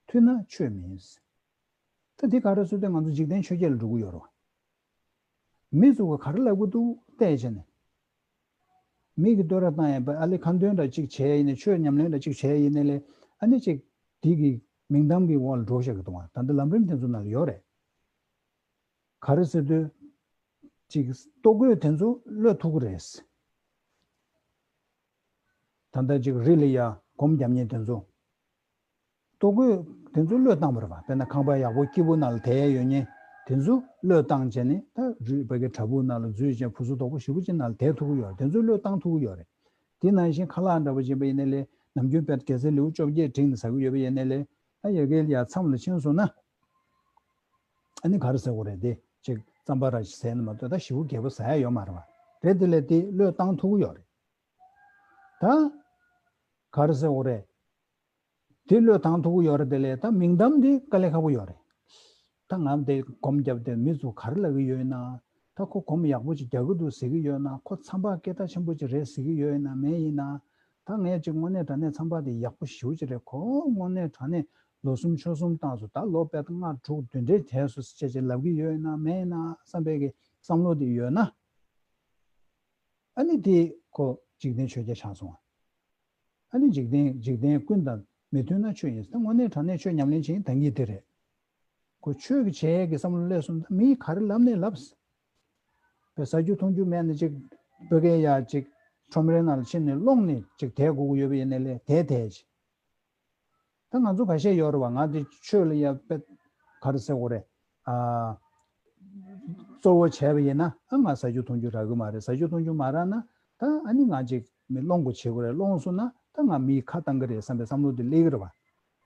མཐུན་ན་ཆོས་མིན། ད་འདི་ག་རེ་ཟེར་དུས་ང་ཚོ་འཇིག་རྟེན་ཆོས་བརྒྱད་ལ་འགྲོ་གི་ཡོད་རེད། མི་ཚོ་ག་ག་རེ་ལབ་གི་འདུག་བལྟས་བྱས་ནས། མི་གི་བསྟོད་ར་བཏང་ཡས་པ་ཨ་ལེ་ཁ་འདོན་འདྲ་གཅིག་བྱས་ཡིན་ནས་ཆོས་ཉམས་ལེན་འདྲ་གཅིག་བྱས་ཡིན་ནས་ལས་ཨ་ནི་གཅིག་དེ་གི་མིང་གཏམ་གི་འོག་ལ་འགྲོ་བཞག་གི་འདུག་བ། ད་ལྟ་ལམ་རིམ་དེ་ཚོ་ནང་ལ་ཡོད་རེད། ག་རེ་ཟེར་དུས། གཅིག་ལྟོ་གོས་དེ་ཚོ་བློས་ཐུག་གི་རེད། ད་ལྟ་གཅིག་རི་ལ་ཡ་སྒོམ་རྒྱབ་མཁན་དེ་ཚོ། ལྟོ་གོས་དེ་ཚོ་བློས་བཏང་བ་རེད་བ། དཔེར་ན་ཁང་པ་ཡག་པོ་སྐྱིད་པོ་ནང་ལ་བསྡད་ཡས་ཡོད་མཁན་དེ་ཚོ་བློས་བཏང་བྱས་ནས་ད་རི་བོད་ཀྱི་བྲག་ཕུག་ནང་ལ་འཛུལ་བྱས་བུ་གསོ་དོག་པོ་ཞེ་པོ་ཅིག་ནང་ལ་བསྡད་ཐུབ་ཀྱི་ཡོད་རེད། དེ་ཚོ་བློས་བཏང་ཐུབ་ཀྱི་ཡོད་རེད། དེ་ནང་བཞིན་ཁ་ལག་འདྲ་པོ་བྱིན་པ་ཡིན་ནའི་ལས་ནམ་རྒྱུན་དཔེར་གལ་སྲིད་ལེའུ་བཅོ་བརྒྱད་བསྒྲིགས་ནས་ཟ་གི་ཡོད་པ་ཡིན་ནའི་ལས་ད་ཡ་གིར་ཡ་མཚམས་ལ་ཕྱིན་སོང་ན། ཨ་ནི་ག་རེ་ཟེར་དགོས་རེད་དེ་ཅིག་རྩམ་པ་ར་ཞིག་ཟས་ནས་མ་གཏོགས་ད་ཞེ་པོ་རྒྱས་པོ་ཟ་ཡ་ཡོད་མ་རེད་བ། རེད་དེ་ལས་དེ་བློས་བཏང་ཐུབ་ཀྱི་ཡོད་རེད། ད་ག་རེ་ཟེར་དགོས་རེད། དེ་བློས་བཏང་ཐུབ་ཀྱི་ཡོད་རེད་དེ་ལས་ད་མིང་གཏམ་དེ་དཀའ་ལས་ཁག་པོ་ཡོད་རེད། ད་ང་དེ་སྒོམ་བརྒྱབ་དེ་མི་ཚོ་ག་རེ་ལབ་ཀྱི་ཡོད་ན། ད་ཁོ་སྒོམ་ཡག་པོ་ཅིག་རྒྱག་གི་འདུག་ཟེར་གྱི་ཡོད་ན། ཁོ་མཚམས་པ་སྐད་གྲགས་ཆེན་པོ་ཅིག་རེད་ཟེར་གྱི་ཡོད་ན་མེད་ཡིན་ན། ད་ངས་ཅིག་དངོས་གནས་དྲང་གནས་མཚམས་པ་དེ་ཡག་པོ་ཞེ་པོ་ཅིག་རེད། ཁོ་དངོས་གནས་དྲང་གནས་ལོ་གསུམ་ཕྱོགས་གསུམ་བཏང་སོང་། ད་ལོ་དཔེ་ལྔ་དྲུག་བདུན་འདྲའི་དེ་སོ་སོ་ཅེ་ཅེ་ལབ་ཀྱི་ཡོད་ན་མེད་ན་བསམ་པའི་གི་བསམ་བློ་དེ་ཡོད་ན། ཨ་ནི་དེ་ཁོ་འཇིག་རྟེན་ཆོས་བརྒྱད་ཆགས་སོང་བ། ཨ་ནི་འཇིག་རྟེན་འཇིག་རྟེན་ཀུན་དང་མི་མཐུན་ན་ཆོས་ཡིན། ད་དངོས་གནས་དྲང་གནས་ཆོས་ཉམས་ལེན་བྱེད་ཡིན་ད་གི་དེ་རེད། ཁོ་ཆོས་ཀྱི་བྱེད་ཡས་ཀྱི་བསམ་བློ་སླེབས་སོང་ད་མིས་ག་རེ་ལབ་ནས་ལབ། པའི་ཟ་རྒྱུ་འཐུང་རྒྱུ་མེད་ནས་ཅིག་བོད་སྐད་ཡ་ཅིག་ཁྲོམ་རའི་ནང་ལ་ཕྱིན་ནས་སློང་ནས་ཅིག་བསྡད་དགོས་ཀྱི་ཡོད་པ་ཡིན་ནའི་ལས་བསྡད་བསྡད་ཅིག་ད་ང་ཚོ་ཁ་ཤས་ཡོད་རེད་བ། ང་འདི་ཆོས་ལ་ཡ་དཔེ་ག་རེ་ཟེར་དགོས་རེད། ཨ། གཙོ་བོ་བྱས་པ་ཡིན་ན་ཨ་ང་ཟ་རྒྱུ་འཐུང་རྒྱུ་རག་གི་མ་རེད། ཟ་རྒྱུ་འཐུང་རྒྱུ་མ་རག་ན་ད་ཨ་ནི་ང་ཅིག་མི་སློང་དགོས་བྱེད་དགོས་རེད། སློང་སོང་ན་ད་ང་མིའི་ཁ་བཏང་གི་རེད་བསམ་པའི་བསམ་བློ་དེ་སླེབས་ཀྱི་རེད་བ།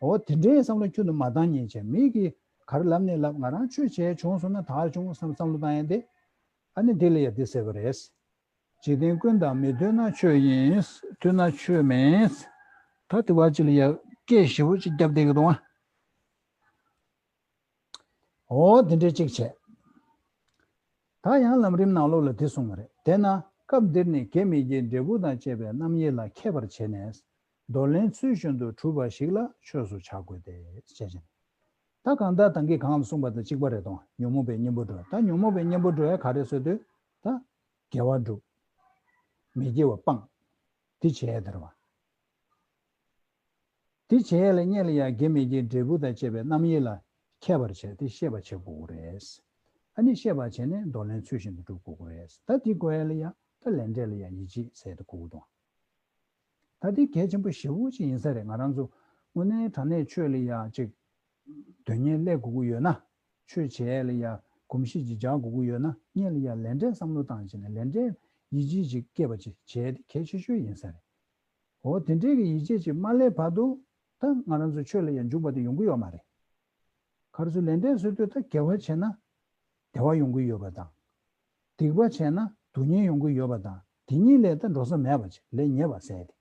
འོ་དེ་འདྲའི་བསམ་བློ་ཁྱོན་ནས་མ་བཏང་ཉན་བྱས་མི་གིས་ག་རེ་ལབ་ནས་ལབ་ང་རང་ཆོས་བྱས་བྱུང་སོང་ན་ད་བྱུང་བསམ་བསམ་བློ་བཏང་ཡ་དེ་ཨ་ནི་དེ་ལ་ཡ་དེ་ཟེར་བ་རེད། འཇིག་རྟེན་ཀུན་དང་མི་མཐུན་ན་ཆོས་ཡིན། མཐུན་ན་ཆོས་མིན། ད་དེ་བ་ཅི་ལ་ཡ་སྐད་ཞེ་པོ་ཅིག་བརྒྱབ་བསྡད་ཀྱི་འདུག་ཨ། འོ་དེ་འདྲའི་གཅིག་བྱས། ད་ཡང་ལམ་རིམ་ནང་ལོགས་ལ་དེ་གསུངས་པ་རེད། དེས་ན་སྐབས་འདིར་ནི་དགེ་མི་དགེའི་འབྲས་བུ་དང་བཅས་པའི་རྣམ་དབྱེ་ལ་མཁས་པར་བྱས་ནས། འདོར་ལེན་ཚུལ་བཞིན་དུ་གྲུབ་པ་ཞིག་ལ་ཆོས་སུ་བྱ་དགོས་ཏེ། ཞེས་བྱས་ནས། ད་གང་ལྟར་ད་གིན་གོང་ལ་གསུངས་པ་དང་གཅིག་པ་རེད་དོ། ཉོན་མོངས་པའི་གཉེན་པོ་སྒྲོལ། ད་ཉོན་མོངས་པའི་གཉེན་པོ་སྒྲོལ་ཡ་ག་རེ་ཟེར་དུས་ད་དགེ་བ་སྒྲུབ། མི་དགེ་བ་སྤང་། དེ་བྱས་ཡ་དེ་རེད་བ། དེ་བྱས་ལ་སྔོན་ལ་ཡང་དགེ་མི་དགེའི་འབྲས་བུ་དང་བཅས་པའི་རྣམ་དབྱེ་ལ་མཁས་པར་བྱས་ཏེ་ཤེས་པར་བྱེད་དགོས་རེད། ཨ་ནི་ཤེས་པར་བྱས་ནས་འདོར་ལེན་ཚུལ་བཞིན་དུ་སྒྲུབ་དགོས་རེད། ད་དེ་དགོས་ཡ་ལ་ཡང་ད་ལས་འབྲས་ལ་ཡང་ཡིད་ཆེས་ཟེར་དེ་དགོས་ཀྱི་འདུག་ད་དེ་གལ་ཆེན་པོ་ཞེ་པོ་ཅིག་ཡིན་ས་རེད། ང་རང་ཚོ་དངོས་གནས་དྲང་གནས་ཆོས་ལ་ཡང་ཅིག་དོན་གཉེར་སླེབས་དགོས་ཀྱི་ཡོད་ན། ཆོས་བྱེད་ཡ་ལ་ཡང་གོམས་གཤིས་ཅིག་འཇགས་དགོས་ཀྱི་ཡོད་ན་སྔོན་ལ་ཡང་ལས་འབྲས་བསམ་བློ་བཏང་བྱས་ནས་ལས་འབྲས་ཡིད་ཆེས་ཅིག་སྐྱེས་པ་ཅིག་བྱས་ཏེ་གལ་ཆེ་ཤོས་ཡིན་ས་རེད། འོ་དེ་འདྲའི་གི་ཡིད་ཆེས་ཅིག་མ་སླེབས་བར་དུ་ད་ང་རང་ཚོ་ཆོས་ལ་ཡང་འཇུག་པ་དེ་ཡོང་གི་ཡོད་མ་རེད། ག་རེ་ཟེར་ལས་འབྲས་ཟེར་དུས་ད་དགེ་བ་བྱས་ན་བདེ་བ་ཡོང་གི་ཡོད་པ་དང་། སྡིག་པ་བྱས་ན་སྡུག་བསྔལ་ཡོང་གི་ཡོད་པ་དང་དེ་གཉིས་ལས་ད་འགྲོ་ས་མེད་པ་ཅིག་ལས་ཉེ་བ་ཟེར་ཏེ།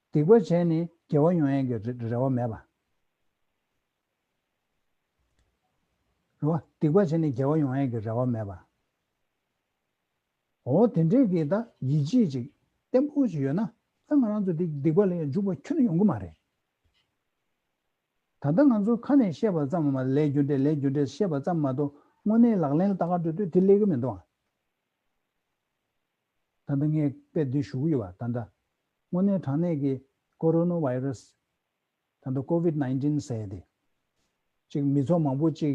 སྡིག་པ་བྱས་ནས་དགེ་བ་ཡོང་ཡས་ཀྱི་རེ་རེ་བ་མེད་པ། རེད་བ། སྡིག་པ་བྱས་ནས་དགེ་བ་ཡོང་ཡས་ཀྱི་རེ་བ་མེད་པ། འོ་དེ་འདྲའི་གི་ད་ཡིད་ཆེས་ཅིག་བརྟན་པོ་ཅིག་ཡོད་ན་ད་ང་རང་ཚོ་འདི་སྡིག་པ་ལ་ཡང་འཇུག་པ་ཁྱོན་ནས་ཡོང་གི་མ་རེད། ད་ལྟ་ང་ཚོ་ཁ་ནས་བཤད་པ་ཙམ་མ་ལས་རྒྱུ་འབྲས་ལས་རྒྱུ་འབྲས་བཤད་པ་ཙམ་མ་གཏོགས་དངོས་གནས་ལག་ལེན་ལ་བསྟར་ག་འགྲོ་དུས་དེ་སླེབས་ཀྱི་མི་འདུག་ཨ། ད་ལྟ་ངས་དཔེ་འདི་ཞུ་གི་ཡོད་པ་ད་ལྟ་དངོས་གནས་དྲང་གནས་ཀྱི་ཀོ་རོ་ན་བྷའི་རས། ད་ལྟ་ཀོ་ཝིད་ནའིན་ཊིན་ཟེར་ཏེ། ཅིག་མི་ཚོགས་མང་པོ་ཅིག་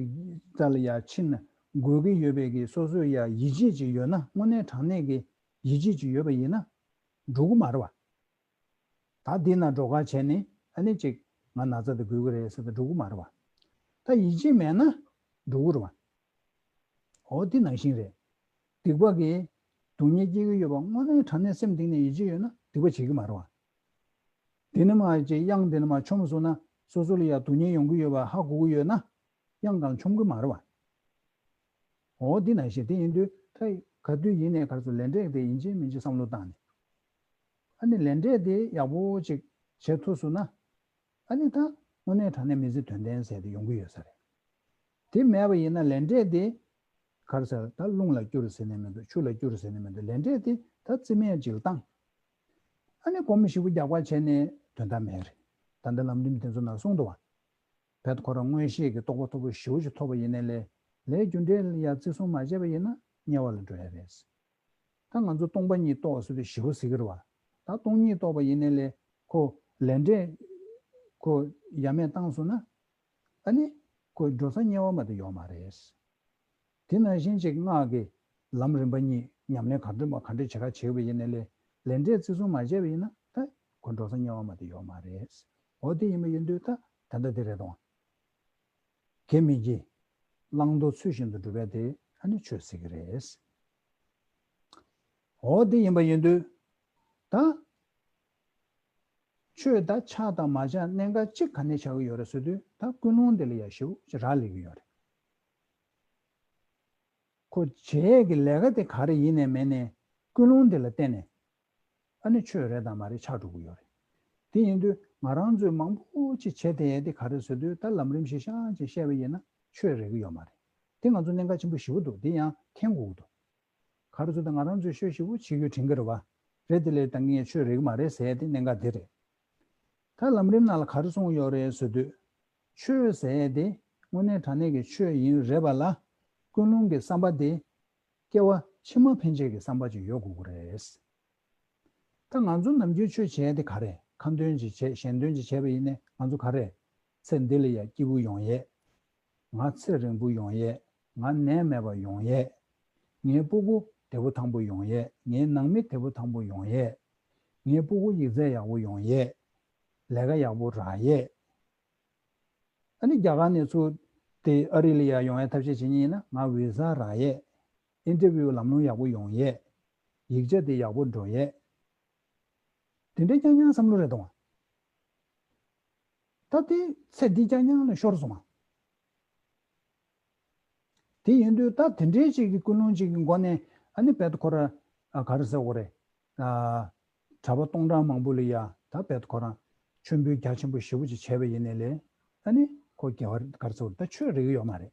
རྩ་ལ་ཡ་ཕྱིན་ན་འགོས་ཀྱི་ཡོད་པའི་གི་སོ་སོའི་ཡ་ཡིད་ཆེས་ཅིག་ཡོད་ན་དངོས་གནས་དྲང་གནས་ཀྱི་ཡིད་ཆེས་ཅིག་ཡོད་པ་ཡིན་ན་འགྲོ་གི་མ་རེད་བ། ད་འདི་ན་འགྲོ་ཁ་བྱས་ནས་ཨ་ནི་ཅིག་ང་ན་ཚ་དེ་འགོས་ཀྱི་རེད་ཟེར་ཏེ་འགྲོ་གི་མ་རེད་བ། ད་ཡིད་ཆེས་མེད་ན་འགྲོ་གི་རེད་བ། འོ་འདི་ནང་བཞིན་རེད། སྡིག་པ་གིས་སྡུག་བསྔལ་སྐྱེ་གི་ཡོད་པ་དངོས་གནས་དྲང་གནས་སེམས་གཏིང་ནས་ཡིད་ཆེས་ཡོད་ན་སྡིག་པ་བྱེད་ཀྱི་མ་རེད་བ། དེ་ནི་མ་ཅིག་གཡང་དེ་ནི་མ་མཆོངས་སོང་ན་སོ་སོ་ལ་ཡང་སྡུག་བསྔལ་ཡོང་གི་ཡོད་པ་ཧ་གོ་གི་ཡོད་ན་གཡང་གང་མཆོང་གི་མ་རེད་བ། འོ་འདི་ནང་བཞིན་དེ་ཡིན་དུས་ད་ག་དུས་ཡིན་ནའི་ག་རེ་ཟེར་ལས་འབྲས་དེ་ཡིན་གཅིག་མིན་གཅིག་བསམ་བློ་བཏང་ནས། ཨ་ནི་ལས་འབྲས་དེ་ཡག་པོ་ཅིག་བྱེད་ཐུབ་སོང་ན། ཨ་ནི་ད་དངོས་གནས་དྲང་གནས་མི་ཚེ་དོན་ལྡན་ཟེར་དེ་ཡོང་གི་ཡོད་ས་རེད། དེ་མེད་པ་ཡིན་ན་ལས་འབྲས་དེ་ ག་རེ་ཟེར་ད་རླུང་ལ་བསྐྱུར་ཟེར་ནས་མི་འདུག་ཆུ་ལ་བསྐྱུར་ཟེར་ནས་མི་འདུག་ལས་འབྲས་དེ་ད་རྩིས་མེད་ཅིག་ལ་བཏང་། ཨ་ནི་སྒོར་མོ་ཞེ་པོ་རྒྱག་པ་བྱས་ནས་དོན་དག་མེད་རེད། ད་ལྟ་ལམ་རིམ་དེ་ཚོ་ནང་གསུངས་འདུག་བ། བད་ཁོ་རང་མངོན་ཤེས་ཀྱི་རྟོགས་པ་མཐོ་པོ་ཞེ་པོ་ཅིག་ཐོབ་པ་ཡིན་ནའི་ལས་ལས་རྒྱུ་འབྲས་ལ་ཡང་བརྩི་སྲུང་མ་བྱས་པ་ཡིན་ན་དམྱལ་བ་ལ་འགྲོ་ཡ་རེད། ད་ང་ཚོ་སྟོང་པ་ཉིད་རྟོགས་ཟེར་དུས་ཞེ་པོ་ཟེར་གི་རེད་བ། ད་སྟོང་ཉིད་རྟོགས་པ་ཡིན་ནའི་ལས་ཁོ་ལས་འབྲས་ཁོ་ཡ་མེད་བཏང་སོང་ན། ཨ་ནི་ཁོ་འགྲོ་ས་དམྱལ་བ་མ་གཏོགས་ཡོད་མ་རེད། དེ་ནང་བཞིན་ཅིག་སྔགས་ཀྱི་ལམ་རིམ་པ་གཉིས་ཉམས་ལེན་ག་འདྲ་མ་ག་འདྲ་བྱེད་ག་བྱེད་པ་ཡིན་ནའི་ལས་ལས་འབྲས་བརྩི་སྲུང་མ་བྱས་པ་ཡིན་ན་ད་ཁོ་འགྲོ་ས་དམྱལ་བ་མ་གཏོགས་ཡོད་མ་རེད། འོ་དེ་ཡིན་པ་ཡིན་དུས་ད་ད་ལྟ་དེ་རེད་དོ། དགེ་མི་དགེ། བླང་དོར་ཚུལ་བཞིན་དུ་སྒྲུབ་པ་དེ་ཨ་ནི་ཆོས་ཟེར་གི་རེད། འོ་དེ་ཡིན་པ་ཡིན་དུས། ད། ཆོས་ད་ཆགས་དང་མ་ཆགས་གནད་འགག་གཅིག་ག་ནས་ཆགས་ཀྱི་ཡོད་རེད་ཟེར་དུས་ད་ཀུན་སློང་དེ་ལ་ཡ་ཞེ་པོ་ཅིག་རག་ལས་ཀྱི་ཡོད་རེད། ཁོ་བྱེད་ཡས་ཀྱི་ལས་ཀ་དེ་ག་རེ་ཡིན་ནའི་མིན་ནའི་ཀུན་སློང་དེ་ལ་བརྟེན་ནས་ཨ་ནི་ཆོས་རེད་དང་མ་རེད་ཆགས་འགྲོ་གི་ཡོད་རེད། དེ་ཡིན་དུས་ང་རང་ཚོས་མང་པོ་ཅིག་བྱེད་བསྡད་ཡས་དེ་ག་རེ་ཟེར་དུས་ད་ལམ་རིམ་གཞིར་བཞག་ཅིག་བཤད་པ་ཡིན་ན་ཆོས་རེད་ཀྱི་ཡོད་མ་རེད། དེ་ང་ཚོ་གནད་འགག་ཆེན་པོ་ཞེ་པོ་འདུག་དེ་ཡང་མཁྱེན་དགོས་ཀྱི་འདུག་ག་རེ་ཟེར་ད་ང་རང་ཚོས་ཤོད་ཞེ་པོ་བྱེད་རྒྱུ་དྲན་གྱི་རེད་བ། རེད་དེ་ལས་ད་ངས་ཆོས་རེད་ཀྱི་མ་རེད་ཟེར་ཡས་དེ་གནད་འགག་དེ་རེད། ད་ལམ་རིམ་ནང་ལ་ག་རེ་གསུངས་ཡོད་རེད་ཟེར་དུས། ཆོས་ཟེར་ཡས་དེ་དངོས་གནས་དྲང་གནས་ཀྱི་ཆོས་ཡིན་རེད་པ་ལ། ཀུན་སློང་གི་བསམ་པ་དེ། སྐྱེ་བ་ཕྱི་མ་ཕན་ཆད་ཀྱི་བསམ་པ་ཅིག་ཡོད་དགོས་ཀྱི་རེད། ད་ང་ཚོ་ནམ་རྒྱུན་ཆོས་བྱེད་ཡས་དེ་ག་རེ་ཁ་འདོན་ཅིག་བྱས་གཞན་འདོན་ཅིག་བྱས་པ་ཡིན་ནའི་ང་ཚོ་ག་རེ། ཚེ་འདི་ལ་ཡ་སྐྱིད་པོ་ཡོང་ཡས། ང་ཚེ་རིང་པོ་ཡོང་ཡས། ང་ནད་མེད་པ་ཡོང་ཡས། ངའི་སྤུ་གུ་བདེ་པོ་ཐང་པོ་ཡོང་ཡས། ངའི་ནང་མི་བདེ་པོ་ཐང་པོ་ཡོང་ཡས། ངའི་སྤུ་གུ་ཡིག་ཚད་ཡག་པོ་ཡོང་ཡས། ལས་ཀ་ཡག་པོ་རག་ཡས། ཨ་ནི་རྒྱ་གར་ནས་ཚུར་དེ་ཨ་རི་ལ་ཡ་ཡོང་ཡས་ཐབས་ཤེས་བྱེད་མཁན་ཡིན་ན་ང་བི་ཟ་རག་ཡས། ཨིན་ཊར་བིའུ་ལམ་ལྷོང་ཡག་པོ་ཡོང་ཡས། ཡིག་ཆ་དེ་ཡག་པོ་འགྲོ་ཡས། དེ་འདྲའི་རྐྱང་རྐྱང་བསམ་བློ་རེད་དོ། ད་དེ་ཚེ་འདི་རྐྱང་རྐྱང་ལ་ཤོར་སོང་ང་། དེ་ཡིན་དུས་ད་དེ་འདྲའི་ཅིག་གི་ཀུན་སློང་ཅིག་གི་སྒོ་ནས་ཨ་ནི་བད་ཁོ་ར་ཨ་ག་རེ་ཟེར་དགོས་རེད། ཨ་གྲྭ་པ་སྟོང་ཕྲག་མང་པོ་ལ་ཡ་ད་བད་ཁོ་རང་མཆོད་འབུལ་རྒྱ་ཆེན་པོ་ཞེ་པོ་ཅིག་བྱས་པ་ཡིན་ནའི་ལས་ཨ་ནི་ཁོ་རྒྱལ་བ་ག་རེ་ཟེར་དགོས་རེད་ད་ཆོས་རིག་གི་ཡོད་མ་རེད།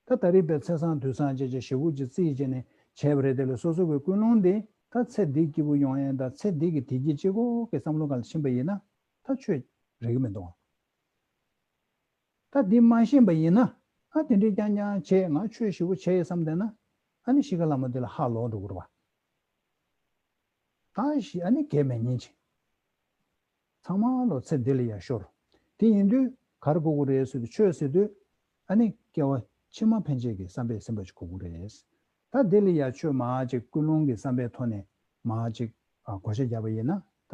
ད་ད་རེས་པའི་ཚེས་བཟང་དུས་བཟང་བཅས་ཀྱི་ཞེ་པོ་ཅིག་རྩིས་བྱས་ནས་བྱས་པ་རེད་དེ་ལས་སོ་སོ་གི་ཀུན་སློང་དེ་ད་ཚེ་འདི་སྐྱིད་པོ་ཡོང་ཡས་ད་ཚེ་འདི་གི་བདེ་སྐྱིད་གཅིག་པོ་གི་བསམ་བློ་སྒང་ལ་ཕྱིན་པ་ཡིན་ན་ད་ཆོས་རིག་གི་མི་འདུག་ད་འདི་མ་ཤེས་པ་ཡིན་ན་ཨ་དེ་འདྲའི་རྐྱང་རྐྱང་བྱས་ང་ཆོས་ཞེ་པོ་བྱས་ཡོད་བསམ་བསྡད་ན་ཨ་ནི་གཤིས་ཀ་ལ་མ་དེ་ལ་ཧ་ལོག་འགྲོ་གི་རེད་བ། ད་ཞིག་ཨ་ནི་གལ་མེད་ཉིན་ཅིག་ཚང་མ་ལོ་ཚེ་འདི་ལ་ཡ་ཤོར། དེ་ཡིན་དུས་ག་རེ་དགོས་ཀྱི་རེད་ཟེར་དུས་ཆོས་ཟེར་དུས་ཨ་ནི་སྐྱེ་བ་ཕྱི་མ་ཕན་ཆད་ཀྱི་བསམ་པས་ཟིན་པ་ཅིག་དགོས་ཀྱི་རེད། ད་འདི་ལ་ཡ་ཆོས་མར་ཅིག་ཀུན་སློང་གི་བསམ་པའི་ཐོག་ནས་མར་ཅིག་ཨ་བགོ་བཤའ་བརྒྱབ་པ་ཡིན་ན་ད་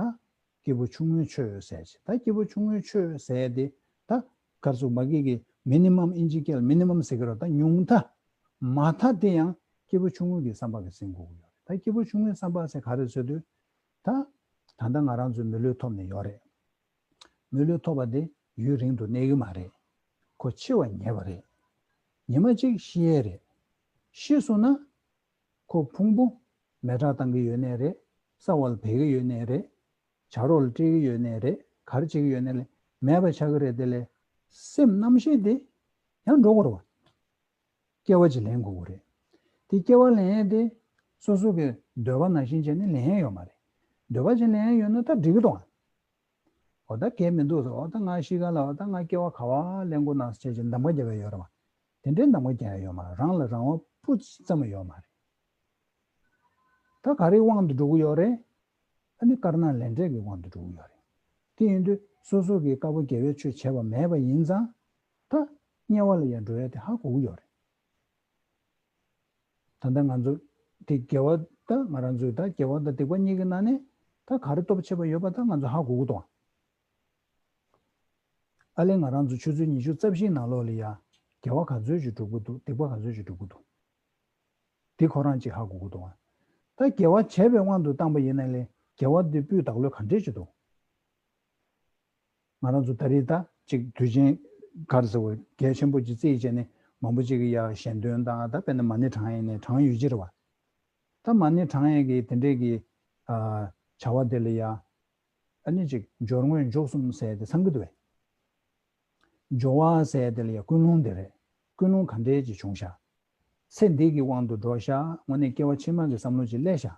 སྐྱེས་བུ་ཆུང་ངུའི་ཆོས་ཟེར་ཅིག་ད་སྐྱེས་བུ་ཆུང་ངུའི་ཆོས་ཟེར་དེ་ད་གར་སོགས་མ་གི་གི་མི་ནི་མམ་ཨིན་ཇི་སྐད་ལ་མི་ནི་མམ་ཟེར་གི་རོ་ད་ཉུང་མཐའ་མ་མཐའ་དེ་ཡང་སྐྱེས་བུ་ཆུང་ངུ་གི་བསམ་པ་གི་ཟིན་དགོས་ཀྱི་ཡོད་རེད། ད་སྐྱེས་བུ་ཆུང་ངུའི་བསམ་པ་ཟེར་ག་རེ་ཟེར་དུས། ད་ད་ལྟ་ང་རང་ཚོ་མི་ལུས་ཐོབ་ནས་ཡོད་རེད། མི་ལུས་ཐོབ་པ་དེ་ཡུན་རིང་དུ་གནས་ཀྱི་མ་རེད། ཁོ་འཆི་བ་ངེས་པ་རེད། ཉི་མ་གཅིག་ཤི་ཡས་རེད། ཤི་སོང་ན་ཁོ་ཕུང་པོ་མེ་སྲེག་བཏང་གི་ཡོད་ནའི་རེད། ས་འོག་ལ་སྦས་ཀྱི་ཡོད་ནའི་རེད། བྱ་རོག་ལ་སྤྲད་ཀྱི་ཡོད་ནའི་རེད། ག་རེ་བྱེད་ཀྱི་ཡོད་ནའི་རེད། མེད་པ་ཆགས་ཀྱི་རེད་དེ་ལས་སེམས་རྣམ་ཤེས་དེ་ཡང་འགྲོ་དགོས་རེད་བ། སྐྱེ་བ་ཅིག་ལེན་དགོས་ཀྱི་རེད། དེ་སྐྱེ་བ་ལེན་ཡས་དེ་སོ་སོ་གི་འདོད་པ་ནང་བཞིན་བྱས་ནས་ལེན་ཡས་ཡོད་མ་རེད། འདོད་པ་ཅིག་ལེན་ཡས་ཡོད་ན་ད་འགྲིག་གི་འདུག་ཨ། འོ་ད་གལ་མི་འདུག་ཟེར་འོ་ད་ང་ཤི་ག་ལ་འོ་ད་ང་སྐྱེ་བ་ག་བ་ལེན་དགོས་ན་ཟེར་བྱས་ཅིག་འདམ་ག་རྒྱབ་ཡས་ཡོད་རེད་བ། དེ་འདྲའི་འདམ་ག་རྒྱག་ཡས་ཡོད་མ་རེད། རང་ལ་རང་དབང་སྤུ་ཙམ་ཡོད་མ་རེད། ད་ག་རེའི་དབང་དུ་འགྲོ་གི་ཡོད་རེད། ཨ་ནི་དཀར་ནག་ལས་འབྲས་ཀྱི་དབང་དུ་འགྲོ་གི་ཡོད་རེད། དེ་ཡིན་དུས་སོ་སོ་གི་དཀར་པོ་དགེ་བའི་ཆོས་བྱས་པ་མེད་པ་ཡིན་ཙང་། ད་དམྱལ་བ་ལ་ཡང་འགྲོ་ཡ་དེ་ཧ་གོ་གི་ཡོད་རེད། ད་ལྟ་ང་ཚོ་དེ་དགེ་བ་ད་ང་རང་ཚོས་ད་དགེ་བ་དང་སྡིག་པ་གཉིས་ཀྱི་ནང་ནས་ད་ག་རེ་སྟོབས་ཆེ་བ་ཡོད་པ་ད་ང་ཚོ་ཧ་གོ་གི་འདུག་ཨ་ལས་ང་རང་ཚོ་ཆུ་ཚོད་ཉི་ཤུ་རྩ་བཞིའི་ནང་ལོགས་ལ་ཡ་དགེ་བ་ག་ཚོད་ཅིག་སྒྲུབ་གི་འདུག་སྡིག་པ་ག་ཚོད་ཅིག་སྒྲུབ་གི་འདུག་དེ་ཁོ་རང་ཅིག་ཧ་གོ་གི་འདུག་ད་དགེ་བ་བྱས་པའི་དབང་དུ་བཏང་པ་ཡིན་ན་ལས་དགེ་བ་འདི་སྤུས་དག་ལོས་ག་འདྲས་ཅིག་འདུག་ང་རང་ཚོ་ད་རེས་ད་ཅིག་དུས་ཆེན་ག་རེ་ཟེར་བ་གལ་ཆེན་པོ་ཅིག་རྩིས་བྱས་ནས་མང་པོ་ཅིག་གིས་ཡ་ཞལ་འདོན་དང་ད་དཔེར་ན་མ་ཎི་བགྲང་ཡས་ནས་བགྲང་ཡོད་ཀྱི་རེད་བ། ད་མ་ཎི་བགྲང་ཡས་ཀྱི་དེ་འདྲས་ཀྱི་ཨ་བྱ་བ་དེ་ལ་ཡ་ཨ་ནི་ཅིག་སྦྱོར་དངོས་འཇུག་གསུམ་ཟེར་དེ་ཚང་གི་འདུག་བས། སྦྱོར་བ་ཟེར་དེ་ལ་ཡ་ཀུན་སློང་དེ་རེད། ཀུན་སློང་ག་འདྲས་ཅིག་བྱུང་ཤག་ཚེ་འདི་གི་དབང་དུ་འགྲོ་ཤག་དངོས་གནས་སྐྱེ་བ་ཕྱི་མ་གི་བསམ་བློ་ཅིག་སླེབས་ཤག་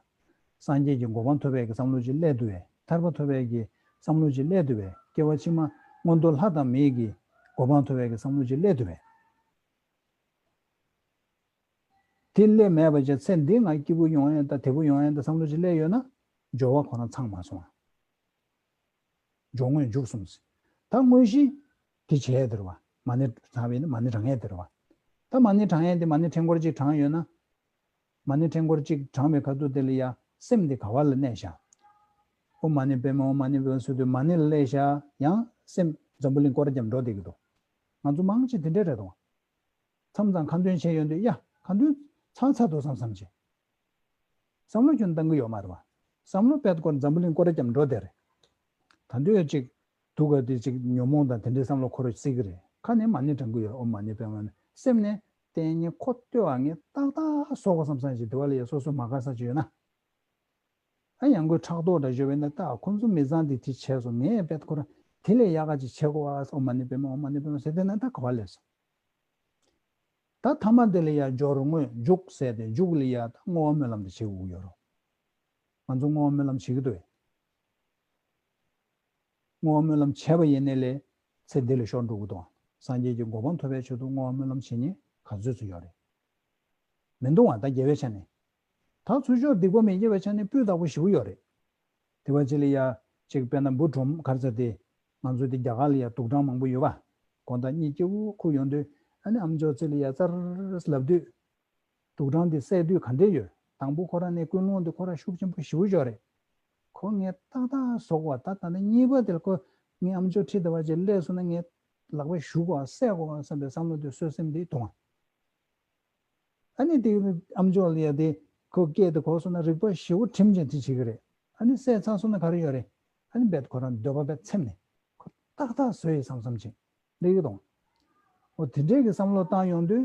སངས་རྒྱས་ཀྱི་གོ་འཕང་ཐོབ་པའི་གི་བསམ་བློ་ཅིག་སླེབས་འདུག་བས། ཐར་པ་ཐོབ་པའི་གི་བསམ་བློ་ཅིག་སླེབས་འདུག་བས། སྐྱེ་བ་ཕྱི་མ་མངོན་མཐོ་ལྷ་དང་མིའི་གི་གོ་འཕང་ཐོབ་པའི་གི་བསམ་བློ་ཅིག་སླེབས་འདུག་བས། དེ་སླེབས་མེད་པ་བྱས་ཚེ་འདི་ང་སྐྱིད་པོ་ཡོང་ཡ་ད་བདེ་པོ་ཡོང་ཡ་ད་བསམ་བློ་ཅིག་སླེབས་ཡོད་ན། སྦྱོར་བ་ཁོ་རང་ཚང་མ་སོང་བ། སྦྱོར་དངོས་འཇུག་གསུམ་ཟེར། ད་དངོས་གཞི་དེ་བྱས་དེ་རེད་བ། མ་ཎི་བགྲངས་པ་ཡིན་ན་མ་ཎི་བགྲང་ཡས་དེ་རེད་བ། ད་མ་ཎི་བགྲང་ཡས་དེ་མ་ཎི་ཕྲེང་སྐོར་གཅིག་བགྲངས་ཡོད་ན། མ་ཎི་ཕྲེང་སྐོར་གཅིག་བགྲངས་པའི་ཁ་ཐུག་དེ་ལ་ཡ་སེམས་དེ་ག་བ་ལ་གནས་ཤག་ཨོཾ་མ་ཎི་པདྨེ་ཨོཾ་མ་ཎི་པདྨེ་ཟེར་དུས་མ་ཎི་ལ་སླེབས་ཤག་ཡང་སེམས་འཛམ་བུ་གླིང་སྐོར་ར་རྒྱབ་འགྲོ་བསྡད་ཀྱི་འདུག་ང་ཚོ་མང་ཆེ་དེ་འདྲ་རེད་དོ། མཚམས་མཚམས་ཁ་འདོན་བྱས་ཡོང་དུས་ཡ་ཁ་འདོན་ཚར་ཚར་འདུག་བསམ་བསམ་བྱས། བསམ་བློ་ཁྱོན་བཏང་གི་ཡོད་མ་རེད་བ། བསམ་བློ་དཔེ་སྐོར་འཛམ་བུ་གླིང་སྐོར་ར་རྒྱབ་འགྲོ་བསྡད་རེད། ད་འདོད་ཅིག་སྡུག་ག་དེ་ཅིག་ཉོན་མོངས་དང་དེ་འདྲའི་བསམ་བློ་འཁོར་སྲིད་ཀྱི་རེད། ཁ་ནས་མ་ཎི་བགྲང་གི་ཡོད་རེད། ཨོཾ་མ་ཎི་པདྨེ་ཨོཾ་མ་ཎི། སེམས་ནས་བསྟན་ཉེ་ཁོ་ལྟོས་ཨ་ངས་ཏག་ཏག་བཟོ་དགོས་བསམ་བསམ་ཞིག་དེ་བ་ལ་ཡ་སོ་སོ་མ་དགའ་ས་ཅིག་ཡོད་ན། ཨ་ཡང་སྒོས་ཕྲག་དོག་འདྲ་ཞོ་བས་ན་ད་ཁོ་ཚོ་མི་ཚང་འདི་དེ་བྱས་སོང་ངས་དཔེ་ཁོ་ར་དེ་ལས་ཡག་ག་ཅིག་བྱེད་དགོས་ཨ་ཨོཾ་མ་ཎི་པདྨེ་ཨོཾ་མ་ཎི་པདྨེ་ཟེར་དེ་ན་ད་ག་བ་ལས་སོང་། ད་ཐ་མ་དེ་ལ་ཡ་སྦྱོར་དངོས་འཇུག་ཟེར་ཏེ་འཇུག་ལ་ཡ་ད་བསྔོ་བ་སྨོན་ལམ་དེ་བྱེད་དགོས་ཀྱི་ཡོད་རེད། ང་ཚོ་བསྔོ་བ་སྨོན་ལམ་བྱེད་ཀྱི་འདུག་བས། བསྔོ་བ་སྨོན་ལམ་བྱས་པ་ཡིན་ནའི་ལས་ཚེ་འདི་ལས་ཤོར་འགྲོ་གི་འདུག་སངས་རྒྱས་ཀྱི་གོ་འཕང་ཐོབ་པའི་ཆེད་དུ་བསྔོ་བ་སྨོན་ལམ་བྱེད་མཁན་ག་ཚོད་ཚོད་ཡོད་རེད། མི་འདུག་བ། ད་དགེ་བའི་ཆ་ནས། ད་ཚུར་ཕྱོགས་སྡིག་པ་མི་དགེ་བའི་ཆ་ནས་སྤུས་དག་པོ་ཞེ་པོ་ཡོད་རེད། དེ་བ་ཅི་ལ་ཡ་ཅིག་དཔེར་ན་འབུ་སྒྲོམ་ག་རེ་ཟེར་དེ། ང་ཚོ་དེ་རྒྱ་གར་ལ་ཡ་དུག་སྦྲང་མང་པོ་ཡོད་པ། དགོང་དག་གཉིད་སྐྱིད་པོ་ཁུག་ཡོང་དུས་ཨ་ནི་ཨམ་ཅོག་རྩེ་ལ་ཡ་ཙར་ལབ་དུས། དུག་སྦྲང་དེ་བསད་དུས་ག་འདྲས་ཡོད། དང་པོ་ཁོ་རང་ནས་ཀུན་སློང་དེ་ཁོ་རང་ཤུགས་ཆེན་པོ་ཞེ་པོ་ཡོད་རེད། ཁོ་ངས་ཏག་ཏག་བཟོ་དགོས་པ་ད་ད་ནི་གཉིས་པ་དེར་ཁོ་ངའི་ཨམ་ཅོག་ཁྲིད་བསྡད་པ་ཅིག་སླེབས་སོང་ན་ངས་ལག་པས་གཞུ་དགོས་པ་བསད་དགོས་པ་བསམ་པའི་བསམ་བློ་དེ་གསོད་སེམས་དེ་གཏོང་བ། ཨ་ནི་དེ་ཨམ་ཅོག་ལ་ཡ་དེ་ཁོ་སྐད་དེ་གོ་སོང་ན་རིག་པ་ཞེ་པོ་གྲིམ་ཅན་དེ་བྱེད་ཀྱི་རེད། ཨ་ནི་བསད་ཚར་སོང་ན་ག་རེ་ཡོད་རེད། ཨ་ནི་རྦད་ཁོ་རང་འདོད་པ་རྦད་ཚིམ་ནས་ཁོ་ཏག་ཏག་བཟོས་ཡི་བསམ་བསམ་བྱེད། ལེགས་ཀྱི་དང་། འོ་དེ་འདྲས་ཀྱི་བསམ་བློ་བཏང་ཡོང་དུས་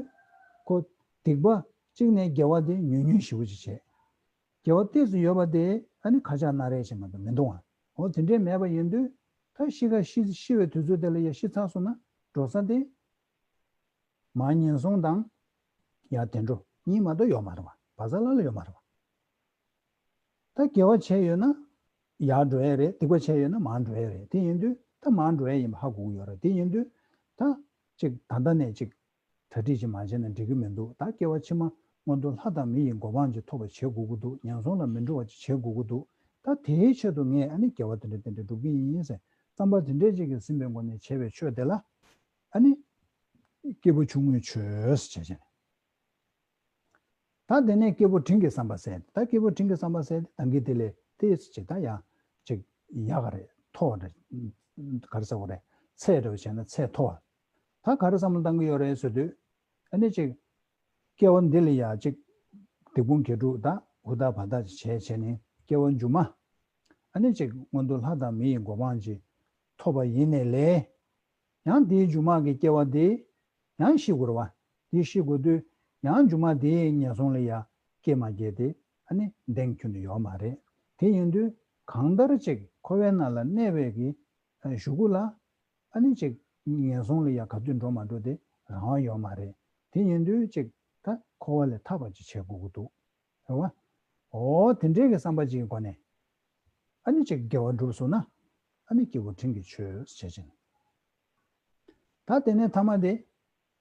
ཁོ་སྡིག་པ་གཅིག་ནས་དགེ་བ་དེ་ཉུང་ཉུང་ཞེ་པོ་ཅིག་བྱས། དགེ་བ་ཏོག་ཙམ་ཡོད་པ་དེ་ཨ་ནི་ཁ་ཆག་སྣ་རལ་བྱེད་མ་གཏོགས་མི་འདུག་ཨ། འོ་དེ་འདྲས་མེད་པ་ཡིན་དུས་ད་ཤི་ཁ་ཤི་ཤི་བའི་དུས་ཚོད་དེ་ལ་ཡ་ཤི་ཚར་སོང་ན་འགྲོ་ས་དེ། མར་ངན་སོང་དང་། ཡར་བདེ་འགྲོ་གཉིས་མ་གཏོགས་ཡོད་མ་རེད་བ། བ་ཚ་ལ་ལ་ཡོད་མ་རེད་བ། ད་དགེ་བ་བྱས་ཡོད་ན་ཡར་འགྲོ་ཡས་རེད། སྡིག་པ་བྱས་ཡོད་ན་མར་འགྲོ་ཡས་རེད། དེ་ཡིན་དུས་ད་མར་འགྲོ་ཡས་ཡིན་པ་ཧ་གོ་གི་ཡོད་རེད། དེ་ཡིན་དུས་ད་ཅིག་ད་ལྟ་ནས་ཅིག་གྲ་སྒྲིག་ཅིག་མ་བྱས་ན་འགྲིག་གི་མི་འདུག་ད་སྐྱེ་བ་ཕྱི་མ་མངོན་མཐོ་ལྷ་དང་མི་ཡི་གོ་འཕང་ཅིག་ཐོབ་པ་བྱེད་དགོས་ཀྱི་འདུག་ངན་སོང་ལ་མི་འགྲོ་བ་ཅིག་བྱེད་དགོས་ཀྱི་འདུག་ད་དེའི་ཆེད་དུ་ངས་ཨ་ནི་དགེ་བ་དེ་འདྲ་དེ་འདྲ་སྒྲུབ་ཀྱི་ཡིན་ཟེར་བསམ་པ་དེ་འདྲས་ཅིག་གིས་ཟིན་པའི་སྒོ་ནས་བྱས་པའི་ཆོས་དེ་ལ་ཨ་ནི་སྐྱེས་བུ་ཆུང་ངུའི་ཆོས་ཟེར་བྱས་བྱས་ནས། ད་དེ་ནས་སྐྱེས་བུ་འབྲིང་གི་བསམ་པ་ཟེར། ད་སྐྱེས་བུ་འབྲིང་གི་བསམ་པ་ཟེར་ཏེ་ད་གིན་དེ་ལས་ཏོག་ཙམ་ཅིག་ད་ཡང་ཅིག་ཡག་ག་རེད། མཐོ་བ་རེད། ག་རེ་ཟེར་དགོས་རེད། ཚད་འདྲ་བོ་བྱས་ན་ཚད་མཐོ་བ། ད་ག་རེ་བསམ་བློ་བཏང་གི་ཡོད་རེད་ཟེར་དུས། ཨ་ནི་ཅིག་སྐྱེ་བ་འདི་ལ་ཡ་ཅིག་སྡིག་སྤོང་དགེ་སྒྲུབ་དང་ཧུར་ཐག་བར་ཐག་ཅིག་བྱས་བྱས་ནས་སྐྱེ་བ་མཇུག་མ། ཨ་ནི་ཅིག་མངོན་མཐོ་ལྷ་དང་མི་ཡི་གོ་འཕང་ཅིག་ཐོབ་པ་ཡིན་ནའི་ལས། ཡང་དེའི་མཇུག་མ་གི་སྐྱེ་བ་དེ་ཡང་ཤི་དགོས་རེད་བ། དེ་ཤི་དགོས་དུས་ཡང་མཇུག་མ་དེའི་ངན་སོང་ལ་ཡ་སྐྱེ་མ་སྐྱེ་དེ་ཨ་ནི་གདེང་ཁྱོན་ནས་ཡོད་མ་རེད། དེ་ཡིན་དུས་གང་ལྟར་ཅིག་འཁོར་བའི་ནང་ལ་གནས་པའི་གི་གཞུག་གུ་ལ་ཨ་ནི་ཅིག་ངན་སོང་ལ་ཡ་ག་དུས་འགྲོ་མ་འགྲོ་དེ་རང་དབང་ཡོད་མ་རེད། དེ་ཡིན་དུས་ཅིག་ད་འཁོར་བ་ལས་ཐར་པ་ཅིག་བྱེད་དགོས་ཀྱི་འདུག་རེད་བ། འོ་དེ་འདྲའི་གི་བསམ་པ་ཅིག་གི་སྒོ་ནས་ཨ་ནི་ཅིག་དགེ་བ་སྒྲུབ་སོང་ན་ཨ་ནི་སྐྱེས་བུ་འབྲིང་གི་ཆོས་བྱེད་ཅིང་། ད་དེ་ནས་ཐ་མ་དེ་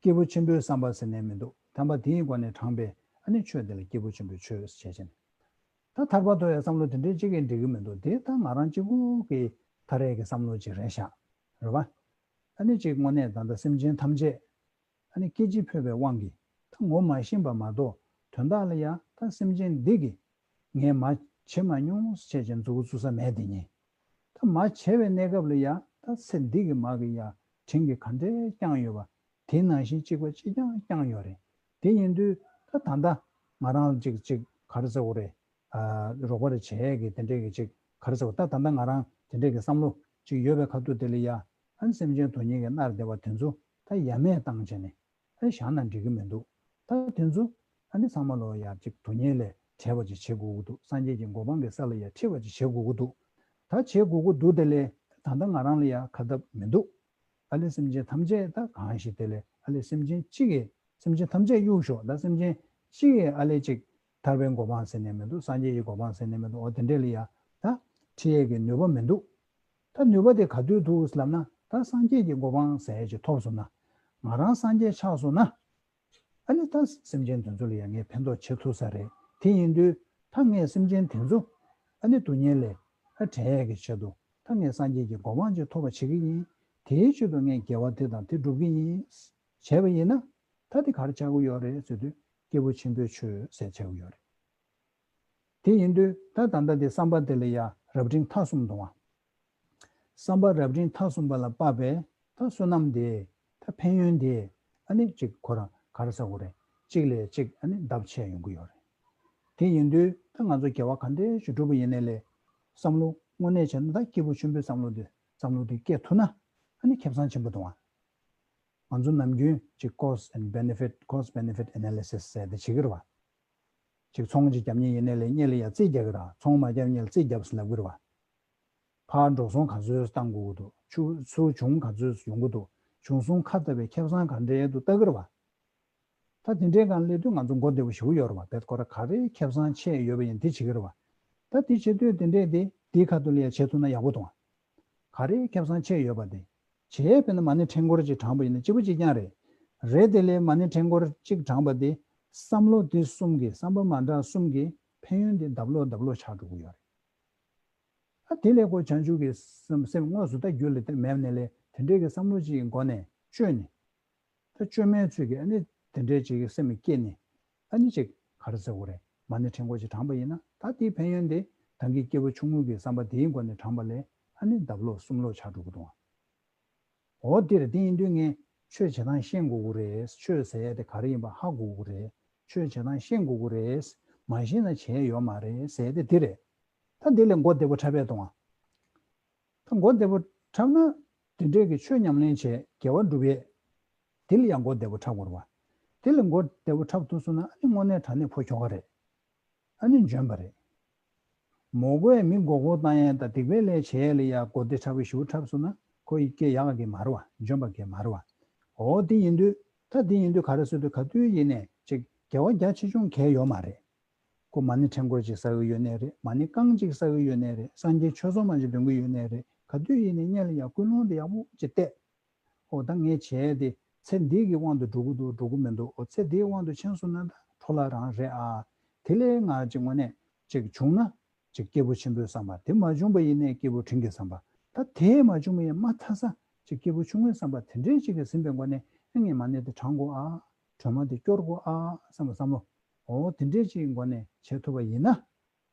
སྐྱེས་བུ་ཆེན་པོའི་བསམ་པ་ཟེར་ནས་མི་འདུག་ཐ་མ་དེའི་སྒོ་ནས་དྲངས་པའི་ཨ་ནི་ཆོས་དེ་ལ་སྐྱེས་བུ་ཆེན་པོའི་ཆོས་ཟེར་བྱས་ནས། ད་ཐར་པ་ཐོབ་ཡའི་བསམ་བློ་དེ་འདྲའི་གཅིག་གིས་འགྲིག་གི་མི་འདུག་དེ་ད་ང་རང་གཅིག་པུ་གི་ཐར་ཡས་ཀྱི་བསམ་བློ་ཅིག་རེད་ཤག་རེད་བ། ཨ་ནི་གཅིག་དངོས་གནས་ད་ལྟ་སེམས་ཅན་ཐམས་ཅད་ཨ་ནི་སྐྱེ་འཆི་འཕོས་པའི་དབང་གིས་ད་ངོ་མ་ཤེས་པ་མ་གཏོགས་དོན་དག་ལ་ཡ་ད་སེམས་ཅན་འདི་གིས་ངས་མ་བྱེད་མ་མྱོང་ཟེར་བྱས་ཀྱི་མཛུབ་གུ་བཙུགས་ས་མེད་དེ་ཉིད། ད་མ་བྱས་པའི་གནས་སྐབས་ལ་ཡ་ད་ཚེ་འདི་གི་མ་གི་ཡ་དྲིན་གྱིས་ག་འདྲས་བསྐྱངས་ཡོད་པ། དེ་ནང་བཞིན་གཅིག་པ་གཅིག་རྐྱང་བསྐྱངས་ཡོད་རེད། དེ་ཡིན་དུས་ད་ད་ལྟ་ང་རང་ཅིག་ཅིག་ག་རེ་ཟེར་དགོས་རེད། ཨ་རོགས་པ་རེ་བྱས་ཀྱི་དེ་འདྲས་ཀྱི་ཅིག་ག་རེ་ཟེར་དགོས། ད་ད་ལྟ་ང་རང་དེ་འདྲས་ཀྱི་བསམ་བློ་ཅིག་ཡོད་པའི་ཁ་ཐུག་དེ་ལ་ཡ་ཨ་ནི་སེམས་ཅན་དོན་གཉེར་གྱི་མནར་བསྡད་པ་དེ་ཚོ་ད་ཡ་མེད་བཏང་བྱས་ནས་ཨ་ནི་བཞག་ན་འགྲིག་གི་མི་འདུག་ད་དེ་ཚོ་ཨ་ནི་ཚང་མ་ལོ་ཡ་ཅིག་དོན་གཉེར་ལས་བྲལ་བ་ཅིག་བྱེད་དགོས་ཀྱི་འདུག་སངས་རྒྱས་ཀྱི་གོ་འཕང་གི་ས་ལ་ཡ་ཁྲིད་པ་ཅིག་བྱེད་དགོས་ཀྱི་འདུག་ད་བྱེད་དགོས་ཀྱི་འདུག་དེ་ལས་ད་ལྟ་ང་རང་ལ་ཡ་ཁ་ཐབས་མི་འདུག་ཨ་ལས་སེམས་ཅན་ཐམས་ཅད་ད་གང་ཞིག་དེ་ལས་ཨ་ལས་སེམས་ཅན་གཅིག་གིས་སེམས་ཅན་ཐམས་ཅད་གཡུག་ཞོག་ད་སེམས་ཅན་ གཅིག་གིས་ཨ་ལས་གཅིག་ཐར་པའི་གོ་འཕང་ཟེར་ནས་མི་འདུག་སངས་རྒྱས་ཀྱི་གོ་འཕང་ཟེར་ནས་མི་འདུག་འོ་དེ་འདྲས་ལ་ཡ་ད་ཁྲིད་ཡས་ཀྱི་ནུས་པ་མི་འདུག་ད་ནུས་པ་དེ་ག་དུས་འདུག་ལབ་ན། ད་སངས་རྒྱས་ཀྱི་གོ་འཕང་ཟེར་ཡས་ཅིག་ཐོབ་སོང་ན། ང་རང་སངས་རྒྱས་ཆགས་སོང་ན། ཨ་ནི་ད་སེམས་ཅན་དེ་ཚོ་ལ་ཡང་ངས་ཕན་ཐོགས་བྱེད་ཐུབ་ས་རེད། དེ་ཡིན་དུས་ད་ངས་སེམས་ཅན་དེ་ཚོ་ཨ་ནི་སྡུག་བསྔལ་ལས་ཨ་བྲལ་ཡས་ཀྱི་ཆེད་དུ། ད་ངས་སངས་རྒྱས་ཀྱི་གོ་འཕང་ཅིག་ཐོབ་པ་བྱེད་ཀྱི་ཡིན། དེའི་ཆེད་དུ་ངས་དགེ་བ་དེ་དང་དེ་སྒྲུབ་ཀྱི་ཡིན་བྱས་པ་ཡིན་ན། ད་དེ་ག་རེ་ཆགས་ཀྱི་ཡོད་རེད་ཟེར་དུས། སྐྱེས་བུ་ཆེན་པོའི་ཆོས་ཟེར་ཆགས་ཀྱི་ཡོད་རེད། དེ་ཡིན་དུས་ད་ད་ལྟ་དེ་བསམ་པ་དེ་ལ་ཡ་རབ་འབྲིང་ཐ་གསུམ་འདུག་བ། བསམ་པ་རབ་འབྲིང་ཐ་གསུམ་པ་ལ་དཔག་པའི་ད་བསོད་ནམས་དེ། ད་ཕན་ཡོན་དེ། ཨ་ནི་གཅིག་ཁོ་རང་ག་རེ་ཟེར་དགོས་རེད། གཅིག་ལས་གཅིག་ཨ་ནི་ལྡབ་ཆེ་ཡོང་གི་ཡོད་རེད། དེ་ཡིན་དུས་ད་ང་ཚོ་དགེ་བ་ག་འདྲས་ཞིག་བསྒྲུབས་པ་ཡིན་ནའི་ལས། བསམ་བློ་དངོས་གནས་བྱས་ན་ད་སྐྱེས་བུ་ཆེན་པོའི་བསམ་བློ་དེ། བསམ་བློ་དེ་སྐྱེ་ཐུབ་ན་ཨ་ནི་ཁེ་བཟང་ཆེན་པོ་འདུག་ཨ། ང་ཚོ་ནམ་རྒྱུན་གཅིག་cost and benefit, cost benefit analysis ཟེར་དེ་བྱེད་ཀྱི་རེད་བ། ཅིག་ཚོང་ཅིག་རྒྱབ་མཁན་ཡིན་ནའི་ལས་སྔོན་ལ་ཡ་རྩིས་རྒྱག་གི་ར། ཚོང་མ་རྒྱབ་སྔོན་ལ་རྩིས་རྒྱབ་ཟེར་ལབ་གི་རེད་བ། ཕར་འགྲོ་སོང་ག་ཚོད་བཏང་དགོས་ཀྱི་འདུག་ཆུ་ཚུར་བྱུང་ག་ཚོད་ཡོང་གི་འདུག་བྱུང་སོང་ཁ་བཏབ་པའི་ཁེ་བཟང་ག་འདྲས་འདུག་ལྟ་གི་རེད་བ། ད་དེ་འདྲའི་སྒང་སླེབས་དུས་ང་ཚོ་མགོ་བདེ་པོ་ཞེ་པོ་ཡོད་རེད་བ། བེད་ཁོ་ར་ག་རེ་ཁེ་བཟང་ཆེ་ཡོད་པ་ཡིན་དེ་བྱེད་ཀྱི་རེད་བ། ད་དེ་བྱེད་དུས་དེ་འདྲས་དེ་དེའི་ཁ་ཐུག་ལ་ཡ་བྱེད་ཐུབ་ན་ཡག་པོ་འདུག་ཨ། ག་རེ་ཁེ་བཟང་ཆེ་ཡོད་པ་དེ། བྱས་དཔེར་ན་མ་ཎི་ཕྲེང་སྐོར་ཅིག་བགྲངས་པ་ཡིན་ན་གཅིག་པ་གཅིག་རྐྱང་རེད། རེད་དེ་ལས་མ་ཎི་ཕྲེང་སྐོར་གཅིག་བགྲངས་པ་དེ། བསམ་བློ་དེ་གསུམ་གྱི་བསམ་པ་མ་འདྲ་གསུམ་གྱི་ཕན་ཡོན་དེ་ལྡབ་ལོག་ལྡབ་ལོག་ཆགས་འགྲོ་གི་ཡོད་རེད། ཨ་དེ་ལས་ཁོ་བྱང་ཆུབ་ཀྱི་སེམས་སེམས་དངོས་སུ་ད་རྒྱུད་ལ་དེ་མེད་ནས་ལས་དེ་འདྲས་ཀྱི་བསམ་བློ་ཅིག་གི་སྒོ་ནས་བཅོས་ནས། ད་བཅོས་མའི་ཚུལ་གྱིས་ཨ་ནི་དེ་འདྲའི་ཅིག་གི་སེམས་སྐྱེས་ནས། ཨ་ནི་ཅིག་ག་རེ་ཟེར་དགོས་རེད། མ་ཎི་ཕྲེང་སྐོར་ཅིག་བགྲངས་པ་ཡིན་ན་ད་དེའི་ཕན་ཡོན་དེ་ད་གིན་སྐྱེས་བུ་ཆུང་ངུ་གི་བསམ་པ་དེའི་སྒོ་ནས་བགྲངས་པ་ལས་ཨ་ནི་ལྡབ་ལོག་གསུམ་ལོག་ཆགས་འགྲོ་གི་འདུག་ཨ། འོ་དེ་རེད། དེ་ཡིན་དུས་ངས་ཆོས་བྱེད་སྟངས་ཤེས་དགོས་ཀྱི་རེད། ཆོས་ཟེར་ཡ་དེ་ག་རེ་ཡིན་པ་ཧ་གོ་དགོས་ཀྱི་རེད། ཆོས་བྱེད་སྟངས་ཤེས་དགོས་ཀྱི་རེད། མ་ཤེས་ན་བྱེད་ཡ་ཡོད་མ་རེད་ཟེར་ཡ་དེ་དེ་རེད། ད་འདི་ལས་མགོ་བདེ་པོ་འཁྲབ་ཡ་གཏོང་ཨ། ད་མགོ་བདེ་པོ་འཁྲབ་ན། དེ་འདྲས་ཀྱི་ཆོས་ཉམས་ལེན་བྱས་དགེ་བ་སྒྲུབ་ཡས། དེ་ལ་ཡང་མགོ་བདེ་པོ་འཁྲབ་དགོས་རེད་བ། དེ་ལ་མགོ་བདེ་པོ་འཁྲབ་ཐུབ་སོང་ན་ཨ་ནི་དངོས་གནས་དྲང་གནས་ཕོ་ཁྱོ་ག་རེད། ཨ་ནི་འཇོན་པ་རེད། མོ་གོས་མི་མགོ་སྐོར་བཏང་ཡས་དང་སྡིག་པའི་ལས་བྱེད་ཡས་ལ་ཡང་མགོ་བདེ་འཁྲབ་པའི་ཞུ་འཁྲབ་སོང་ན་ཁོ་ཡི་སྐད་ཡག་གི་མ་རེད་བ། འཇོན་པ་གི་མ་རེད་བ། འོ་དེ་ཡིན་དུས་ད་དེ་ཡིན་དུས་ག་རེ་ཟེར་དུས་ག་དུས་ཡིན་ནས་ཅིག་དགེ་བ་རྒྱ་ཆེ་ཆུང་གལ་ཡོད་མ་རེད། ཁོ་མ་ཎི་ཕྲེང་སྐོར་ཅིག་བསགས་ཀྱི་ཡོད་ནའི་རེད། མ་ཎི་རྐང་གཅིག་བསགས་ཀྱི་ཡོད་ནའི་རེད། སངས་རྒྱས་ཆོས་ཚོགས་མ་ཅིག་འདོན་གྱི་ཡོད་ནའི་རེད། ག་དུས་ཡིན་ནའི་སྔོན་ལ་ཡང་ཀུན་སློང་དེ་ཡག་པོ་ཅིག་གཏད། ཨོ་ད་ངས་བྱས་ཏེ་ཚེ་འདི་གི་དབང་དུ་འགྲོ་གི་འདུག་འགྲོ་གི་མི་འདུག་ཨོ་ཚེ་འདིའི་དབང་དུ་ཕྱིན་སོང་ན་ད་འཕྲོ་བརླག་རང་རེད་ཨ། དེ་ལས་ང་ཅིག་དངོས་གནས་ཅིག་བྱུང་ན་ཅིག་སྐྱེས་བུ་ཆེན་པོའི་བསམ་པ། དེ་མ་བྱུང་བ་ཡིན་ནའི་སྐྱེས་བུ་འབྲིང་གི་བསམ་པ། ད་དེ་མ་བྱུང་བ་ཡིན་མ་ཐ་ས་ཅིག་སྐྱེས་བུ་ཆུང་ངུའི་བསམ་པ་དེ་འདྲའི་ཅིག་གིས་ཟིན་པའི་སྒོ་ནས་ཨ་ངས་མ་ཎི་དེ་བགྲང་དགོས་ཨ། སྒྲོལ་མ་དེ་སྐྱོར་དགོས་ཨ་བསམ་པ་བསམ་བློ། ཨོ་དེ་འདྲའི་ཅིག་གི་སྒོ་ནས་བྱེད་ཐུབ་པ་ཡིན་ན།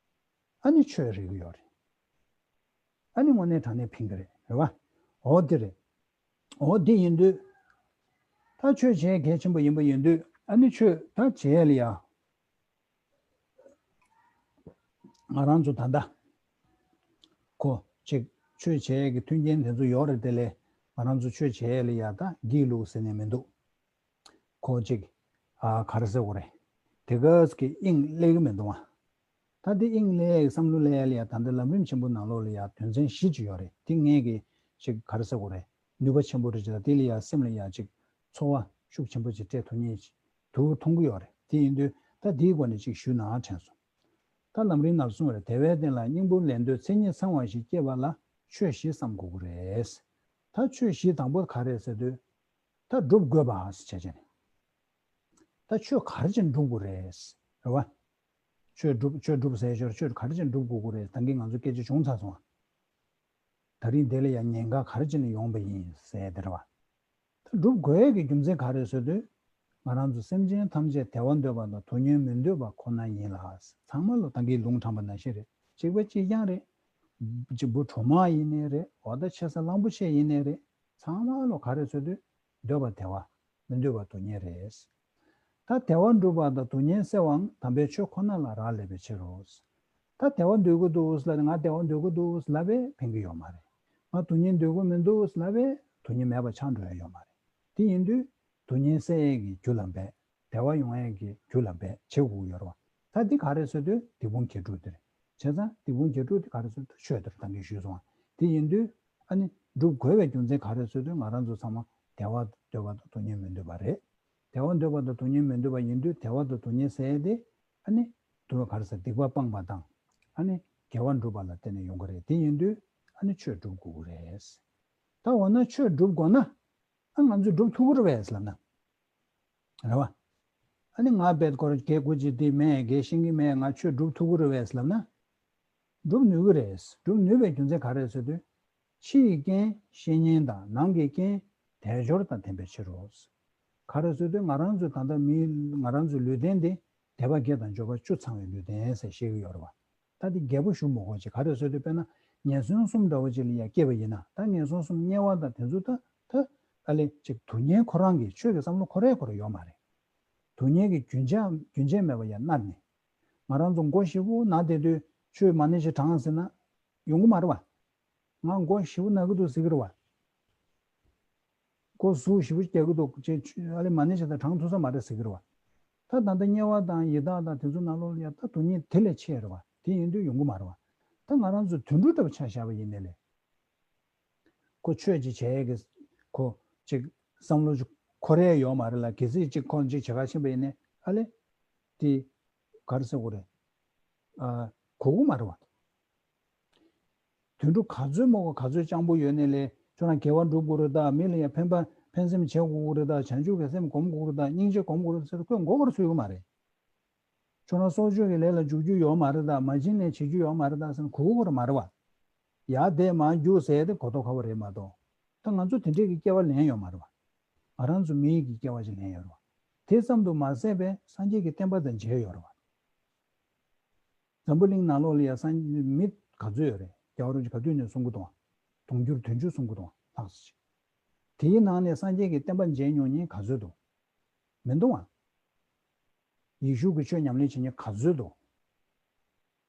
ཨ་ནི་ཆོས་རིག་གི་ཡོད་རེད། ཨ་ནི་དངོས་གནས་དྲང་གནས་ཕན་གི་རེད། རེད་བ། འོ་དེ་རེད། འོ་དེ་ཡིན་དུས། ད་ཆོས་བྱེད་གལ་ཆེན་པོ་ཡིན་པ་ཡིན་དུས་ཨ་ནི་ཆོས་ད་བྱེད་ཡ་ལ་ཡ། ང་རང་ཚོ་ད་ལྟ། ཁོ་ཅིག་ཆོས་བྱེད་ཡ་གི་མཐུན་རྐྱེན་དེ་ཚོ་ཡོད་རེད་དེ་ལས་ང་རང་ཚོ་ཆོས་བྱེད་ཡ་ལ་ཡ་ད་སྒྱིད་ལུག་ཟེར་ནས་མི་འདུག་ཁོ་ཅིག་ཨ་ག་རེ་ཟེར་དགོས་རེད། དེ་ག་ཙམ་གྱི་དབྱིངས་སླེབས་ཀྱི་མི་འདུག་ཨ། ད་དེ་དབྱིངས་སླེབས་བསམ་བློ་སླེབས་ཡ་ལ་ཡ་ད་ལྟ་ལམ་རིམ་ཆེན་པོ་ནང་ལོགས་ལ་ཡ་དོན་ཚན་བཞི་ཅིག་ཡོད་རེད། དེ་ངས་ཀྱི་ཅིག་ག་རེ་ཟེར་དགོས་རེད། ནུས་པ་ཆེན་པོ་རེད་ཅིག་ད་དེ་ལ་ཡ་སེམས་ལ་ཡ་ཅིག་ཚོར་བ་ཤུགས་ཆེན་པོ་ཅིག་སྤྲད་ཐུབ་མཁན་ཅིག་ཏུ་མཐོང་གི་ཡོད་རེད། དེ་ཡིན་དུས་ད་དེའི་སྒོ་ནས་ཅིག་ཞུས་ན་དྲན་སོང་། ད་ལམ་རིམ་ནང་གསུངས་པ་རེད། དེ་བས་བསྟན་ལ་སྙིང་པོ་ལེན་འདོད་མཚན་ཉིད་ཚང་བ་ཞིག་སྐྱེ་བ་ལ་ཆོས་བཞི་བསམ་དགོས་ཀྱི་རེད། ད་ཆོས་བཞི་དང་པོ་ག་རེ་ཟེར་དུས། ད་སྒྲུབ་དགོས་པ་ཟེར་བྱས་བྱས་ནས། ད་ཆོས་ག་རེ་བྱས་ནས་སྒྲུབ་དགོས་རེད། རེད་བ། ཆོས་སྒྲུབ་ཆོས་སྒྲུབ་ཟེར་ཞོར་ཆོས་ག་རེ་བྱས་ནས་སྒྲུབ་དགོས་ཀྱི་རེད། ད་གིན་ང་ཚོ་སྐད་ཆ་བྱུང་ཚར་སོང་ང་། ད་རིང་འདི་ལ་ཡང་ཉེན་ཁ་ག་རེ་བྱས་ནས་ཡོང་པ་ཡིན་ཟེར་དེ་རེད་བ། ད་སྒྲུབ་དགོས་ཀྱི་རྒྱུ་མཚན་ག་རེ་ཟེར་དུས། ང་རང་ཚོ་སེམས་ཅན་ཐམས་ཅད་བདེ་བ་འདོད་པ་དང་སྡུག་བསྔལ་མི་འདོད་པ་ཁོ་ན་ཡིན་ལ། ཚང་མ་ལོ་ད་གིན་ལུང་དྲངས་པ་ནང་བཞིན་རེད། གཅིག་པ་གཅིག་རྐྱང་རེད། གཅིག་བུ་གྲོག་མ་ཡིན་ནའི་རེད། འོ་ད་ཆེ་ས་གླང་པོ་ཆེ་ཡིན་ནའི་རེད། ཚང་མ་ལོ་ག་རེ་ཟེར་དུས། འདོད་པ་བདེ་བ། མི་འདོད་པ་སྡུག་བསྔལ་རེད། ད་བདེ་བ་སྒྲུབ་པ་དང་སྡུག་བསྔལ་སེལ་བའང་དམ་པའི་ཆོས་ཁོ་ན་ལ་རག་ལས་པའི་ཕྱིར་རོ། ད་བདེ་བ་འདོད་ཀྱི་འདུག་ལབ་ནས་ང་བདེ་བ་འདོད་ཀྱི་འདུག་ལབ་པས་ཕན་གྱི་ཡོད་མ་རེད། ང་སྡུག་བསྔལ་འདོད་ཀྱི་མི་འདུག་ལབ་པས་སྡུག་བསྔལ་མེད་པ་ཆགས་འགྲོ་ཡ་ཡོད་མ་རེད། དེ་ཡིན་དུས་སྡུག་བསྔལ་སེལ་ཡས་ཀྱི་རྒྱུ་ལ་འབད། བདེ་བ་ཡོང་ཡས་ཀྱི་རྒྱུ་ལ་འབད་བྱེད་དགོས་ཀྱི་ཡོད་རེད་བ། ད་འདི་ག་རེ་ཟེར་དུས་སྡིག་སྤོང་དགེ་སྒྲུབ་དེ་རེད། བྱས་ཙང་སྡིག་སྤོང་དགེ་སྒྲུབ་དེ་ག་རེ་ཟེར་དུས་ཆོས་དེ་རེད། ད་གིན་ཞུས་སོང་བ། དེ་ཡིན་དུས་ཨ་ནི་སྒྲུབ་དགོས་པའི་རྒྱུ་མཚན་ག་རེ་ཟེར་དུས་ང་རང་ཚོ་ཚང་མ་བདེ་བ་འདོད་པ་དང་སྡུག་བསྔལ་མི་འདོད་པ་རེད། བདེ་བ་འདོད་པ་དང་སྡུག་བསྔལ་མི་འདོད་པ་ཡིན་དུས། བདེ་བ་དང་སྡུག་བསྔལ་ཟེར་ཡ་དེ་ཨ་ནི་དུ་བ་ག་རེ་ཟེར། སྡིག་པ་སྤངས་པ་དང་ཨ་ནི་དགེ་བ་སྒྲུབ་པ་ལ་བརྟེན་ནས་ཡོང་གི་རེད། དེ་ཡིན་དུས་ཨ་ནི་ཆོས་སྒྲུབ་དགོས་ཀྱི་རེད། ད་འོ་ན་ཆོས་སྒྲུབ་དགོས་ན། ཨ་ང་ཚོས་སྒྲུབ་ཐུབ་ཀྱི་རེད་པས་ལབ་ན། རེད་བ། ཨ་ནི་ང་རྦད་ཁོ་ར་གེ་ཀུ་ཅི་དེ་མེད། གེ་ཤེས་ཀྱི་མེད། ང་ཆོས་སྒྲུབ་ཐུབ་ཀྱི་རེད་པས་ལབ་ན། སྒྲུབ་ནུས་ཀྱི་རེད། སྒྲུབ་ནུས་པའི་རྒྱུ་མཚན་ག་རེ་ཟེར་དུས། ཕྱི་ཡི་རྐྱེན་བཤེས་གཉེན་དང་། ནང་གི་རྐྱེན་དལ་འབྱོར་དང་ལྡན་པའི་ཕྱིར་རོ། ག་རེ་ཟེར་དུས་ང་རང་ཚོའི་ད་ལྟ་མི་ང་རང་ཚོའི་ལུས་རྟེན་དེ་སྡེ་པ་བརྒྱད་དང་འབྱོར་པ་བཅུ་ཚང་བའི་ལུས་རྟེན་ཟེར་བཤད་ཀྱི་ཡོད་རེད་བ། ད་དེ་རྒྱས་པོ་ཞུ་མི་དགོས་ཅིག་ག་རེ་ཟེར་དུས་དཔེར་ན་ངན་སོང་གསུམ་འདྲ་བོ་ཅིག་ལ་ཡ་སྐྱེས་པ་ཡིན་ན། ད་ངན་སོང་གསུམ་དམྱལ་བ་དང་དེ་ཚོ་ད་ད་ཨ་ལེ་ཅིག་སྡུག་བསྔལ་ཁོ་རང་གི་ཆོས་ཀྱི་བསམ་བློ་ཁོ་རའི་ཁོ་ར་ཡོད་མ་རེད། སྡུག་བསྔལ་གྱི་རྒྱུན་ཆད་རྒྱུན་ཆད་མེད་པ་ཡ་མནར་ནས། ང་རང་ཚོ་མགོ་ཞེ་པོ་ན་བསྡད་དུས་ཆོས་མ་ཎི་ཞིག་བགྲངས་ཟེར་ན་ཡོང་གི་མ་རེད་བ། ང་མགོ་ཞེ་པོ་ན་གི་འདུག་ཟེར་གི་རེད་བ། མགོ་ཟུག་ཞེ་པོ་རྒྱག་གི་འདུག་ཅེས་ཆོས་ཨ་ལེ་མ་ཎི་ཞིག་ད་བགྲང་ཐུབ་ས་མ་རེད་ཟེར་གི་རེད་བ། ད་ད་ལྟ་དམྱལ་བ་དང་ཡི་དྭགས་དང་དེ་ཚོ་ནང་ལོགས་ལ་ཡ་ད་སྡུག་བསྔལ་དེ་ལས་ཆེ་རེད་བ། དེ་ཡིན་དུས་ཡོང་གི་མ་རེད་བ། ད་ང་རང་ཚོ་དུད་འགྲོ་འདྲ་བོ་ཆ་བཞག་པ་ཡིན་ནའི་ལས། ཁོ་ཆོས་ཅིག་བྱེད་ཡས་ཀྱི་ཁོ་ཅིག་བསམ་བློ་ཅིག་འཁོར་ཡས་ཡོད་མ་རེད་ལ། གལ་སྲིད་ཅིག་ཁོ་ཅིག་བྱེད་ག་ཕྱིན་པ་ཡིན་ནའི་ཨ་ལེ། དེ་ག་རེ་ཟེར་དགོས་རེད། ཨ་གོ་གི་མ་རེད་བ། དུད་འགྲོ་ག་ཚོད་མོ་ག་ག་ཚོད་སྤྱང་པོ་ཡོད་ནའི་ལས། ཁྱོད་རང་དགེ་བ་སྒྲུབ་དགོས་རེད་ད། མི་ལ་ཡང་ཕན་པ་ཕན་སེམས་བྱེད་དགོས་རེད་ད། བྱང་ཆུབ་ཀྱི་སེམས་སྒོམ་དགོས་རེད་ད། སྙིང་རྗེ་སྒོམ་དགོས་རེད་ཟེར་ཁོས་མགོ་སྐོར་ཚུད་ཀྱི་མ་རེད། ཁྱོད་རང་སྲོག་གཅོད་ཀྱི་ལས་ལ་འཇུག་རྒྱུ་ཡོད་མ་རེད་ད། མ་བྱིན་ལས་བྱེད་རྒྱུ་ཡོད་མ་རེད་ད་ཟེར་ན་གོ་གི་མ་རེད་བ། ཡར་བསྡད་མར་རྒྱུག་ཟེར་ཏེ་གོ་རྟོགས་ཁ་པོ་རེད་མ་གཏོགས། ད་ང་ཚོ་དེ་འདྲས་ཀྱི་སྐྱེ་བ་ལེན་ཡོད་མ་རེད་བ། ང་རང་ཚོ་མི་ཡི་གི་སྐྱེ་བ་ཅིག་ལེན་ཡོད་རེད་བ། དེ་ཙམ་དུ་མ་ཟད་པའི་སངས་རྒྱས་ཀྱི་བསྟན་པ་དང་མཇལ་ཡོད་རེད་བ། འཛམ་བུ་གླིང་ནང་ལོགས་ལ་ཡ་སངས་མི་ག་ཚོད་ཡོད་རེད། རྒྱལ་བ་རིན་པོ་ཆེ་ག་དུས་ནས་གསུང་གི་འདུག་བ། དུང་ཕྱུར་བདུན་ཅུ་གསུང་གི་འདུག་བ་ལྷག་ཙམ་ཅིག་དེའི་ནང་ནས་སངས་རྒྱས་ཀྱི་བསྟན་པ་མཇལ་མྱོང་མཁན་ག་ཚོད་འདུག་མི་འདུག་བ། ཡེ་ཤུ་གི་ཆོས་ཉམས་ལེན་བྱེད་མཁན་ག་ཚོད་འདུག་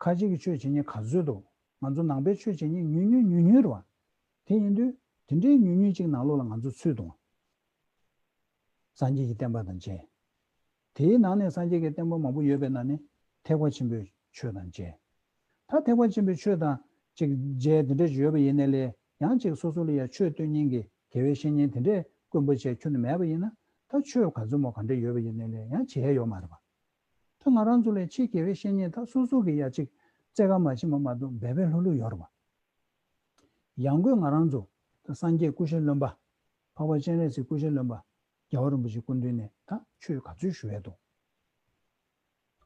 ཁ་ཆེ་གི་ཆོས་བྱེད་མཁན་ག་ཚོད་འདུག་ང་ཚོ་ནང་པའི་ཆོས་བྱེད་མཁན་ཉུང་ཉུང་ཉུང་ཉུང་རེད་བ། དེ་ཡིན་དུས་དེ་འདྲའི་ཉུང་ཉུང་ཅིག་ནང་ལོགས་ལ་ང་ཚོ་ཚུད་འདུག་སངས་རྒྱས་ཀྱི་བསྟན་པ་དང་མཇལ། དེའི་ནང་ནས་སངས་རྒྱས་ཀྱི་བསྟན་པ་མང་པོ་ཡོད་པའི་ནང་ནས་ཐེག་པ་ཆེན་པོའི་ཆོས་དང་མཇལ། ད་ཐེག་པ་ཆེན་པོའི་ཆོས་དང་ཅིག་མཇལ་དེ་འདྲ་ཞིག་ཡོད་པ་ཡིན་ནའི་ལས། ཡང་ཅིག་སོ་སོ་ལ་ཡང་ཆོས་སྟོན་མཁན་གྱི་དགེ་བའི་བཤེས་གཉེན་དེ་འདྲས་དཀོན་པོ་བྱས་ཁྱོན་ནས་མེད་པ་ཡིན་ན། ད་ཆོས་ག་ཚོད་མོ་ག་འདྲས་ཡོད་པ་ཡིན་ནའི་ལས་ཡང་བྱེད་ཡས་ཡོད་མ་རེད་པ། ད་ང་རང་ཚོ་ལས་ཆེས་དགེ་བའི་བཤེས་གཉེན་ད་སོ་སོ་གི་ཡ་ཅིག་རྩེ་ག་མ་ཕྱིན་པ་མ་གཏོགས་འབད་པས་ལྷུག་ལྷུག་ཡོད་རེད་པ། ཡང་སྒོས་ང་རང་ཚོ་ད་སངས་རྒྱས་སྐུ་ཤ་རློན་པ། འཕགས་པ་སྤྱན་རས་གཟིགས་སྐུ་ཤ་རློན་པ། རྒྱལ་བ་རིན་པོ་ཆེའི་སྐུ་མདུན་ནས་ད་ཆོས་ག་ཚོད་ཞུ་ཡས་འདུག་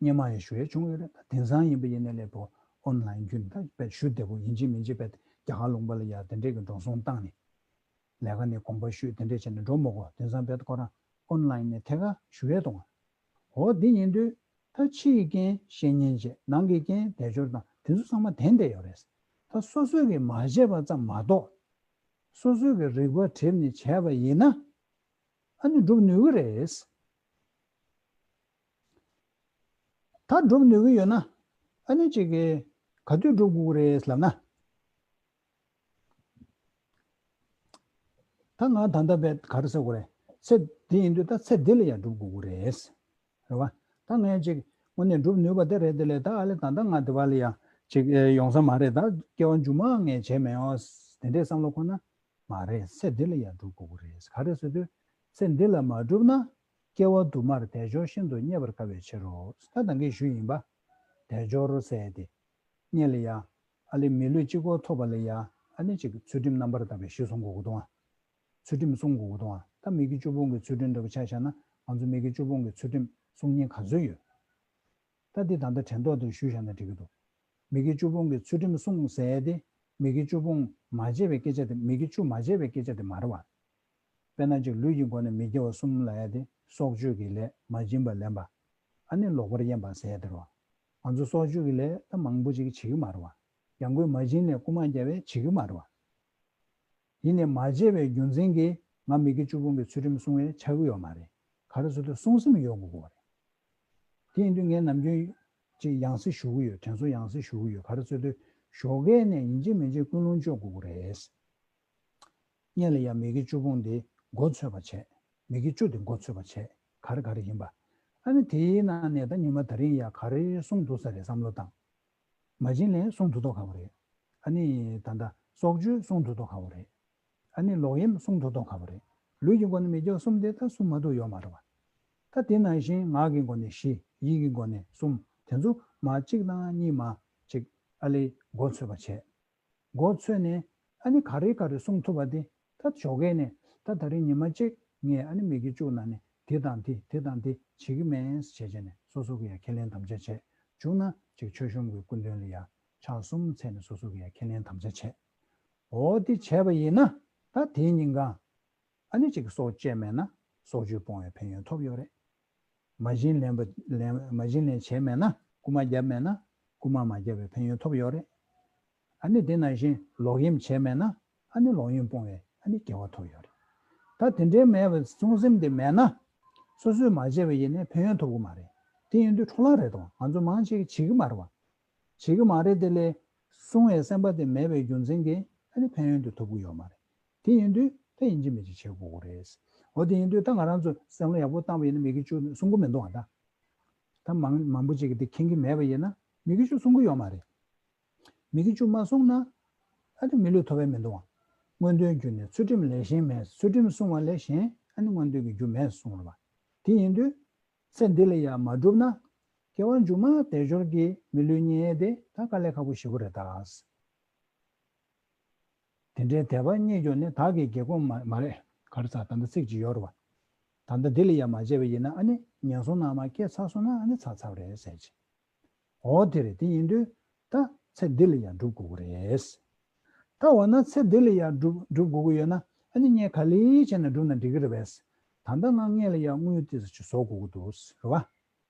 སྔོན་མ་ཡང་ཞུ་ཡས་བྱུང་ཡོད་རེད། ད་དེང་སང་ཡིན་པ་ཡིན་ནའི་ལས་པོ་ཨོན་ལའིན་བརྒྱུད་ད་དཔེ་ཞུ་བདེ་པོ་ཡིན་གཅིག་མིན་གཅིག་དཔེ་རྒྱ་གར་ལུང་པ་ལ་ཡ་དེ་འདྲས་ཀྱི་འགྲོ་སོང་བཏང་ནས། ལས་ཀ་ནས་དགོངས་པ་ཞུས་དེ་འདྲས་བྱས་ནས་འགྲོ་མི་དགོས། དེང་སང་དཔེ་ཁོ་རང་ཨོན་ལའིན་ནས་ཐད་ཀར་ཞུ་ཡས་གཏོང་བ། འོ་འདི་ཡིན་དུས་ད་ཕྱི་ཡི་རྐྱེན་བཤེས་གཉེན་བྱས། ནང་གི་རྐྱེན་དལ་འབྱོར་དང་དེ་ཚོ་ཚང་མ་ལྡན་བསྡད་ཡོད་རེད། ད་སོ་སོས་ཀྱིས་མ་བྱས་པ་ཙམ་མ་གཏོགས། སོ་སོས་ཀྱིས་རིག་པ་བསྒྲིམས་ནས་བྱས་པ་ཡིན་ན། ཨ་ནི་སྒྲུབ་ནུས་ཀྱི་རེད། ད་སྒྲུབ་ནུས་ཀྱི་ཡོད་ན། ཨ་ནི་ཅིག་གིས་ག་དུས་སྒྲུབ་དགོས་ཀྱི་རེད་ལབ་ན། ད་ང་ད་ལྟ་བས་ག་རེ་ཟེར་དགོས་རེད། ཚེ་འདི་ཡིན་དུས་ད་ཚེ་འདི་ལ་ཡང་སྒྲུབ་དགོས་ཀྱི་རེད། རེད་བ། ད་ངས་ཅིག་དངོས་གནས་སྒྲུབ་ནུས་པ་དེ་རེད་དེ་ལས། ད་ཨ་ལེ་ད་ལྟ་ང་འདི་བ་ལ་ཡང་ཅིག་ཡོང་ས་མ་རེད། ད་སྐྱེ་བ་མཇུག་མ་ངས་བྱས་མེད་ཨོ། དེ་འདྲའི་བསམ་བློ་ཁོ་ན་མ་རེད། ཚེ་འདི་ལ་ཡང་སྒྲུབ་དགོས་ཀྱི་རེད། ག་རེ་ཟེར་དུས་ཚེ་འདི་ལ་མ་བསྒྲུབས་ན། སྐྱེ་བ་དུ་མར་དལ་འབྱོར་ཤིན་ཏུ་རྙེད་པར་དཀའ་བའི་ཕྱིར་རོ། ད་ད་གིན་ཞུས་ཡིན་པ། དལ་འབྱོར་ཟེར་དེ། སྔོན་ལ་ཡ། ཨ་ལེ་མི་ལུས་གཅིག་པོ་ཐོབ་པ་ལ་ཡ། ཨ་ནི་ཅིག་ཚུལ་ཁྲིམས་རྣམ་པར་དག་པའི་བཞི་སྲུང་དགོས་ཀྱི་འདུག་ཨ། ཚུལ་ཁྲིམས་སྲུང་དགོས་ཀྱི་འདུག་ཨ། ད་མི་དགེ་བཅུ་སྤོང་གི་ཚུལ་ཁྲིམས་འདྲ་པོ་ཆ་བཞག་ན། ང་ཚོ་མི་དགེ་བཅུ་སྤོང་གི་ཚུལ་ཁྲིམས་སྲུང་མཁན་ག་ཚོད་ཡོད། ད་འདི་ད་ལྟ་དྲན་ཐོག་ཏུ་ཞུས་བཞག་ན་འགྲིག་གི་འདུག་མི་དགེ་བཅུ་སྤོང་གི་ཚུལ་ཁྲིམས་སྲུང་ཟེར་ཡ་དེ། མི་དགེ་བཅུ་སྤོང་མ་བྱས་པའི་སྐད་ཆ་དེ། མི་དགེ་བཅུ་མ་བྱས་པའི་སྐད་ཆ་དེ་མ་རེད་བ། དཔེར་ན་ཅིག་ལུས་ཀྱི་སྒོ་ནས་མི་དགེ་བ་གསུམ་ལབ་ཡ་དེ། སྲོག་གཅོད་ཀྱི་ལས། མ་བྱིན་པ་ལེན་པ། ཨ་ནི་ལོག་པར་གཡེམ་པ་ཟེར་ཡ་དེ་རེད་བ། ང་ཚོ་སྲོག་གཅོད་ཀྱི་ལས་ད་མང་པོ་ཅིག་བྱེད་ཀྱི་མ་རེད་བ། ཡང་སྒོས་མ་བྱིན་ལས་རྐུ་མ་རྒྱག་པ་བྱེད་ཀྱི་མ་རེད་བ། ཡིན་ནའི་མ་བྱས་པའི་རྒྱུ་མཚན་གྱིས་ང་མི་དགེ་བཅུ་སྤོང་གི་ཚུལ་ཁྲིམས་སྲུང་བ་ཆགས་ཀྱི་ཡོད་མ་རེད། ག་རེ་ཟེར་དུས་སྲུང་སེམས་ཡོད་དགོས་ཀྱི་རེད། དེ་ཡིན་དུས་ངས་ནམ་རྒྱུན་ཅིག་ཡང་སེ་ཞུ་གི་ཡོད། དྲན་གསོ་ཡང་སེ་ཞུ་གི་ཡོད། ག་རེ་ཟེར་དུས་ཞོགས་ཀས་ནས་ཡིན་གཅིག་མིན་གཅིག་ཀུན་སློང་བཅོས་དགོས་ཀྱི་རེད། སྔོན་ལ་ཡ་མི་དགེ་བཅུ་སྤོང་དེ་མགོ་ཚོས་པ་བྱས། མི་དགེ་བཅུ་དེ་མགོ་ཚོས་པ་བྱས། ག་རེ་ག་རེ་ཡིན་པ། ཨ་ནི་དེའི་ནང་ནས་ད་ཉི་མ་ད་རིང་ཡ་ག་རེ་གསུངས་འདུག་ས་རེད་བསམ་བློ་བཏང་། མ་བྱིན་ལེན་གསུངས་འདུག་ཏོ་ག་བ་རེད། ཨ་ནི་ད་ལྟ་སྲོག་གཅོད་གསུངས་འདུག་ཏོ་ག་བ་རེད། ཨ་ནི་ལོག་གཡེམ་གསུངས་འདུག་ཏོ་ག་བ་རེད། ལུས་ཀྱི་སྒོ་ནས་མི་དགེ་བ་གསུམ་དེ་ད་གསུངས་མ་འདུག་ཡོད་མ་རེད་བ། ད་དེ་ནང་བཞིན་ངག་གི་སྒོ་ནས་བཞི། ཡིད་ཀྱི་སྒོ་ནས་གསུམ། དེ་ཚོ་མ་གཅིག་དང་གཉིས་མ་གཅིག་ཨ་ལས་མགོ་ཚོས་པ་བྱས། མགོ་ཚོས་ནས་ཨ་ནི་ག་རེ་ག་རེ་གསུང་ཐུབ་པ་དེ། ད་ཞོགས་ཀས་ནས་ད་ད་རིང་ཉི་མ་གཅིག་ངས་ཨ་ནི་མི་དགེ་བཅུ་ནང་ནས་དེ་དང་དེ་དེ་དང་དེ་བྱེད་ཀྱི་མེད་བྱས་བྱས་ནས་སོ་སོ་གི་ཡ་ཁས་ལེན་དམ་བཅའ་བྱས། བྱུང་ན་ཅིག་མཆོད་གཤོམ་གྱི་སྐུ་མདུན་ལ་ཡ་ཕྱག་གསུམ་འཚལ་ནས་སོ་སོ་གི་ཡ་ཁས་ལེན་དམ་བཅའ་བྱས། འོ་དེ་བྱས་པ་ཡིན་ན་ད་དེའི་ཉིན་གང་ཨ་ནི་ཅིག་སྲོག་བཅད་མེད་ན་སྲོག་གཅོད་སྤོང་བའི་ཕན་ཡོན་ཐོབ་ཡོད་རེད། མ་བྱིན་ལེན་པ་ལེན་མ་བྱིན་ལེན་བྱས་མེད་ན་རྐུ་མ་བརྒྱབ་མེད་ན་རྐུ་མ་མ་བརྒྱབ་པའི་ཕན་ཡོན་ཐོབ་ཡོད་རེད། ཨ་ནི་དེ་ནང་བཞིན་ལོག་གཡེམ་བྱས་མེད་ན་ཨ་ནི་ལོག་གཡེམ་སྤོང་བའི་ཨ་ནི་དགེ་བ་ཐོབ་ཡོད་རེད། ད་དེ་འདྲའི་མེད་པའི་བརྩོན་སེམས་དེ་མེད་ན་སོ་སོས་མ་བྱས་པ་ཡིན་ནའི་ཕན་ཡོན་ཐོབ་ཀྱི་མ་རེད། དེ་ཡིན་དུས་འཕྲོ་བརླག་རེད་དོ། ང་ཚོ་མང་ཆེ་གིས་བྱེད་ཀྱི་མ་རེད་བ། བྱེད་ཀྱི་མ་རེད། དེ་ལས་བསྲུང་བའི་སེམས་པ་དེ་མེད་པའི་རྒྱུ་མཚན་གྱིས་ཨ་ནི་ཕན་ཡོན་དེ་ཐོབ་ཀྱི་ཡོད་མ་རེད། དེ་ཡིན་དུས་ད་ཡིན་གཅིག་མིན་གཅིག་བྱེད་དགོས་ཀྱི་རེད། འོ་དེ་ཡིན་དུས་ད་ང་རང་ཚོ་བསམ་བློ་ཡག་པོ་བཏང་བ་ཡིན་ན་མི་དགེ་བཅུ་གསུང་གི་མི་འདུག་ཨ། ད་ད་མང་མང་པོ་ཅིག་གིས་དེ་མཁྱེན་གྱི་མེད་པ་ཡིན་ན་མི་དགེ་བཅུ་གསུང་གི་ཡོད་མ་རེད། མི་དགེ་བཅུ་མ་བསྲུངས་ན་ཨ་ནི་མི་ལུས་ཐོབ་པ་མི་འདུག་ཨ། སྔོན་ཐོན་རྒྱུ་ནི་ཚུལ་ཁྲིམས་ལས་གཞན་མེད། ཚུལ་ཁྲིམས་བསྲུང་བ་ལས་གཞན་ཨ་ནི་སྔོན་ཐོན་གྱི་རྒྱུ་མེད་གསུངས་རེད་བ། དེ་ཡིན་དུས་ཚེ་འདི་ལ་ཡང་མ་བསྒྲུབས་ན་སྐྱེ་བ་མཇུག་མ་དལ་འབྱོར་གྱི་མི་ལུས་རྙེད་དེ་ད་དཀའ་ལས་ཁག་པོ་ཞེ་པོ་རེད་ད། དེ་འདྲའི་དད་པ་རྙེད་རྒྱུ་ནི་བདག་གི་དགེ་སློང་མ་མ་རེད། ག་རེ་ཟེར་ད་ལྟ་ཚིག་ཅིག་ཡོད་རེད་བ། ད་ལྟ་འདི་ལ་ཡང་མ་བྱས་པ་ཡིན་ན་ཨ་ནི་ངན་སོང་ནང་མར་སྐྱེས་ཚར་སོང་ན་ཨ་ནི་ཚར་ཚར་བ་རེད་ཟེར་གྱི། འོ་དེ་རེད། དེ་ཡིན་དུས་ད་ཚེ་འདི་ལ་ཡང་སྒྲུབ་དགོས་ཀྱི་རེད། ད་འོ་ན་ཚེ་འདི་ལ་ཡང་སྒྲུབ་སྒྲུབ་དགོས་ཀྱི་ཡོད་ན་ཨ་ནི་ངས་ག་ལེ་བྱས་ནས་སྒྲུབ་ན་འགྲིག་གི་རེད་པས། ད་ལྟ་ང་སྔོན་ལ་ཡང་དངུལ་ཏོག་ཙམ་ཅིག་བཟོ་དགོས་ཀྱི་འདུག་རེད་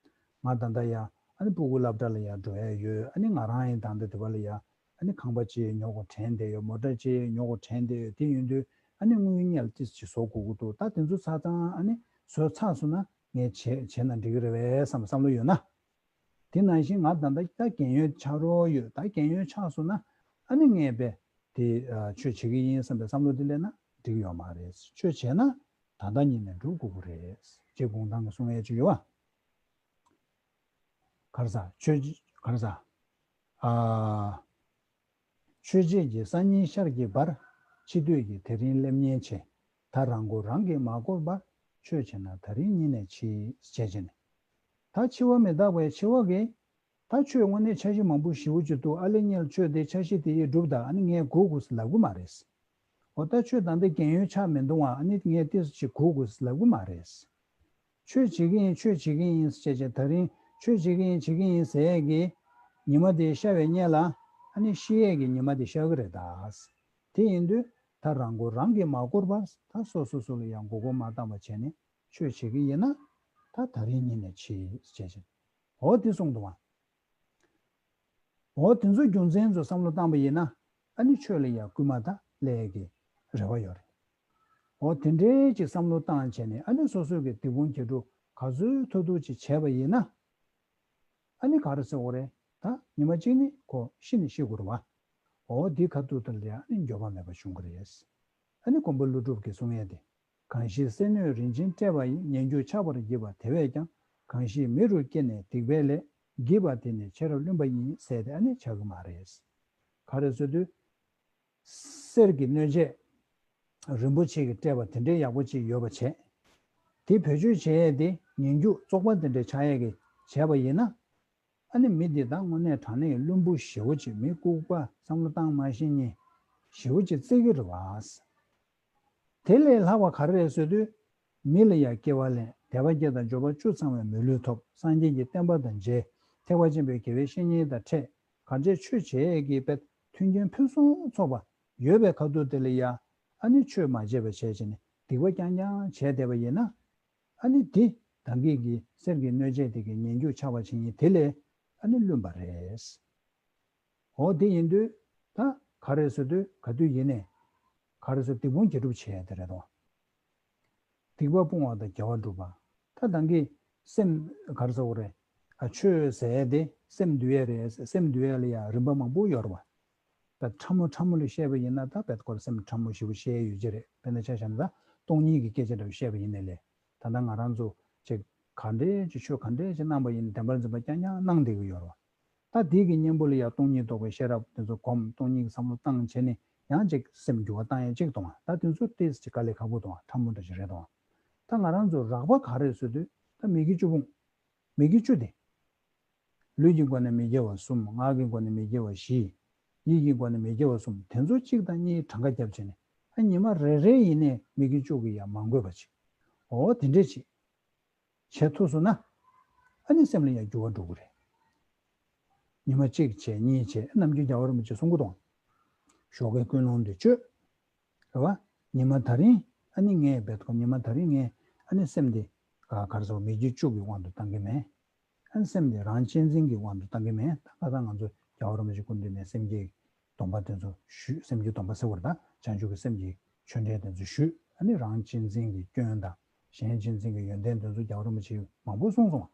བ། ང་ད་ལྟ་ཡང་ཨ་ནི་སྤུ་གུ་སློབ་གྲྭ་ལ་ཡང་འགྲོ་ཡ་ཡོད། ཨ་ནི་ང་རང་ཡང་ད་ལྟ་དེ་བ་ལ་ཡང་ཨ་ནི་ཁང་པ་ཅིག་ཉོ་དགོས་དྲན་བསྡད་ཡོད། མོ་ཊ་ཅིག་ཉོ་དགོས་དྲན་བསྡད་ཡོད། དེ་ཡིན་དུས་ཨ་ནི་དངུལ་སྔོན་ལ་ཏོག་ཙམ་ཅིག་བཟོ་དགོས་ཀྱི་འདུག་ད་དེ་ཚོ་ཚར་ཙང་ཨ་ནི་བཟོས་ཚར་སོང་ན་ངས་བྱས་བྱས་ན་འགྲིག་གི་རེད་པས་བསམ་བསམ་བློ་ཡོད་ན། དེ་ནང་བཞིན་ང་ད་ལྟ་ད་རྒན་ཡོལ་ཆགས་རོགས་ཡོད། ད་རྒན་ཡོལ་ཆགས་སོང་ན་ཨ་ནི་ངས་པས་དེ་ཆོས་བྱེད་ཀྱི་ཡིན་བསམ་པའི་བསམ་བློ་དེ་སླེབས་ན་འགྲིག་ཡོད་མ་རེད། ཆོས་བྱས་ན་ད་ལྟ་ཉིད་ནས་འགྲུབ་དགོས་ཀྱི་རེད། ཅེས་གུང་ཐང་གི་གསུང་ཡས་ཅིག་ཡོད་བ། ག་རེ་ཟེར། ཆོས་ག་རེ་ཟེར། ཨ། ཆོས་བྱེད་ཀྱི་སང་ཉིན་ཤར་གྱི་བར། འཆི་འདོད་ཀྱིས་དེ་རིང་སླེབས་ཉེན་ཆེ། ད་རང་མགོ་རང་གིས་མ་བསྐོར་བར། ཆོས་བྱེད་ན་ད་རིང་ཉིད་ནས་འཆི། ཞེས་བྱས་ནས། ད་འཆི་བ་མི་རྟག་པའི་འཆི་བ་གིས། ད་ཆོས་དངོས་གནས་འཆར་གཞི་མང་པོ་ཞེ་པོ་ཅིག་འདུག་ཨ་ལེ་ངས་ཆོས་དེ་འཆར་གཞི་དེ་ཡིས་སྒྲུབ་དང་ཨ་ནི་ངས་སྒུག་དགོས་ཟེར་ལབ་གི་མ་རེད། འོ་ད་ཆོས་ད་ལྟ་རྒན་ཡོལ་ཆགས་མི་འདུག་ཨ། ཨ་ནི་ངས་ཏོག་ཙམ་ཅིག་སྒུག་དགོས་ཟེར་ལབ་གི་མ་རེད། ཆོས་བྱེད་ཀྱི་ཡིན། ཆོས་བྱེད་ཀྱི་ཡིན་ཟེར་བྱས་བྱས་ད་རིང་ཆོས་བྱེད་ཀྱི་ཡིན་བྱེད་ཀྱི་ཡིན་ཟེར་ཡས་ཀྱི་ཉི་མ་དེ་ཤར་བའི་སྔོན་ལ་ཨ་ནི་ཤི་ཡས་ཀྱི་ཉི་མ་དེ་ཤར་གི་རེད་ད། དེ་ཡིན་དུས་ད་རང་མགོ་རང་གིས་མ་བསྐོར་བར་ད་སོ་སོ་སོ་ལ་ཡང་མགོ་སྐོར་མ་བཏང་བ་བྱས་ནས་ཆོས་བྱེད་ཀྱི་ཡིན་ན་ད་ད་རིང་ཉིད་ནས་འཆི་ཟེར་བྱས་བྱས། འོ་དེ་གསུངས་འདུག་བ། འོ་དེ་ཚོ་རྒྱུ་མཚན་ཚོ་བསམ་བློ་བཏང་པ་ཡིན་ན་ཨ་ནི་ཆོས་ལ་ཡང་སྐུལ་མ་དང་སླེབས་ཀྱི་རེ་བ་ཡོད་རེད། འོ་དེ་འདྲའི་ཅིག་བསམ་བློ་བཏང་བྱས་ནས་ཨ་ནི་སོ་སོ་གི་སྡིག་སྤོང་དགེ་སྒྲུབ་ག་ཚོད་ཐུབ་ཐུབ་ཅིག་བྱས་པ་ཡིན་ན། ཨ་ནི་ག་རེ་ཟེར་དགོས་རེད། ད་ཉི་མ་གཅིག་ནི་ཁོ་ཤི་ནི་ཤི་དགོས་རེད་བ། འོ་འདི་ཁ་ཐུག་ཏུ་ལ་ཡང་ཨ་ནི་འགྱོད་པ་མེད་པ་བྱུང་གི་རེད། ཨ་ནི་མགོན་པོ་ཀླུ་སྒྲུབ་ཀྱིས་གསུང་ཡས་དེ། གང་ཞིག་སེམས་གནོད་རིན་ཆེན་སྤྲས་པ་ཡིས། ངན་སྐྱུགས་ཆགས་པར་བགྱིས་པ་དེ་བས་ཀྱང་། གང་ཞིག་མི་རུ་སྐྱེས་ནས་སྡིག་པའི་ལས། བགྱིས་པ་དེ་ནི་ཆེས་རབ་བླུན་པ་ཡིན། ཟེར་དེ་ཨ་ནི་ཆགས་ཀྱི་མ་རེད། ག་རེ་ཟེར་དུས། གསེར་གྱི་སྣོད་ཆས་རིན་པོ་ཆེ་གིས་སྤྲས་པ་དེ་འདྲའི་ཡག་པོ་ཅིག་ཡོད་པ་བྱས། དེ་བེད་སྤྱོད་བྱས་ཡས་དེ་ངན་སྐྱུགས་བཙོག་པ་དེ་འདྲ་ཆགས་ཡས་ཀྱི་བྱས་པ་ཡིན་ན། ཨ་ནི་མི་འདི་ད་དངོས་གནས་དྲང་གནས་བླུན་པོ་ཞེ་པོ་ཅིག་མི་ལྐུགས་པ་བསམ་བློ་བཏང་མ་ཤེས་མཁན་ཞེ་པོ་ཅིག་བརྩི་གི་རེད་བ། དེ་ལས་ལྷག་པ་ག་རེ་རེད་ཟེར་དུས། མི་ལ་ཡང་སྐྱེ་བ་ལེན། དད་པ་བསྐྱེད་དང་འབྱོར་པ་བཅུ་ཚང་བའི་མི་ལུས་ཐོབ། སངས་རྒྱས་ཀྱི་བསྟན་པ་དང་མཇལ། ཐེག་པ་ཆེན་པོའི་དགེ་བའི་བཤེས་གཉེན་དང་འཕྲད། གང་བྱས་ཆོས་བྱེད་ཀྱི་དཔེ་མཐུན་རྐྱེན་ཕུན་སུམ་ཚོགས་པ་ཡོད་པའི་ཁ་ཐུག་དེ་ལ་ཡང་ཨ་ནི་ཆོས་མ་བྱས་པ་བྱས་བྱས་ནས་སྡིག་པ་རྐྱང་རྐྱང་བྱས་བསྡད་པ་ཡིན་ན། ཨ་ནི་དེ་ད་གིན་གྱི་གསེར་གྱི་སྣོད་ཆས་དེ་གི་ངན་སྐྱུགས་ཆགས་པ་བྱེད་མཁན་དེ་ལས་ཨ་ནི་བླུན་པ་རེད། འོ་དེ་ཡིན་དུས་ད་ག་རེ་ཟེར་དུས་ག་དུས་ཡིན་ནས་ག་རེ་ཟེར་སྡིག་སྤོང་དགེ་སྒྲུབ་བྱེད་ཡ་དེ་རེད་དོ། སྡིག་པ་སྤོང་བ་དང་དགེ་བ་སྒྲུབ་པ། ད་ད་གིན་སེམས་ག་རེ་ཟེར་དགོས་རེད། ཨ་ཆོས་ཟེར་ཡ་དེ་སེམས་འདུལ་ཡ་རེད། སེམས་འདུལ་ཡ་ལ་ཡང་རིམ་པ་མང་པོ་ཡོད་རེད་བ། ད་ཕྲ་མོ་ཕྲ་མོ་ལ་བཤད་པ་ཡིན་ན་ད་བེད་སྐོར་སེམས་ཕྲ་མོ་ཞེ་པོ་བཤད་ཡ་ཡོད་ཀྱི་རེད། དཔེར་ན་ཆ་བཞག་ན་ད་སྟོང་ཉིད་ཀྱི་སྐད་ཆ་འདྲ་བོ་བཤད་པ་ཡིན་ནའི་ལས། ད་ལྟ་ང་རང་ཚོ་ཅིག་ག་འདྲས་ཅིག་ཆོས་ག་འདྲས་ཅིག་གནང་པ་ཡིན་ན་བདེན་པར་འཛིན་པ་རྐྱང་རྐྱང་གནང་བསྡད་ཀྱི་ཡོད་རེད་བ། ད་དེའི་གི་གཉེན་པོ་ལ་ཡང་སྟོང་ཉིད་རྟོགས་པའི་ཤེས་རབ་དེ་ཚོ་སྒོམ། སྟོང་ཉིད་ཀྱི་བསམ་བློ་བཏང་བྱས་ནས་ཡང་ཅིག་སེམས་འགྱུར་བ་བཏང་ཡ་ཅིག་གཏོང་བ། ད་དེ་ཚོ་ཏོག་ཙམ་ཅིག་དཀའ་ལས་ཁག་པོ་གཏོང་བ། ཕྲ་མོ་འདྲ་ཞིག་རེད་གཏོང་བ། ད་ང་རང་ཚོ་རགས་པ་ག་རེ་ཟེར་དུས། ད་མི་དགེ་བཅུ་སྤོང་། མི་དགེ་བཅུ་དེ། ལུས་ཀྱི་སྒོ་ནས་མི་དགེ་བ་གསུམ། ངག་གི་སྒོ་ནས་མི་དགེ་བ་བཞི། ཡིད་ཀྱི་སྒོ་ནས་མི་དགེ་བ་གསུམ། དེ་ཚོ་གཅིག་དང་གཉིས་གྲངས་ཀ་བརྒྱབ་བྱས་ནས། ཨ་ཉི་མ་རེ་རེ་ཡིན་ནའི་མི་དགེ་བཅུ་གི་ཡང་མ་འགོས་པ་ཅིག་འོ་དེ་འདྲས་ཅིག་བྱེད་ཐུབ་སོང་ན། ཨ་ནི་སེམས་ལ་ཡང་འགྱུར་བ་འགྲོ་གི་རེད། ཉི་མ་གཅིག་བྱས་གཉིས་བྱས། ནམ་རྒྱུན་རྒྱལ་བ་རིན་པོ་ཆེས་གསུང་གི་འདུག་ཞོགས་ཀའི་ཀུན་སློང་འདི་བཅོས། རེད་བ། ཉི་མ་ད་རིང་ཨ་ནི་ངས་འབད་ཐོག་ཉི་མ་ད་རིང་ངས་ཨ་ནི་སེམས་འདི་ག་ག་རེ་ཟེར་བ། མི་དགེ་བཅུ་གི་དབང་དུ་བཏང་གི་མེད། ཨ་ནི་སེམས་འདི་རང་གཅེས་འཛིན་གྱི་དབང་དུ་བཏང་གི་མེད། ད་ཁ་སང་ང་ཚོ་རྒྱལ་བ་རིན་པོ་ཆེ་སྐུ་མདུན་ནས་སེམས་བསྐྱེད་སྡོམ་པ་དེ་ཚོ་ཞུས། སེམས་བསྐྱེད་སྡོམ་པ་ཟེར་བ་རེད། ད་བྱང་ཆུབ་ཀྱི་སེམས་ཀྱི་ཆོས་འབྲེལ་དེ་ཚོ་ཞུས། ཨ་ནི་རང་གཅེས་འཛིན་གྱི་སྐྱོན་དང་གཞན་གཅེས་འཛིན་གྱི་ཡོན་ཏན་དེ་ཚོ་རྒྱལ་བ་རིན་པོ་ཆེས་མང་པོ་གསུངས་སོང་བ།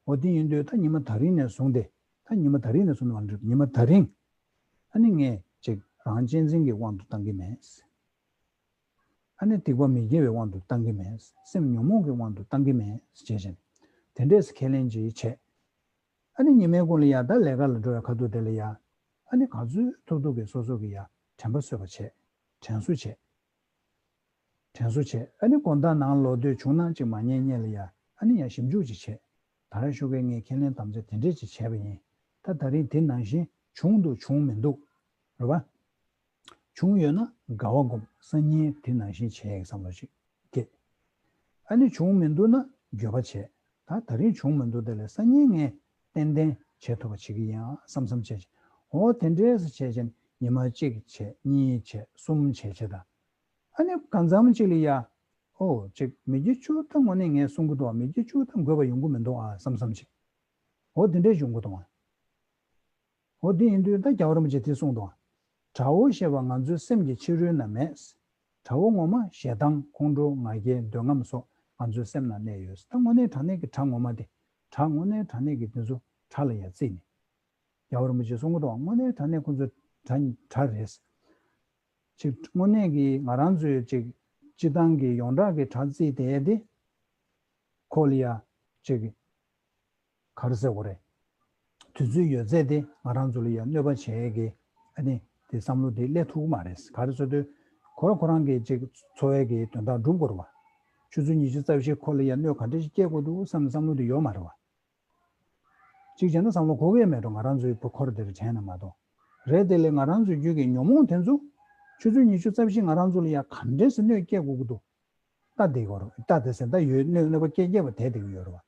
འོ་དེ་ཡིན་དུས་ད་ཉི་མ་ད་རིང་ནས་བཟུང་སྟེ། ད་ཉི་མ་ད་རིང་ནས་བཟུང་ནས་མ་འགྲིག་ཉི་མ་ད་རིང་། ཨ་ནི་ངས་ཅིག་རང་གཅེས་འཛིན་གྱི་དབང་དུ་བཏང་གི་མེད། ཨ་ནི་སྡིག་པ་མི་དགེ་བའི་དབང་དུ་བཏང་གི་མེད། སེམས་ཉོན་མོངས་ཀྱི་དབང་དུ་བཏང་གི་མེད་ཅེས་བྱས་ནས། དེ་འདྲས་ཁས་ལེན་ཅིག་བྱས། ཨ་ནི་ཉི་མའི་གུང་ལ་ཡ་ད་ལས་ཀ་ལ་འགྲོ་བའི་ཁ་ཐུག་དེ་ལ་ཡ། ཨ་ནི་ག་ཚོད་ཐུབ་ཐུབ་ཀྱིས་སོ་སོ་གི་ཡ་དྲན་པ་གསོས་པ་བྱས། དྲན་གསོ་བྱས། དྲན་གསོ་བྱས། ཨ་ནི་དགོང་དག་ནང་ལོག་འདོད་བྱུང་ན་ཅིག་མ་ཉལ་སྔོན་ལ་ཡ། ཨ་ནི་ཡང་ཞིབ་འཇུག་ཅིག་བྱས། ད་ར་ཞོགས་ཀས་ངས་ཁས་ལེན་དམ་བཅའ་དེ་འདྲས་ཅིག་བྱས་པ་ཡིན། ད་ད་རིང་དེ་ནང་བཞིན་བྱུང་འདུག་བྱུང་མི་འདུག་རེད་བ། བྱུང་ཡོད་ན་དགའ་བ་སྒོམ། སང་ཉིན་དེ་ནང་བཞིན་བྱེད་ཡག་བསམ་བློ་ཞིག་སྐྱེས། ཨ་ནི་བྱུང་མི་འདུག་ན་འགྱོད་པ་བྱས། ད་ད་རིང་བྱུང་མི་འདུག་དེ་ལས་སང་ཉིན་ངས་ཏན་ཏན་བྱེད་ཐུབ་པ་བྱེད་ཀྱི་ཡིན་ཨ་བསམ་བསམ་བྱས་བྱས། འོ་དེ་འདྲས་བྱས་བྱས་ཉི་མ་གཅིག་བྱས་གཉིས་བྱས་གསུམ་བྱས་བྱས་དང་། ཨ་ནི་གང་འཚམ་གཅིག་ལ་ཡ། ཨོ་ཅིག་མི་དགེ་བཅུ་ད་དངོས་གནས་ངས་གསུང་གི་འདུག་ཨ། མི་དགེ་བཅུ་ད་འགོས་པ་ཡོང་གི་མི་འདུག་ཨ་བསམ་བསམ་བྱས། འོ་དེ་འདྲས་བྱུང་གི་འདུག་ཨ། འོ་དེ་ཡིན་དུས་ད་རྒྱལ་བ་རིན་པོ་ཆེས་དེ་གསུངས་འདུག་ཨ། དགྲ་བོ་ཞེས་པ་ང་ཚོའི་སེམས་ཀྱི་ཕྱི་རོལ་ན་མེད། དགྲ་བོ་ངོ་མ་ཞེ་སྡང་ཁོང་ཁྲོ་ང་རྒྱལ་འདོད་རྔམ་སོགས་ང་ཚོའི་སེམས་ན་གནས་ཡོད། ད་དངོས་གནས་དྲང་གནས་ཀྱི་དགྲ་ངོ་མ་དེ། དགྲ་དངོས་གནས་དྲང་གནས་ཀྱི་དེ་ཚོ་དགྲ་ལ་ཡ་བརྩིས་ནས། རྒྱལ་བ་རིན་པོ་ཆེས་གསུང་གི་འདུག་དངོས་གནས་དྲང་གནས་ཁོ་ཚོ་དགྲ་དགྲ་རེད། ཅིག་དངོས་གནས་ཀྱི་ང་རང་ཚོའི་ཅིག་སྤྱི་བཏང་གི་ཡོངས་གྲགས་ཀྱི་དགྲ་བརྩིས་དེ་དེ། ཁོ་ལ་ཡ་ཅིག་ག་རེ་ཟེར་དགོས་རེད། དུས་ཚོད་ཡོད་ཚད་དེ་ང་རང་ཚོ་ལ་ཡ་གནོད་པ་བྱེད་ཡས་ཀྱི་ཨ་ནི་དེ་བསམ་བློ་དེ་སླེབས་ཐུབ་ཀྱི་མ་རེད། ག་རེ་ཟེར་དུས་ཁོ་རང་ཁོ་རང་གི་ཅིག་འཚོ་བའི་གི་དོན་དག་སྒྲུབ་དགོས་རེད་བ། ཆུ་ཚོད་ཉི་ཤུ་རྩ་བཞི་ཁོ་ལ་ཡ་གནོད་ག་འདྲ་ཞིག་སྐྱེལ་དགོས་འདུག་བསམ་བསམ་བློ་དེ་ཡོད་མ་རེད་བ། གཅིག་བྱས་ན་བསམ་བློ་འཁོར་གྱི་མེད་འགྲོ། ང་རང་ཚོའི་བུ་འཁོར་དེར་དྲན་ན་མ་གཏོགས། རེད་དེ་ལས་ང་རང་ཚོའི་རྒྱུད་ཀྱི་ཉོན་མོངས་དེ་ཚོ་ཆུ་ཚོད་ཉི་ཤུ་རྩ་བཞི་ང་རང་ཚོ་ལ་ཡ་ག་འདྲས་སེ་གནོད་སྐྱེལ་དགོས་ཀྱི་འདུག་ལྟ་བསྡད་ཀྱི་ཡོད་རེད། ལྟ་བསྡད་ཟེར་ད་ཡོད་གནོད་གནོད་པ་སྐྱེལ་སྐྱེལ་བ་དེ་བསྡད་ཀྱི་ཡོད་རེད་བ།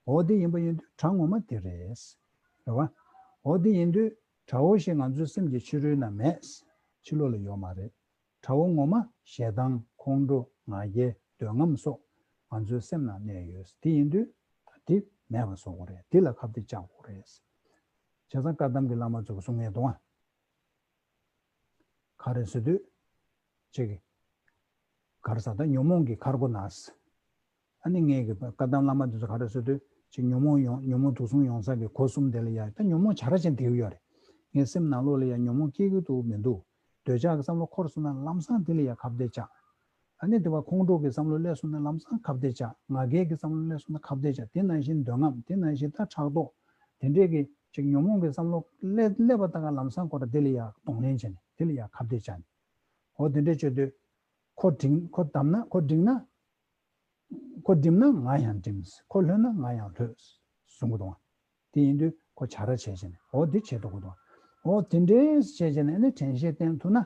འོ་དེ་ཡིན་པ་ཡིན་དུས་དགྲ་ངོ་མ་དེ་རེད། རེད་བ། འོ་དེ་ཡིན་དུས་དགྲ་བོ་ཞེས་ང་ཚོའི་སེམས་ཀྱི་ཕྱི་རོལ་ན་མེད། ཕྱི་ལོགས་ལ་ཡོད་མ་རེད། དགྲ་བོ་ངོ་མ་ཞེ་སྡང་ཁོང་ཁྲོ་ང་རྒྱལ་འདོད་རྔམ་སོགས་ང་ཚོའི་སེམས་ནང་གནས་ཡོད། དེ་ཡིན་དུས་ད་དེ་མེད་པ་བཟོ་དགོས་རེད། དེ་ལ་ཁ་གཏད་བཅག་དགོས་རེད། བྱས་ཙང་བཀའ་གདམས་ཀྱི་བླ་མ་ཚོ་གིས་གསུང་མཁན་དུའང་ག་རེ་ཟེར་དུས། ཅིག་ག་རེ་ཟེར་ད་ཉོན་མོངས་ཀྱི་མཁར་སྒོ་ན། ཨ་ནི་ངས་ཀྱི་བཀའ་གདམས་བླ་མ་དེ་ཚོ་ག་རེ་ཟེར་དུས་ཅིག་ཉོན་མོངས་ཡོང་ཉོན་མོངས་དུག་གསུམ་ཡོང་ས་གི་སྒོ་གསུམ་དེ་ལ་ཡ་ད་ཉོན་མོངས་བྱ་ར་ཅན་དེ་ཡོད་རེད། ངའི་སེམས་ནང་ལོགས་ལ་ཡ་ཉོན་མོངས་སྐྱེ་གི་འདུག་མི་འདུག་འདོད་ཆགས་ཀྱི་བསམ་བློ་འཁོར་སོང་ན་ལམ་སང་དེ་ལ་ཡ་ཁ་གཏད་བཅག་ཨ་ནི་དེ་བ་ཁོང་ཁྲོ་གི་བསམ་བློ་སླེབས་སོང་ན་ལམ་སང་ཁ་གཏད་བཅག་ང་རྒྱལ་གྱི་བསམ་བློ་སླེབས་སོང་ན་ཁ་གཏད་བཅག་དེ་ནང་བཞིན་འདོད་རྔམ་དེ་ནང་བཞིན་ད་ཕྲག་དོག་དེ་འདྲས་ཀྱི་ཅིག་ཉོན་མོངས་ཀྱི་བསམ་བློ་སླེབས་སླེབས་པ་ད་ག་ལམ་སང་ཁོ་ར་དེ་ལ་ཡ་གདོང་ལེན་བྱས་ནས་དེ་ལ་ཡ་ཁ་གཏད་བཅག་ནས། འོ་དེ་འདྲས་བྱེད་དུས་ཁོ་འགྲིག་ཁོ་བསྡམས་ན་ཁོ་འགྲིག་ན། ཁོ་འགྲིམ་ན་ང་ཡང་འགྲིམ། ཁོ་ལྷོད་ན་ང་ཡང་ལྷོད། གསུང་གི་འདུག་བ། དེ་ཡིན་དུས་ཁོ་བྱ་ར་བྱས་བྱས་ནས་འོ་འདི་བྱེད་ཐུབ་ཀྱི་འདུག་བ། འོ་དེ་འདྲས་བྱས་བྱས་ནས་ཨ་ནི་དྲན་ཤེས་བསྟེན་ཐུབ་ན།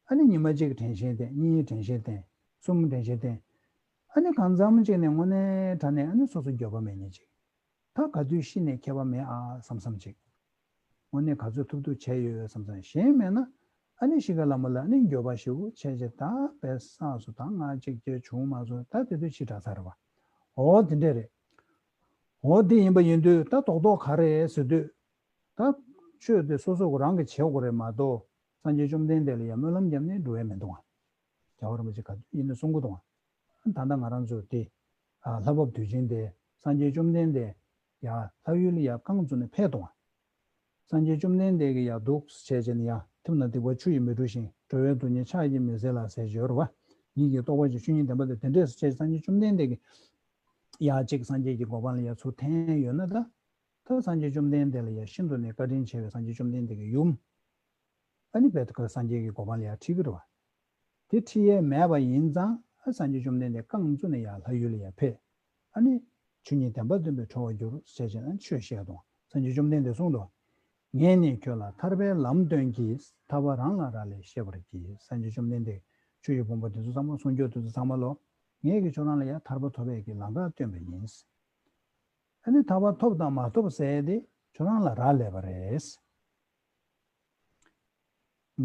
ཨ་ནི་ཉི་མ་གཅིག་དྲན་ཤེས་བསྟེན། གཉིས་དྲན་ཤེས་བསྟེན། གསུམ་དྲན་ཤེས་བསྟེན། ཨ་ནི་གང་འཚམ་གཅིག་ནས་དངོས་གནས་དྲང་གནས་ཨ་ནི་སོ་སོ་འགྱོད་པ་མེད་མཁན་ཅིག་ད་ག་དུས་ཤི་ནས་ཁྱད་པར་མེད་ཨ་བསམ་བསམ་ཅིག་དངོས་གནས་ག་ཚོད་ཐུབ་ཐུབ་བྱས་ཡོད་བསམ་བསམ་གཞན་མེད་ན། ཨ་ནི་ཤི་ཁ་ལ་མོ་ལ་ཨ་ནི་འགྱོད་པ་ཞེ་པོ་བྱས་བྱས་ད་བས་བསགས་སོ་ད་ང་གཅིག་བྱས་བྱུང་མ་སོང་ད་དེ་དུས་ཕྱི་དྲགས་ཚར་བ། འོ་དེ་འདྲས་རེད། འོ་དེ་ཡིན་པ་ཡིན་དུས་ད་རྡོག་རྡོག་ག་རེ་ཟེར་དུས། ད་ཆོས་དེ་སོ་སོ་གོ་རང་གིས་བྱེད་དགོས་རེད་མ་གཏོགས་སངས་རྒྱས་བཅོམ་ལྡན་འདས་ལ་ཡང་སྨོན་ལམ་བརྒྱབ་ནས་འགྲོ་ཡ་མི་འདུག་ཨ། རྒྱལ་བ་རིན་པོ་ཆེ་ག་དུས་ཡིན་ནའི་གསུང་གི་འདུག་ཨ། ད་ལྟ་ང་རང་ཚོ་དེ་ལྷ་བབས་དུས་ཆེན་དེ་སངས་རྒྱས་བཅོམ་ལྡན་འདས་ཡ་ལྷ་ཡུལ་ལ་ཡ་རྐང་བཙུགས་ནས་ཕེབས་འདུག་ཨ། སངས་རྒྱས་བཅོམ་ལྡན་འདས་ཀྱིས་ཡ་འདུག་བྱས་བྱས་ནས་ཡ་ཐིམ་ན་སྡིག་པ་ཆུ་ཡིས་མི་འཁྲུ་ཞིང་། འགྲོ་བའི་སྡུག་བསྔལ་ཕྱག་གིས་མི་སེལ་ལ་ཟེར་བརྗོད་རེད་བ། ཉིད་ཀྱི་རྟོགས་པ་ཀྱི་ཆོས་ཉིད་བདེན་པ་དེ་དེ་འདྲས་སུ་བྱས་སངས་རྒྱས་བཅོམ་ལྡན་འདས་ཀྱིས་ཡ་གཅིག་སངས་རྒྱས་ཀྱི་གོ་འཕང་ལ་ཡ་ཚུར་འཐེན་ཡོད་ན་ད། ད་སངས་རྒྱས་བཅོམ་ལྡན་འདས་ལ་ཡ་ཤིན་ཏུ་ནས་བཀའ་དྲིན་ཆེ་བའི་སངས་རྒྱས་བཅོམ་ལྡན་འདས་ཀྱི་ཡུམ། ཨ་ནི་བེད་ཀར་སངས་རྒྱས་ཀྱི་གོ་འཕང་ལ་ཡ་ཁྲིད་ཀྱི་རེད་བ། དེ་ཁྲིད་ཡས་མེད་པ་ཡིན་ཙང་ཨ་སངས་རྒྱས་བཅོམ་ལྡན་འདས་རྐང་བཙུགས་ནས་ཡ་ལྷ་ཡུལ་ལ་ཡ་ཕེབས། ཨ་ནི་ཆོས་ཉིད་བདེན་པ་སྟོན་པའི་གྲོགས་པར་འགྱུར་ཞེས་བྱས་ནས་ཆོས་བཤད་དོ། སངས་རྒྱས་བཅོམ་ལྡན་འདས་གསུངས་དོ། ངས་ནི་ཁྱོད་ལ་ཐར་པའི་ལམ་སྟོན་གྱིས། ཐར་པ་རང་ལ་རག་ལས་ཤེས་པར་གྱིས། སངས་རྒྱས་བཅོམ་ལྡན་འདས་ཆོས་ཀྱི་ཕུང་པོ་དེ་ཚོ་ཚང་མ་གསུང་ཆོས་དེ་ཚོ་ཚང་མ་ལོ། ངས་ཀྱིས་ཁྱོད་རང་ལ་ཡང་ཐར་པ་ཐོབ་པའི་གི་ལམ་ཁ་སྟོན་པ་ཡིན། ཨ་ནི་ཐར་པ་ཐོབ་དང་མ་ཐོབ་ཟེར་དེ་ཁྱོད་རང་ལ་རག་ལས་པ་རེད།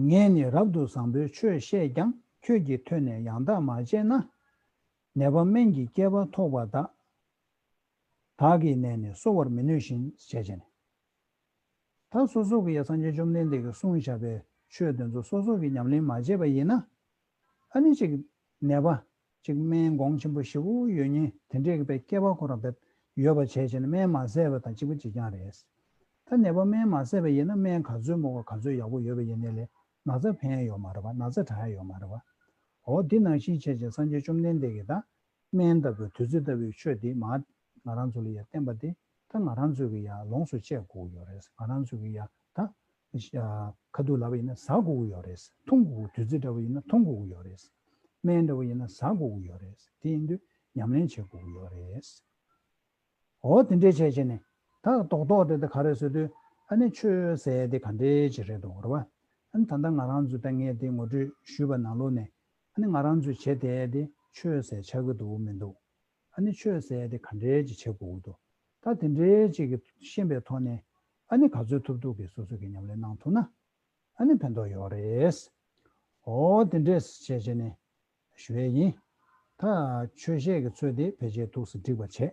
ངས་ནི་རབ་ཏུ་བཟང་པོའི་ཆོས་བཤད་ཀྱང་། ཁྱོད་ཀྱིས་ཐོས་ནས་ཡང་དག་མ་བྱས་ན། ནད་པ་སྨན་གྱི་བསྐལ་པ་ཐོགས་པ་དག། བདག་གི་ནད་ནི་གསོ་བར་མི་ནུས་བཞིན། ཞེས་བྱས་ནས། ད་སོ་སོ་གི་ཡ་སངས་རྒྱས་བཅོམ་ལྡན་འདས་ཀྱིས་གསུངས་བཞག་པའི་ཆོས་དེ་ཚོ་སོ་སོ་གིས་ཉམས་ལེན་མ་བྱས་པ་ཡིན་ན། ཨ་ནི་ཅིག་ནད་པ་ཅིག་སྨན་གོང་ཆེན་པོ་ཞེ་པོ་ཡོད་མཁན་དེ་འདྲས་ཀྱི་པའི་བསྐལ་པ་ཁོ་རང་དེ་ཡོད་པ་བྱས་བྱས་ནས་སྨན་མ་བཟས་པ་དང་གཅིག་པ་གཅིག་རྐྱང་རེད། ད་ནད་པ་སྨན་མ་བཟས་པ་ཡིན་ན་སྨན་ག་ཚོད་མང་པོ་ག་ཚོད་ཡག་པོ་ཡོད་པ་ཡིན་ནའི་ལས་ན་ཚ་ཕན་ཡ་ཡོད་མ་རེད་པ། ན་ཚ་དྲག་ཡ་ཡོད་མ་རེད་པ། འོ་འདི་ནང་བཞིན་བྱས་བྱས་སངས་རྒྱས་བཅོམ་ལྡན་འདས་ཀྱིས་ད་སྨན་ལྟ་བུའི་བདུད་རྩི་ལྟ་བུའི་ཆོས་འདི་མ་ང་རང་ཚོ་ལ་ཡ་བསྟན་པ་འདི་ད་ང་རང་ཚོ་གི་ཡ་ལོངས་སུ་སྤྱད་དགོས་ཀྱི་ཡོད་རེད། ང་རང་ཚོ་གི་ཡ་ད་ཁ་ཐུག་ལབ་པ་ཡིན་ན་ཟ་དགོས་ཀྱི་ཡོད་རེད། འཐུང་དགོས་ཀྱི། བདུད་རྩི་འདྲ་བོ་ཡིན་ན་འཐུང་དགོས་ཀྱི་ཡོད་རེད། སྨན་འདྲ་བོ་ཡིན་ན་ཟ་དགོས་ཀྱི་ཡོད་རེད། དེ་ཡིན་དུས་ཉམས་ལེན་བྱེད་དགོས་ཀྱི་ཡོད་རེད། འོ་དེ་འདྲས་བྱས་བྱས་ནས་ད་རྡོག་རྡོག་དེ་ད་ག་རེ་ཟེར་དུས་ཨ་ནི་ཆོས་ཟེར་དེ་ག་འདྲས་ཅིག་རེད་འདུག་རེད་བ། ཨ་ནི་ད་ལྟ་ང་རང་ཚོས་ད་ངས་དེ་ངོ་སྤྲོད་ཞུས་པ་ནང་ལོགས་ནས་ཨ་ནི་ང་རང་ཚོས་བྱེད་བསྡད་དེ་ཆོས་ཟེར་ཆགས་ཀྱི་འདུག་མི་འདུག་ཨ་ནི་ཆོས་ཟེར་དེ་ག་འདྲས་ཅིག་བྱེད་དགོས་ཀྱི་འདུག་ད་དེ་འདྲས་ཅིག་གི་ཤེས་པའི་ཐོག་ནས་ཨ་ནི་ག་ཚོད་ཐུབ་ཐུབ་ཀྱིས་སོ་སོ་གིས་ཉམས་ལེན་གནང་ཐུབ་ན། ཨ་ནི་ཕན་ཐོགས་ཡོད་རེད། འོ་དེ་འདྲས་བྱས་བྱས་ནས་ཞུ་ཡས་ཡིན། ད་ཆོས་བཤད་ཀྱི་ཚོད་དེ་ཕལ་ཆེར་ཐུགས་སུ་འགྲིག་པ་བྱས།